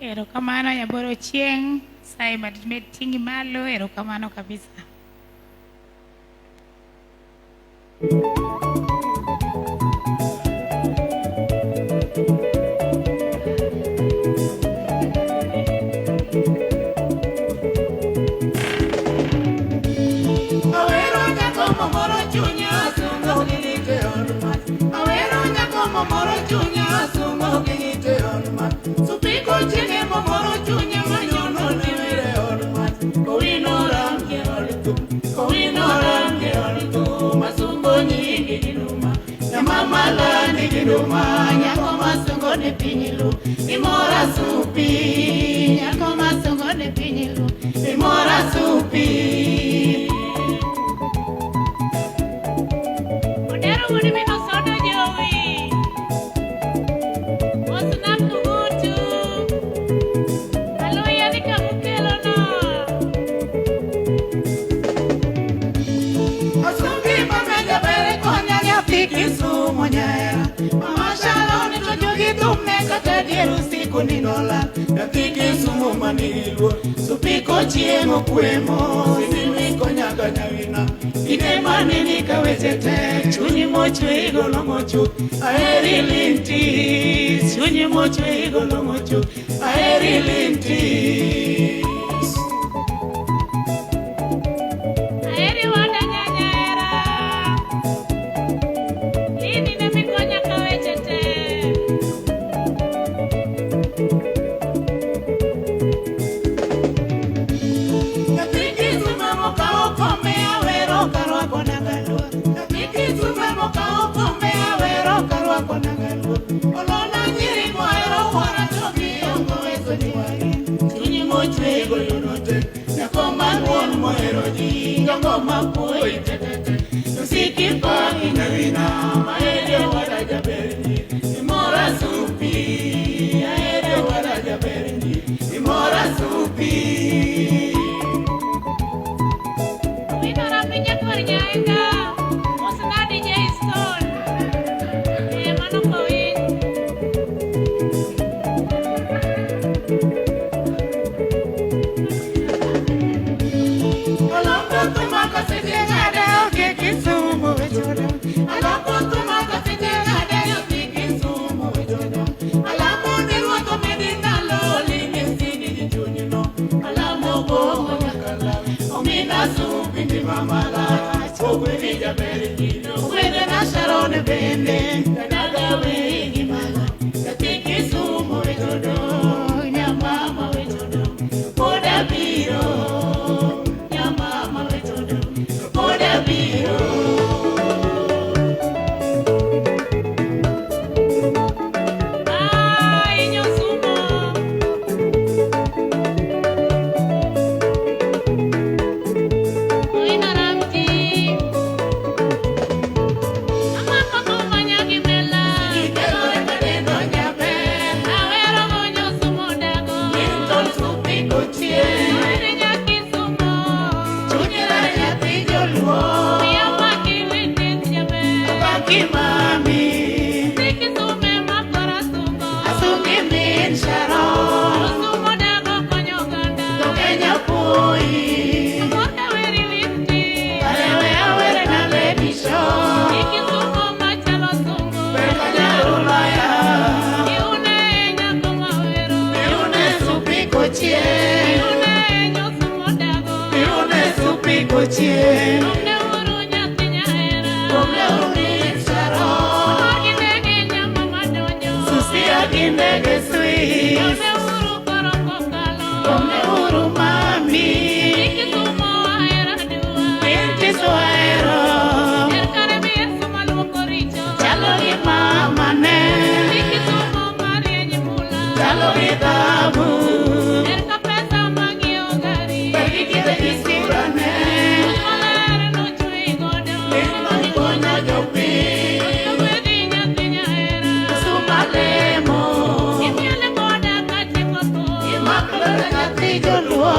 Erokamano Nyaboro Chieng', saye med ting'i malo, erokamano kabisa. Awero nyako momoro chunya asungo gi gite od mach. Awero nyako momoro chunya asungo gi gite od mach. Supiko chienge momoro chunya manyono ne were od mach. Kowino ramke od thum, kowino ramke od thum, asungo nyingi gi duma. piny Luo. Imora supi, nyako masungo ne piny Luo. Imora supi. Odero wuod min Osodo Jowi. Mosna Kugutu. Aluya ni kamukelono. Osungi mameja bere konya nyathi Kisumu nyaera. Mama Sharon to jogi thumne kata dier usiku ninola. Nyathi Kisumu manigi luor, supiko chieng' okwemo, sinimi konyaga nyawina. Ine maneni ka weche tek, chunyi mochwe igolo mochuk. Aheri lintis, chunyi mochwe igolo mochuk. Aheri lintis. Aheri wada nyanya hera. Lini ne mikonya ka weche tek. Nyathi Kisumu mokawo kombe awero karwako nanga luor. Nyathi Kisumu mokawo kombe awero karwako nanga luor. Olona nyiri mohero wuora to giongo weso ni wari. Chunyi mochwe golo note. Nyako mang'won mohero ji, nyako mapuoyi tetete. Osiki paki nyawina, maere wada jaberni. Imora supi, aere wada jaberni. Imora supi. Winora pinja kwar nyaenga. Mosna DJ Stone. Mano kowiny. Aloko tumako seche ng'ade onge Kisumu wechoda. Aloko tumako seche ng'ade onge Kisumu wechoda. Alamo ni ruoth omedi ndalo oling' e sidi gi chunyno. Alamo bongo nyakala omina supi ngima malach. Ogwedhi jaber kino ogwedhena Sharon bende. Dadaga wegi mala nyathi Kisumu wechodo. Nyamama wechodo pod abiro. Nyamama wechodo pod abiro. Ai, nyosumo. Owino Ramji. Amako kumanya gi mela. Ikelore kadendo nyaber. Awero go nyosumo dago. Linton supi kochien. Aheri nyakisumo. Chunyi ler nyathi joluo. Miya maki litin jaber. Apaki mami. Sikisume makora sungo. Asungi min Sharon. Osumo dago konyo oganda. To Kenya puoyi. Amor ka weri limti. Arewe awere na Lady Shaw. Ikisumo machalo sungo. Ber ka nyarulaya. Iune nyako mawero. Iune supi kochien. Iune nyosumo dago. Iune supi kochien. Omne uru nyathi nyahera. Omne uru min Sharon. Amor gi ndege nyama madonjo. Susia gi ndege Swiss. Omne uru koro kokalo. Omne uru mami. Ikisumo ahera dua. Binti Soero. Er kare bi Yesu maluoko richo. Chalo gi mama ne. Ikisumo marieny mula. Chalo gi dhahabu. Er ka pesa mang'iewo gari. Ber gi kite gi sura ne. Chuny maler nochwe godo. Lendo konyo jopiny. Ogwedhi nyathi nyahera. Suma lemo. Imiele koda katieko tho. Imako lweta nyathi joluo.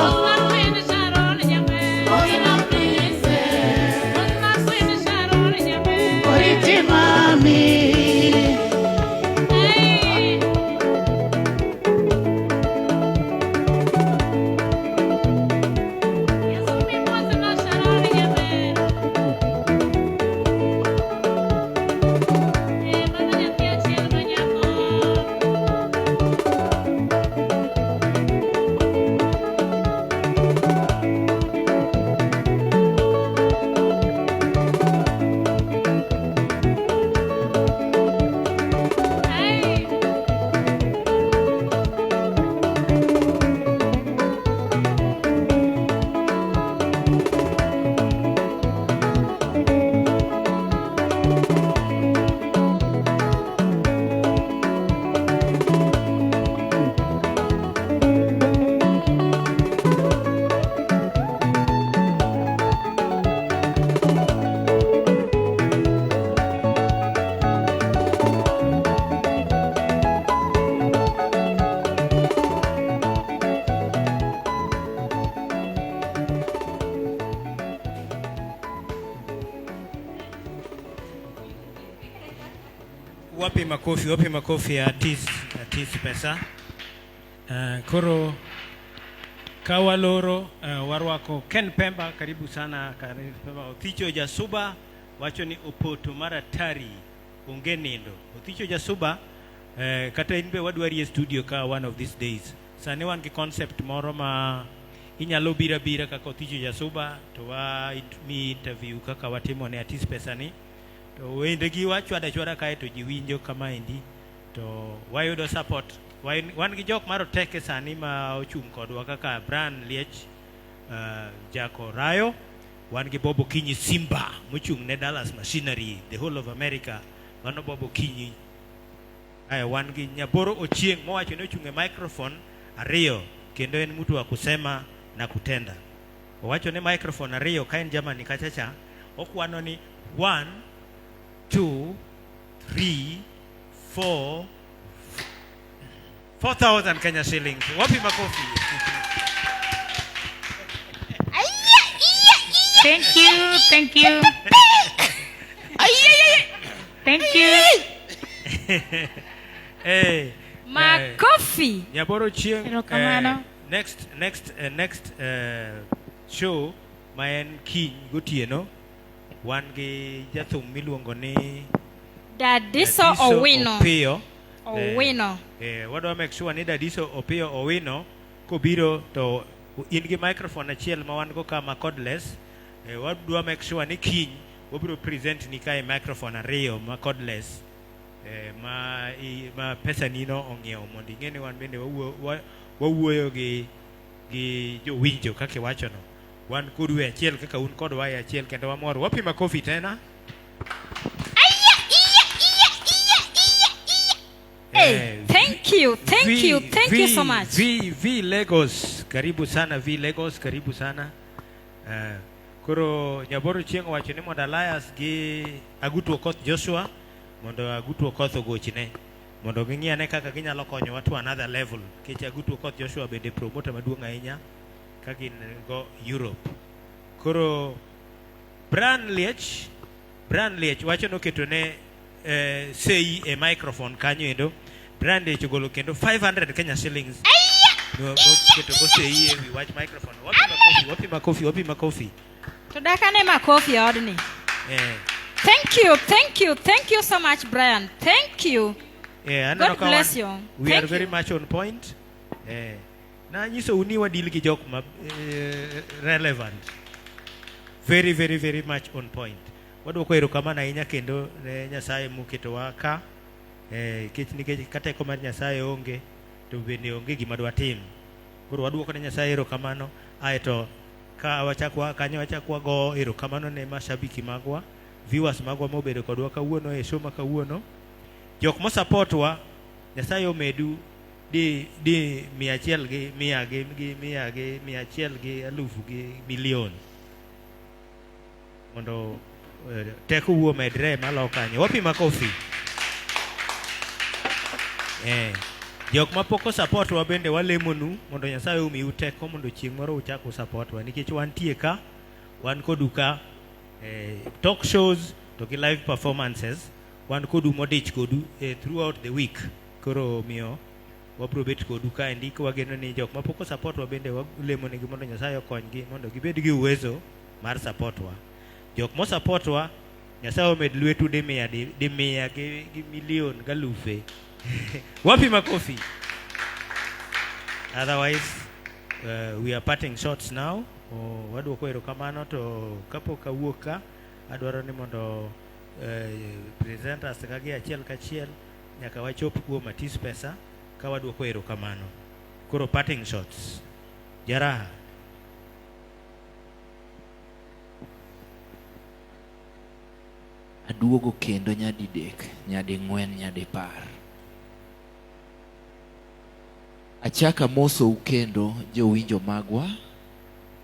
Osna Queen Sharon jaber. Oina princess. Osna Queen Sharon jaber. Oriti mami. Hey. makofi, wapi makofi ya Atis, Atis Pesa. Koro ka waloro warwako Ken Pemba, karibu sana karibu Pemba. Othicho Jasuba wacho ni opoto mar atari onge nindo. Othicho Jasuba kata in be wadwari e studio ka one of these days. Sani wan gi concept moro ma inyalo biro abira kaka Othicho Jasuba to wa mi interview kaka watimo ne Atis Pesa ni. To wende gi wachwado achwada kae to ji winjo kamaendi to wayudo support. Wan gi jok maroteke sani ma ochung' kodwa kaka Brian Liech, Jako Rayo, wan gi Bob Okinyi Simba mochung' ne Dallas Machinery, the whole of America. Mano Bob Okinyi. Aya, wan gi Nyaboro Ochieng' mowacho ni ochung' e microphone ariyo kendo en mtu wa kusema na kutenda. Owacho ni microphone ariyo ka en Germany kacha cha, okwano ni 1 2 3 4 4,000 Kenya shillings. Wapi makofi? Thank you, thank you. Thank you. Hey, Makofi. Nyaboro Chieng. Erokamano. Next show ma en kiny gotieno wan gi jathum miluongo ni Dadiso Dadiso Owino. Opiyo. Owino. Wadwa make sure ni Dadiso Opiyo Owino kobiro to in gi microphone achiel ma wan go ka ma cordless. Wadwa make sure ni kiny wabiro present ni kae microphone ariyo ma cordless ma pesa nino ong'iewo mondo ing'e ni wan bende wawuoyo gi jowinjo kaka iwachono. Wan kodu e achiel kaka un kodwa e achiel kendo wamor. Wapi makofi tena. Hey, thank you, thank you, thank you so much. V, V Lagos, karibu sana V Lagos, karibu sana. Koro Nyaboro Chieng' owacho ni mondo Elias gi Agutu Okoth Joshua mondo Agutu Okoth ogochne mondo ging'i ane kaka ginyalo konyowa to another level nikech Agutu Okoth Joshua bende promoter maduong' ahinya ka gin go Europe. Koro Brian Liech, Brian Liech wacho noketo ne sei e microphone kanyo endo. Brian Liech ogolo kendo 500 Kenya shillings. Noketo go sei e wi wach microphone. Wapi makofi, wapi makofi, wapi makofi. To dakane makofi e odni. Thank you, thank you, thank you so much, Brian. Thank you. Aneno God ka bless you. We are Thank very you. much on point. Na nyisou ni wadil gi jok ma relevant. Very, very, very much on point. Wadwoko erokamano ahinya kendo ne Nyasaye moketowa ka. Nikech ka teko mar Nyasaye onge, to bende onge gima dwatim. Koro wadwoko ne Nyasaye erokamano, aeto ka wachak kanyo wachak wago erokamano ne mashabiki magwa, viewers magwa mobedo kodwa kawuono e show ma kawuono. Jok mosupportwa, Nyasaye omedu di 100 gi 100 gi 100 gi 100 gi 1000 gi milion. Mondo teko wuo medre malo kanyo. Wapi makofi. Jok mapok osupportwa bende walemonu mondo Nyasaye omiu teko mondo chieng' moro uchak usupportwa nikech wantie ka, wan kodu ka, talk shows to gi live performances, wan kodu modich kodu throughout the week. Koro omiyo wabro bet kodu kaendi ka wageno ni jok mapok osupportwa bende walemonegi mondo Nyasaye okonygi mondo gibed gi uwezo mar supportwa. Jok mosupportwa, Nyasaye omed lwetu di mia, di mia gi milion galufe. Wapi makofi? Otherwise, we are parting shots now. Oh, wadwoko erokamano to kapok awuok ka, adwaro ni mondo presenters ka gi achiel kachiel nyaka wachop kuom Atis Pesa ka wadwoko erokamano. Koro parting shots. Jaraha. Aduogo kendo nyadidek, nyading'wen, nyadipar. Achako amosou kendo jowinjo magwa,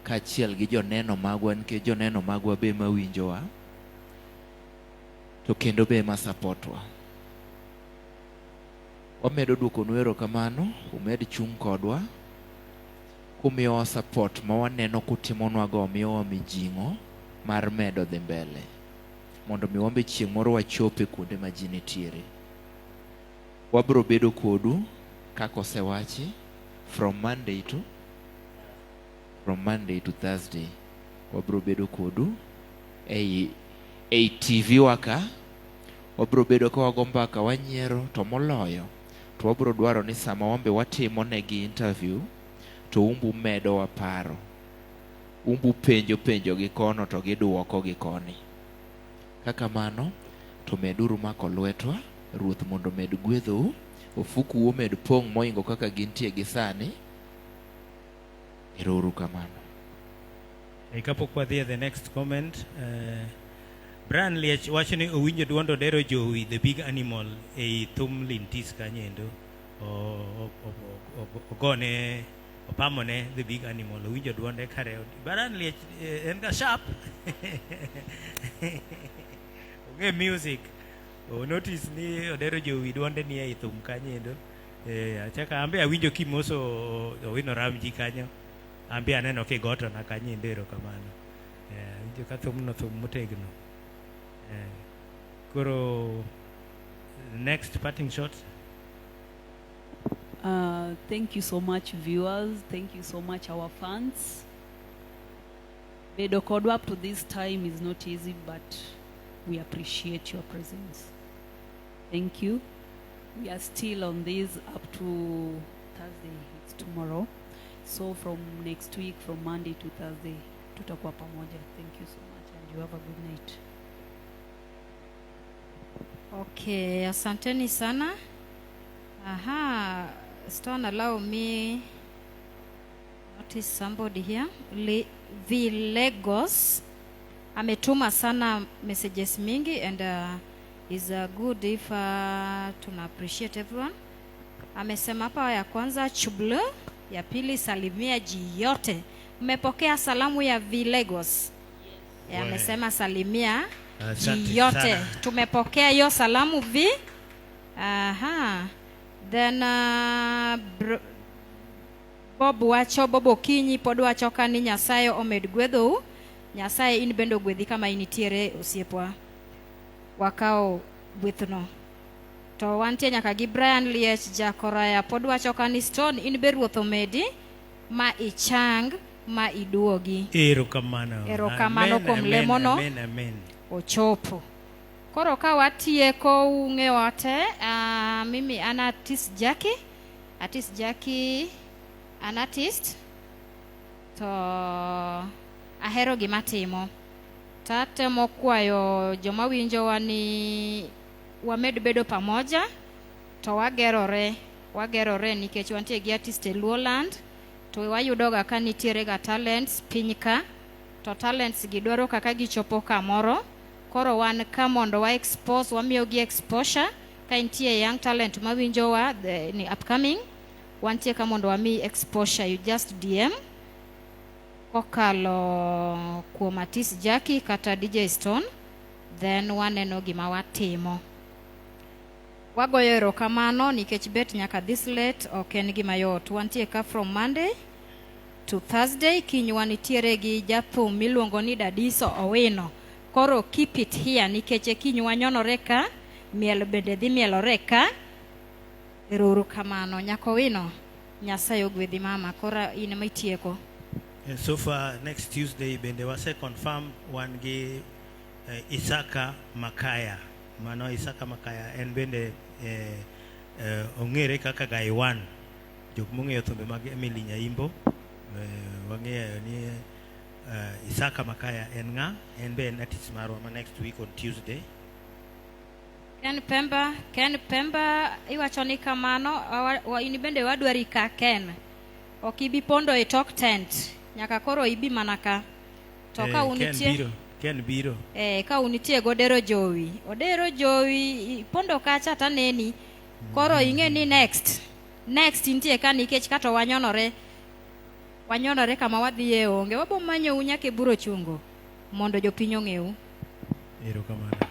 kaachiel gi joneno magwa, nikech joneno magwa be mawinjowa, to kendo be ma supportwa. Wamedo duokonu erokamano, umed chung' kodwa, kumiyowa support ma waneno kutimonwago miyowa mijing'o mar medo dhi mbele, mondo mi wambe chieng' moro wachope kuonde ma ji nitiere. Wabro bedo kodu kaka osewachi from Monday to Thursday. Wabro bedo kodu ei TV wa ka. Wabro bedo ka wago mbaka, wanyiero, to moloyo to wabro dwaro ni sama wambe watimo negi interview to umbu medowa paro. Umbu penjo penjo gi kono to giduoko gi koni. Kaka mano to meduru mako lwetwa, Ruoth mondo omed gwedhou, ofuku omed pong' moingo kaka gintie gi sani. Ero uru kamano. Kapok wadhi e the next comment, Brian Liech wacho ni owinjo duond Odero Jowi, the big animal, ei thum Lintis kanyo. Ogone opamone the big animal, owinjo duonde kare. Brian Liech en ga sharp. Ong'e music. O notice ni Odero Jowi duonde ni ei thum kanyo endo. Achaka ambe awinjo kimoso Owino Ramji kanyo. Ambe aneno kigotona kanyo endo, erokamano. Awinjo ka thumno thum motegno. Koro next parting shot. Thank you so much, viewers. Thank you so much, our fans. Bedo kodwa up to this time is not easy, but we appreciate your presence. Thank you. We are still on this up to Thursday. It's tomorrow. So from next week, from Monday to Thursday, tutakuwa pamoja. Thank you so much, and you have a good night. Okay, asanteni sana. Aha, Stone, allow me notice somebody here. Villegos ametuma sana messages mingi and is good if tuna appreciate everyone. Amesema hapa ya kwanza chuble, ya pili salimia ji yote. Mmepokea salamu ya Villegos? Yes. Amesema salimia ji yote. Sana. Tumepokea hiyo salamu vi. Aha. Then Bob wacho, Bob Okinyi pod wacho ka ni Nyasaye omed gwedhou. Nyasaye in bende ogwedhi kama initiere osiepwa. Wakawo gwethno. To wantie nyaka gi Brian Liech Jakoraya pod wacho ka ni Stone in be ruoth omedi ma ichang ma iduogi. Erokamano. Erokamano Amen, kuom amen, lemono. Amen, amen. Ochopo. Koro ka watieko ung'ewa te, mimi an artist Jackie, artist Jackie an artist to ahero gima atimo. To atemo kwayo joma winjowa ni wamed bedo pamoja to wagerore, wagerore nikech wantie gi artist e Luoland to wayudoga ka nitiere ga talents piny ka to talents gi dwaro kaka gichopo kamoro. Koro wan ka mondo wa expose, wamiyo gi exposure ka nitie young talent mawinjowa ni upcoming, wantie ka mondo wami exposure. You just DM kokalo kuom artist Jackie kata DJ Stone, then waneno gima watimo. Wagoyo erokamano nikech bet nyaka this late ok en gima yot. Wantie ka from Monday to Thursday, kiny wanitiere gi jathum miluongo ni Dadiso Owino. Koro keep it here nikech e kiny wanyonore ka, miel bende dhi mielore ka. Ero uru kamano. Nyako Owino, Nyasaye ogwedhi mama, koro in ema itieko. So far next Tuesday bende wase confirm wan gi Isaka Makaya. Mano Isaka Makaya en bende ong'ere kaka Gaiwan. Jok mong'eyo thumbe mag Emily Nyaimbo, wang'eyo ni Isaka Makaya en ng'a, en be en artist marwa ma next week on Tuesday. Ken Pemba, Ken Pemba iwacho ni kamano, in bende wadwari ka Ken. Ok ibi pondo e tok tent, nyaka koro ibi mana ka. To ka Ken unitie biro, Ken biro. Ka unitie godero Jowi. Odero Jowi, ipondo kacha taneni. Koro ing'e ni next. Next nitie ka nikech kato wanyonore. Wanyonore kama wadhiye onge. Wabo manyou nyaka e buro chungo mondo jopiny ong'eu. Erokamano.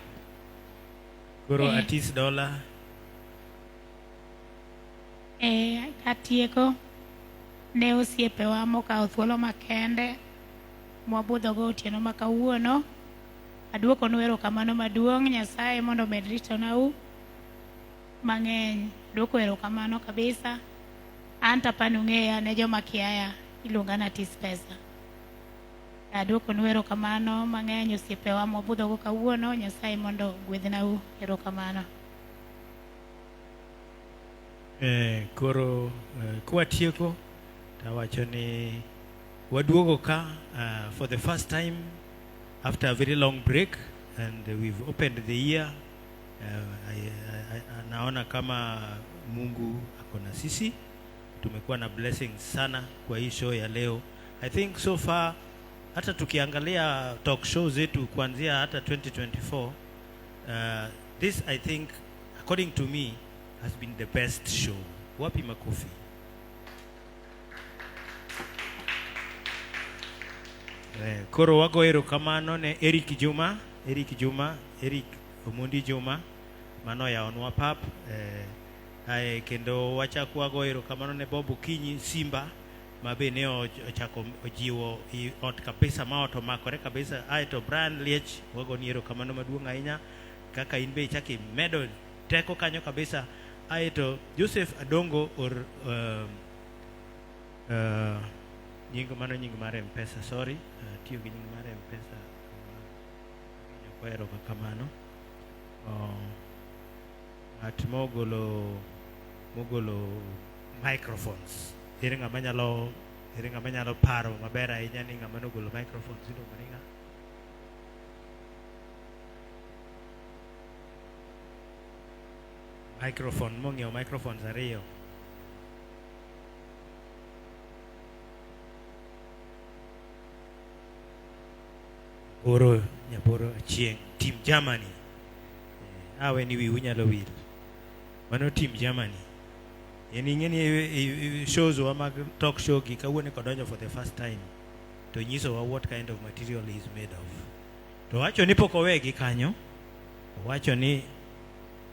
Koro Atis Dola. Atieko ne osiepewa mokawo thuolo makende mwabudhogo otieno ma kawuono. Aduokonu erokamano maduong'. Nyasaye mondo omed ritonau mang'eny. Duoko erokamano kabisa. An to apani ung'eya ne joma kiaya iluonga ni Atis Pesa. Aduokonu erokamano mang'eny osiepewa mwabudhogo kawuono. Nyasaye mondo ogwedhnau. Erokamano. Eh, koro eh, kwatieko tawacho ni waduogo ka for the first time after a very long break and we've opened the year naona kama Mungu ako na sisi. Tumekuwa na blessings sana kwa hii show ya leo. I think so far hata tukiangalia talk show zetu kuanzia hata 2024 this I think according to me has been the best show. Wapi makofi? Koro wago erokamano ne Eric Juma, Eric Juma, Eric Omondi Juma mano oyawonwa pap ae kendo wachak wago erokamano ne Bob Okinyi Simba ma be ne ochako ojiwo i ot kabisa ma ot omakore kabisa. Ae to Brian Liech wagoni erokamano maduong' ahinya kaka in be ichako imedo teko kanyo kabisa. Ae to Joseph Adongo or nying mano nying mar M-Pesa, sorry, tiyo gi nying mar M-Pesa ok ohero ga kamano. Ng'at mogolo microphones, ere ng'ama nyalo, ere ng'ama nyalo paro maber ahinya ni ng'ama nogolo microphones iluongo ni ng'a? Microphone mong'iewo microphones ariyo. Nyaboro, Nyaboro Achieng', Team Germany. Awe ni wiu nyalo wil. Mano Team Germany. En ing'e ni shows wa mag talk show gi kawuono kodonjo for the first time to nyisowa what kind of material he is made of. To wacho ni pok owegi kanyo. Owacho ni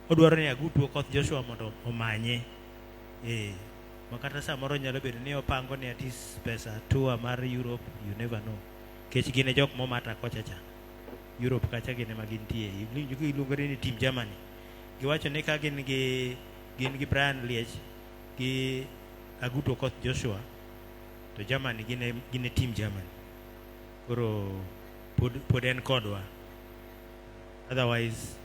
odwaro ni Agutu Okoth Joshua mondo omanye. Ma kata samoro nyalo bedo ni opango ni Atis Pesa tour mar Europe, you never know. Kech gin e jok momata kocha cha. Europe kacha gin ema gintie. Iluongo ni Team Germany. Giwacho ni ka gin gi Brian Liech gi Agutu Okoth Joshua to Germany gin e Team Germany. Koro pod en kodwa. Otherwise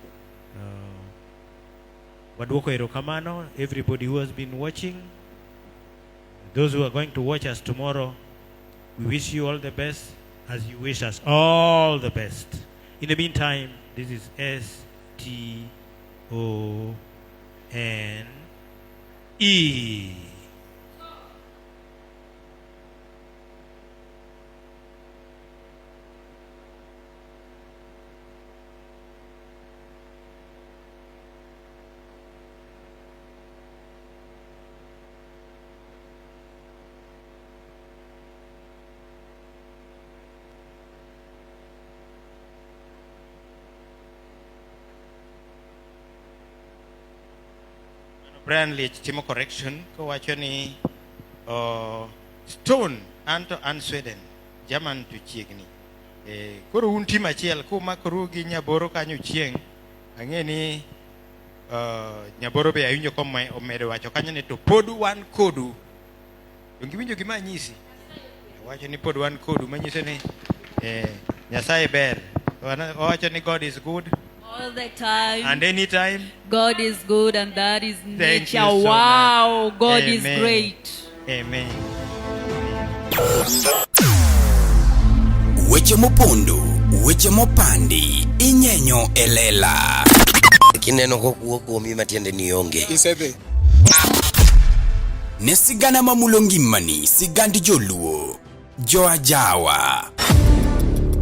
waduoko erokamano everybody who has been watching. Those who are going to watch us tomorrow, we wish you all the best as you wish us all the best. In the meantime, this is S-T-O-N-E. Brian Liech timo correction kowacho ni Stone anto an Sweden, German to chiegni. Koro un tim achiel kumakoru gi Nyaboro kanyo chieng', ang'e ni Nyaboro be awinjo komedo wacho kanyo ni to pod wan kodu. Donge iwinjo gima anyisi? Owacho ni pod wan kodu, manyiso ni Nyasaye ber. Owacho ni God is good all the time. And anytime. God is good and that is Thank nature. you so Wow, much. God is Amen. great. Amen. Weche mopondo, weche mopandi, inyenyo e lela. Kineno kokuo kuomi matiende ni onge. Isedhi. Ne sigana mamulo ngimani, sigand joluo, joajawa.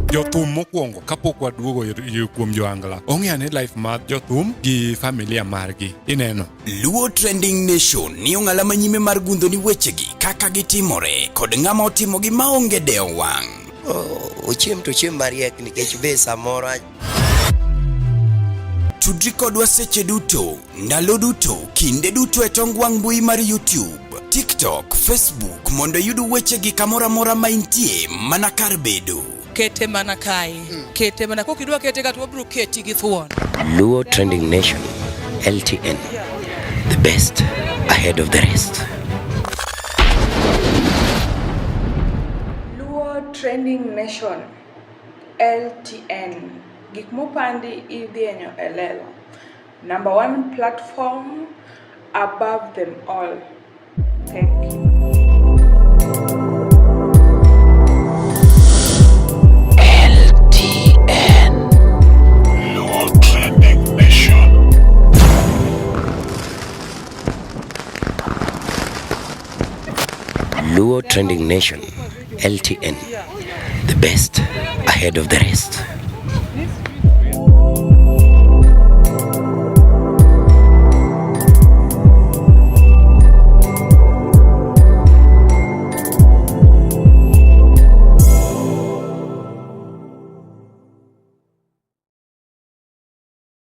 Jothum mokwongo kapok waduogo kuom joangla ong'eyo ni life mar jothum gi familia margi ineno. Luo Trending Nation ni ong'ala manyime mar gundho ni wechegi kaka gitimore kod ng'ama otimogi maonge dewo wang'. Ochiem to ochiem mariek nikech be samoro Tudri kodwa seche duto, ndalo duto, kinde duto e tong wang' mbui mar YouTube, TikTok, Facebook mondo iyud wechegi kamoro amora ma intie mana kar bedo. Kete mana kae. Kete mana kokidwa kete ka to wabiro keti gi thuon. Luo Trending Nation, LTN, The best ahead of the rest. Luo Trending Nation, LTN. Gik mopandi idhienyo e lela. Number one platform above them all. Thank you. LTN. Luo Trending Nation. Luo Trending Nation, LTN. The best ahead of the rest.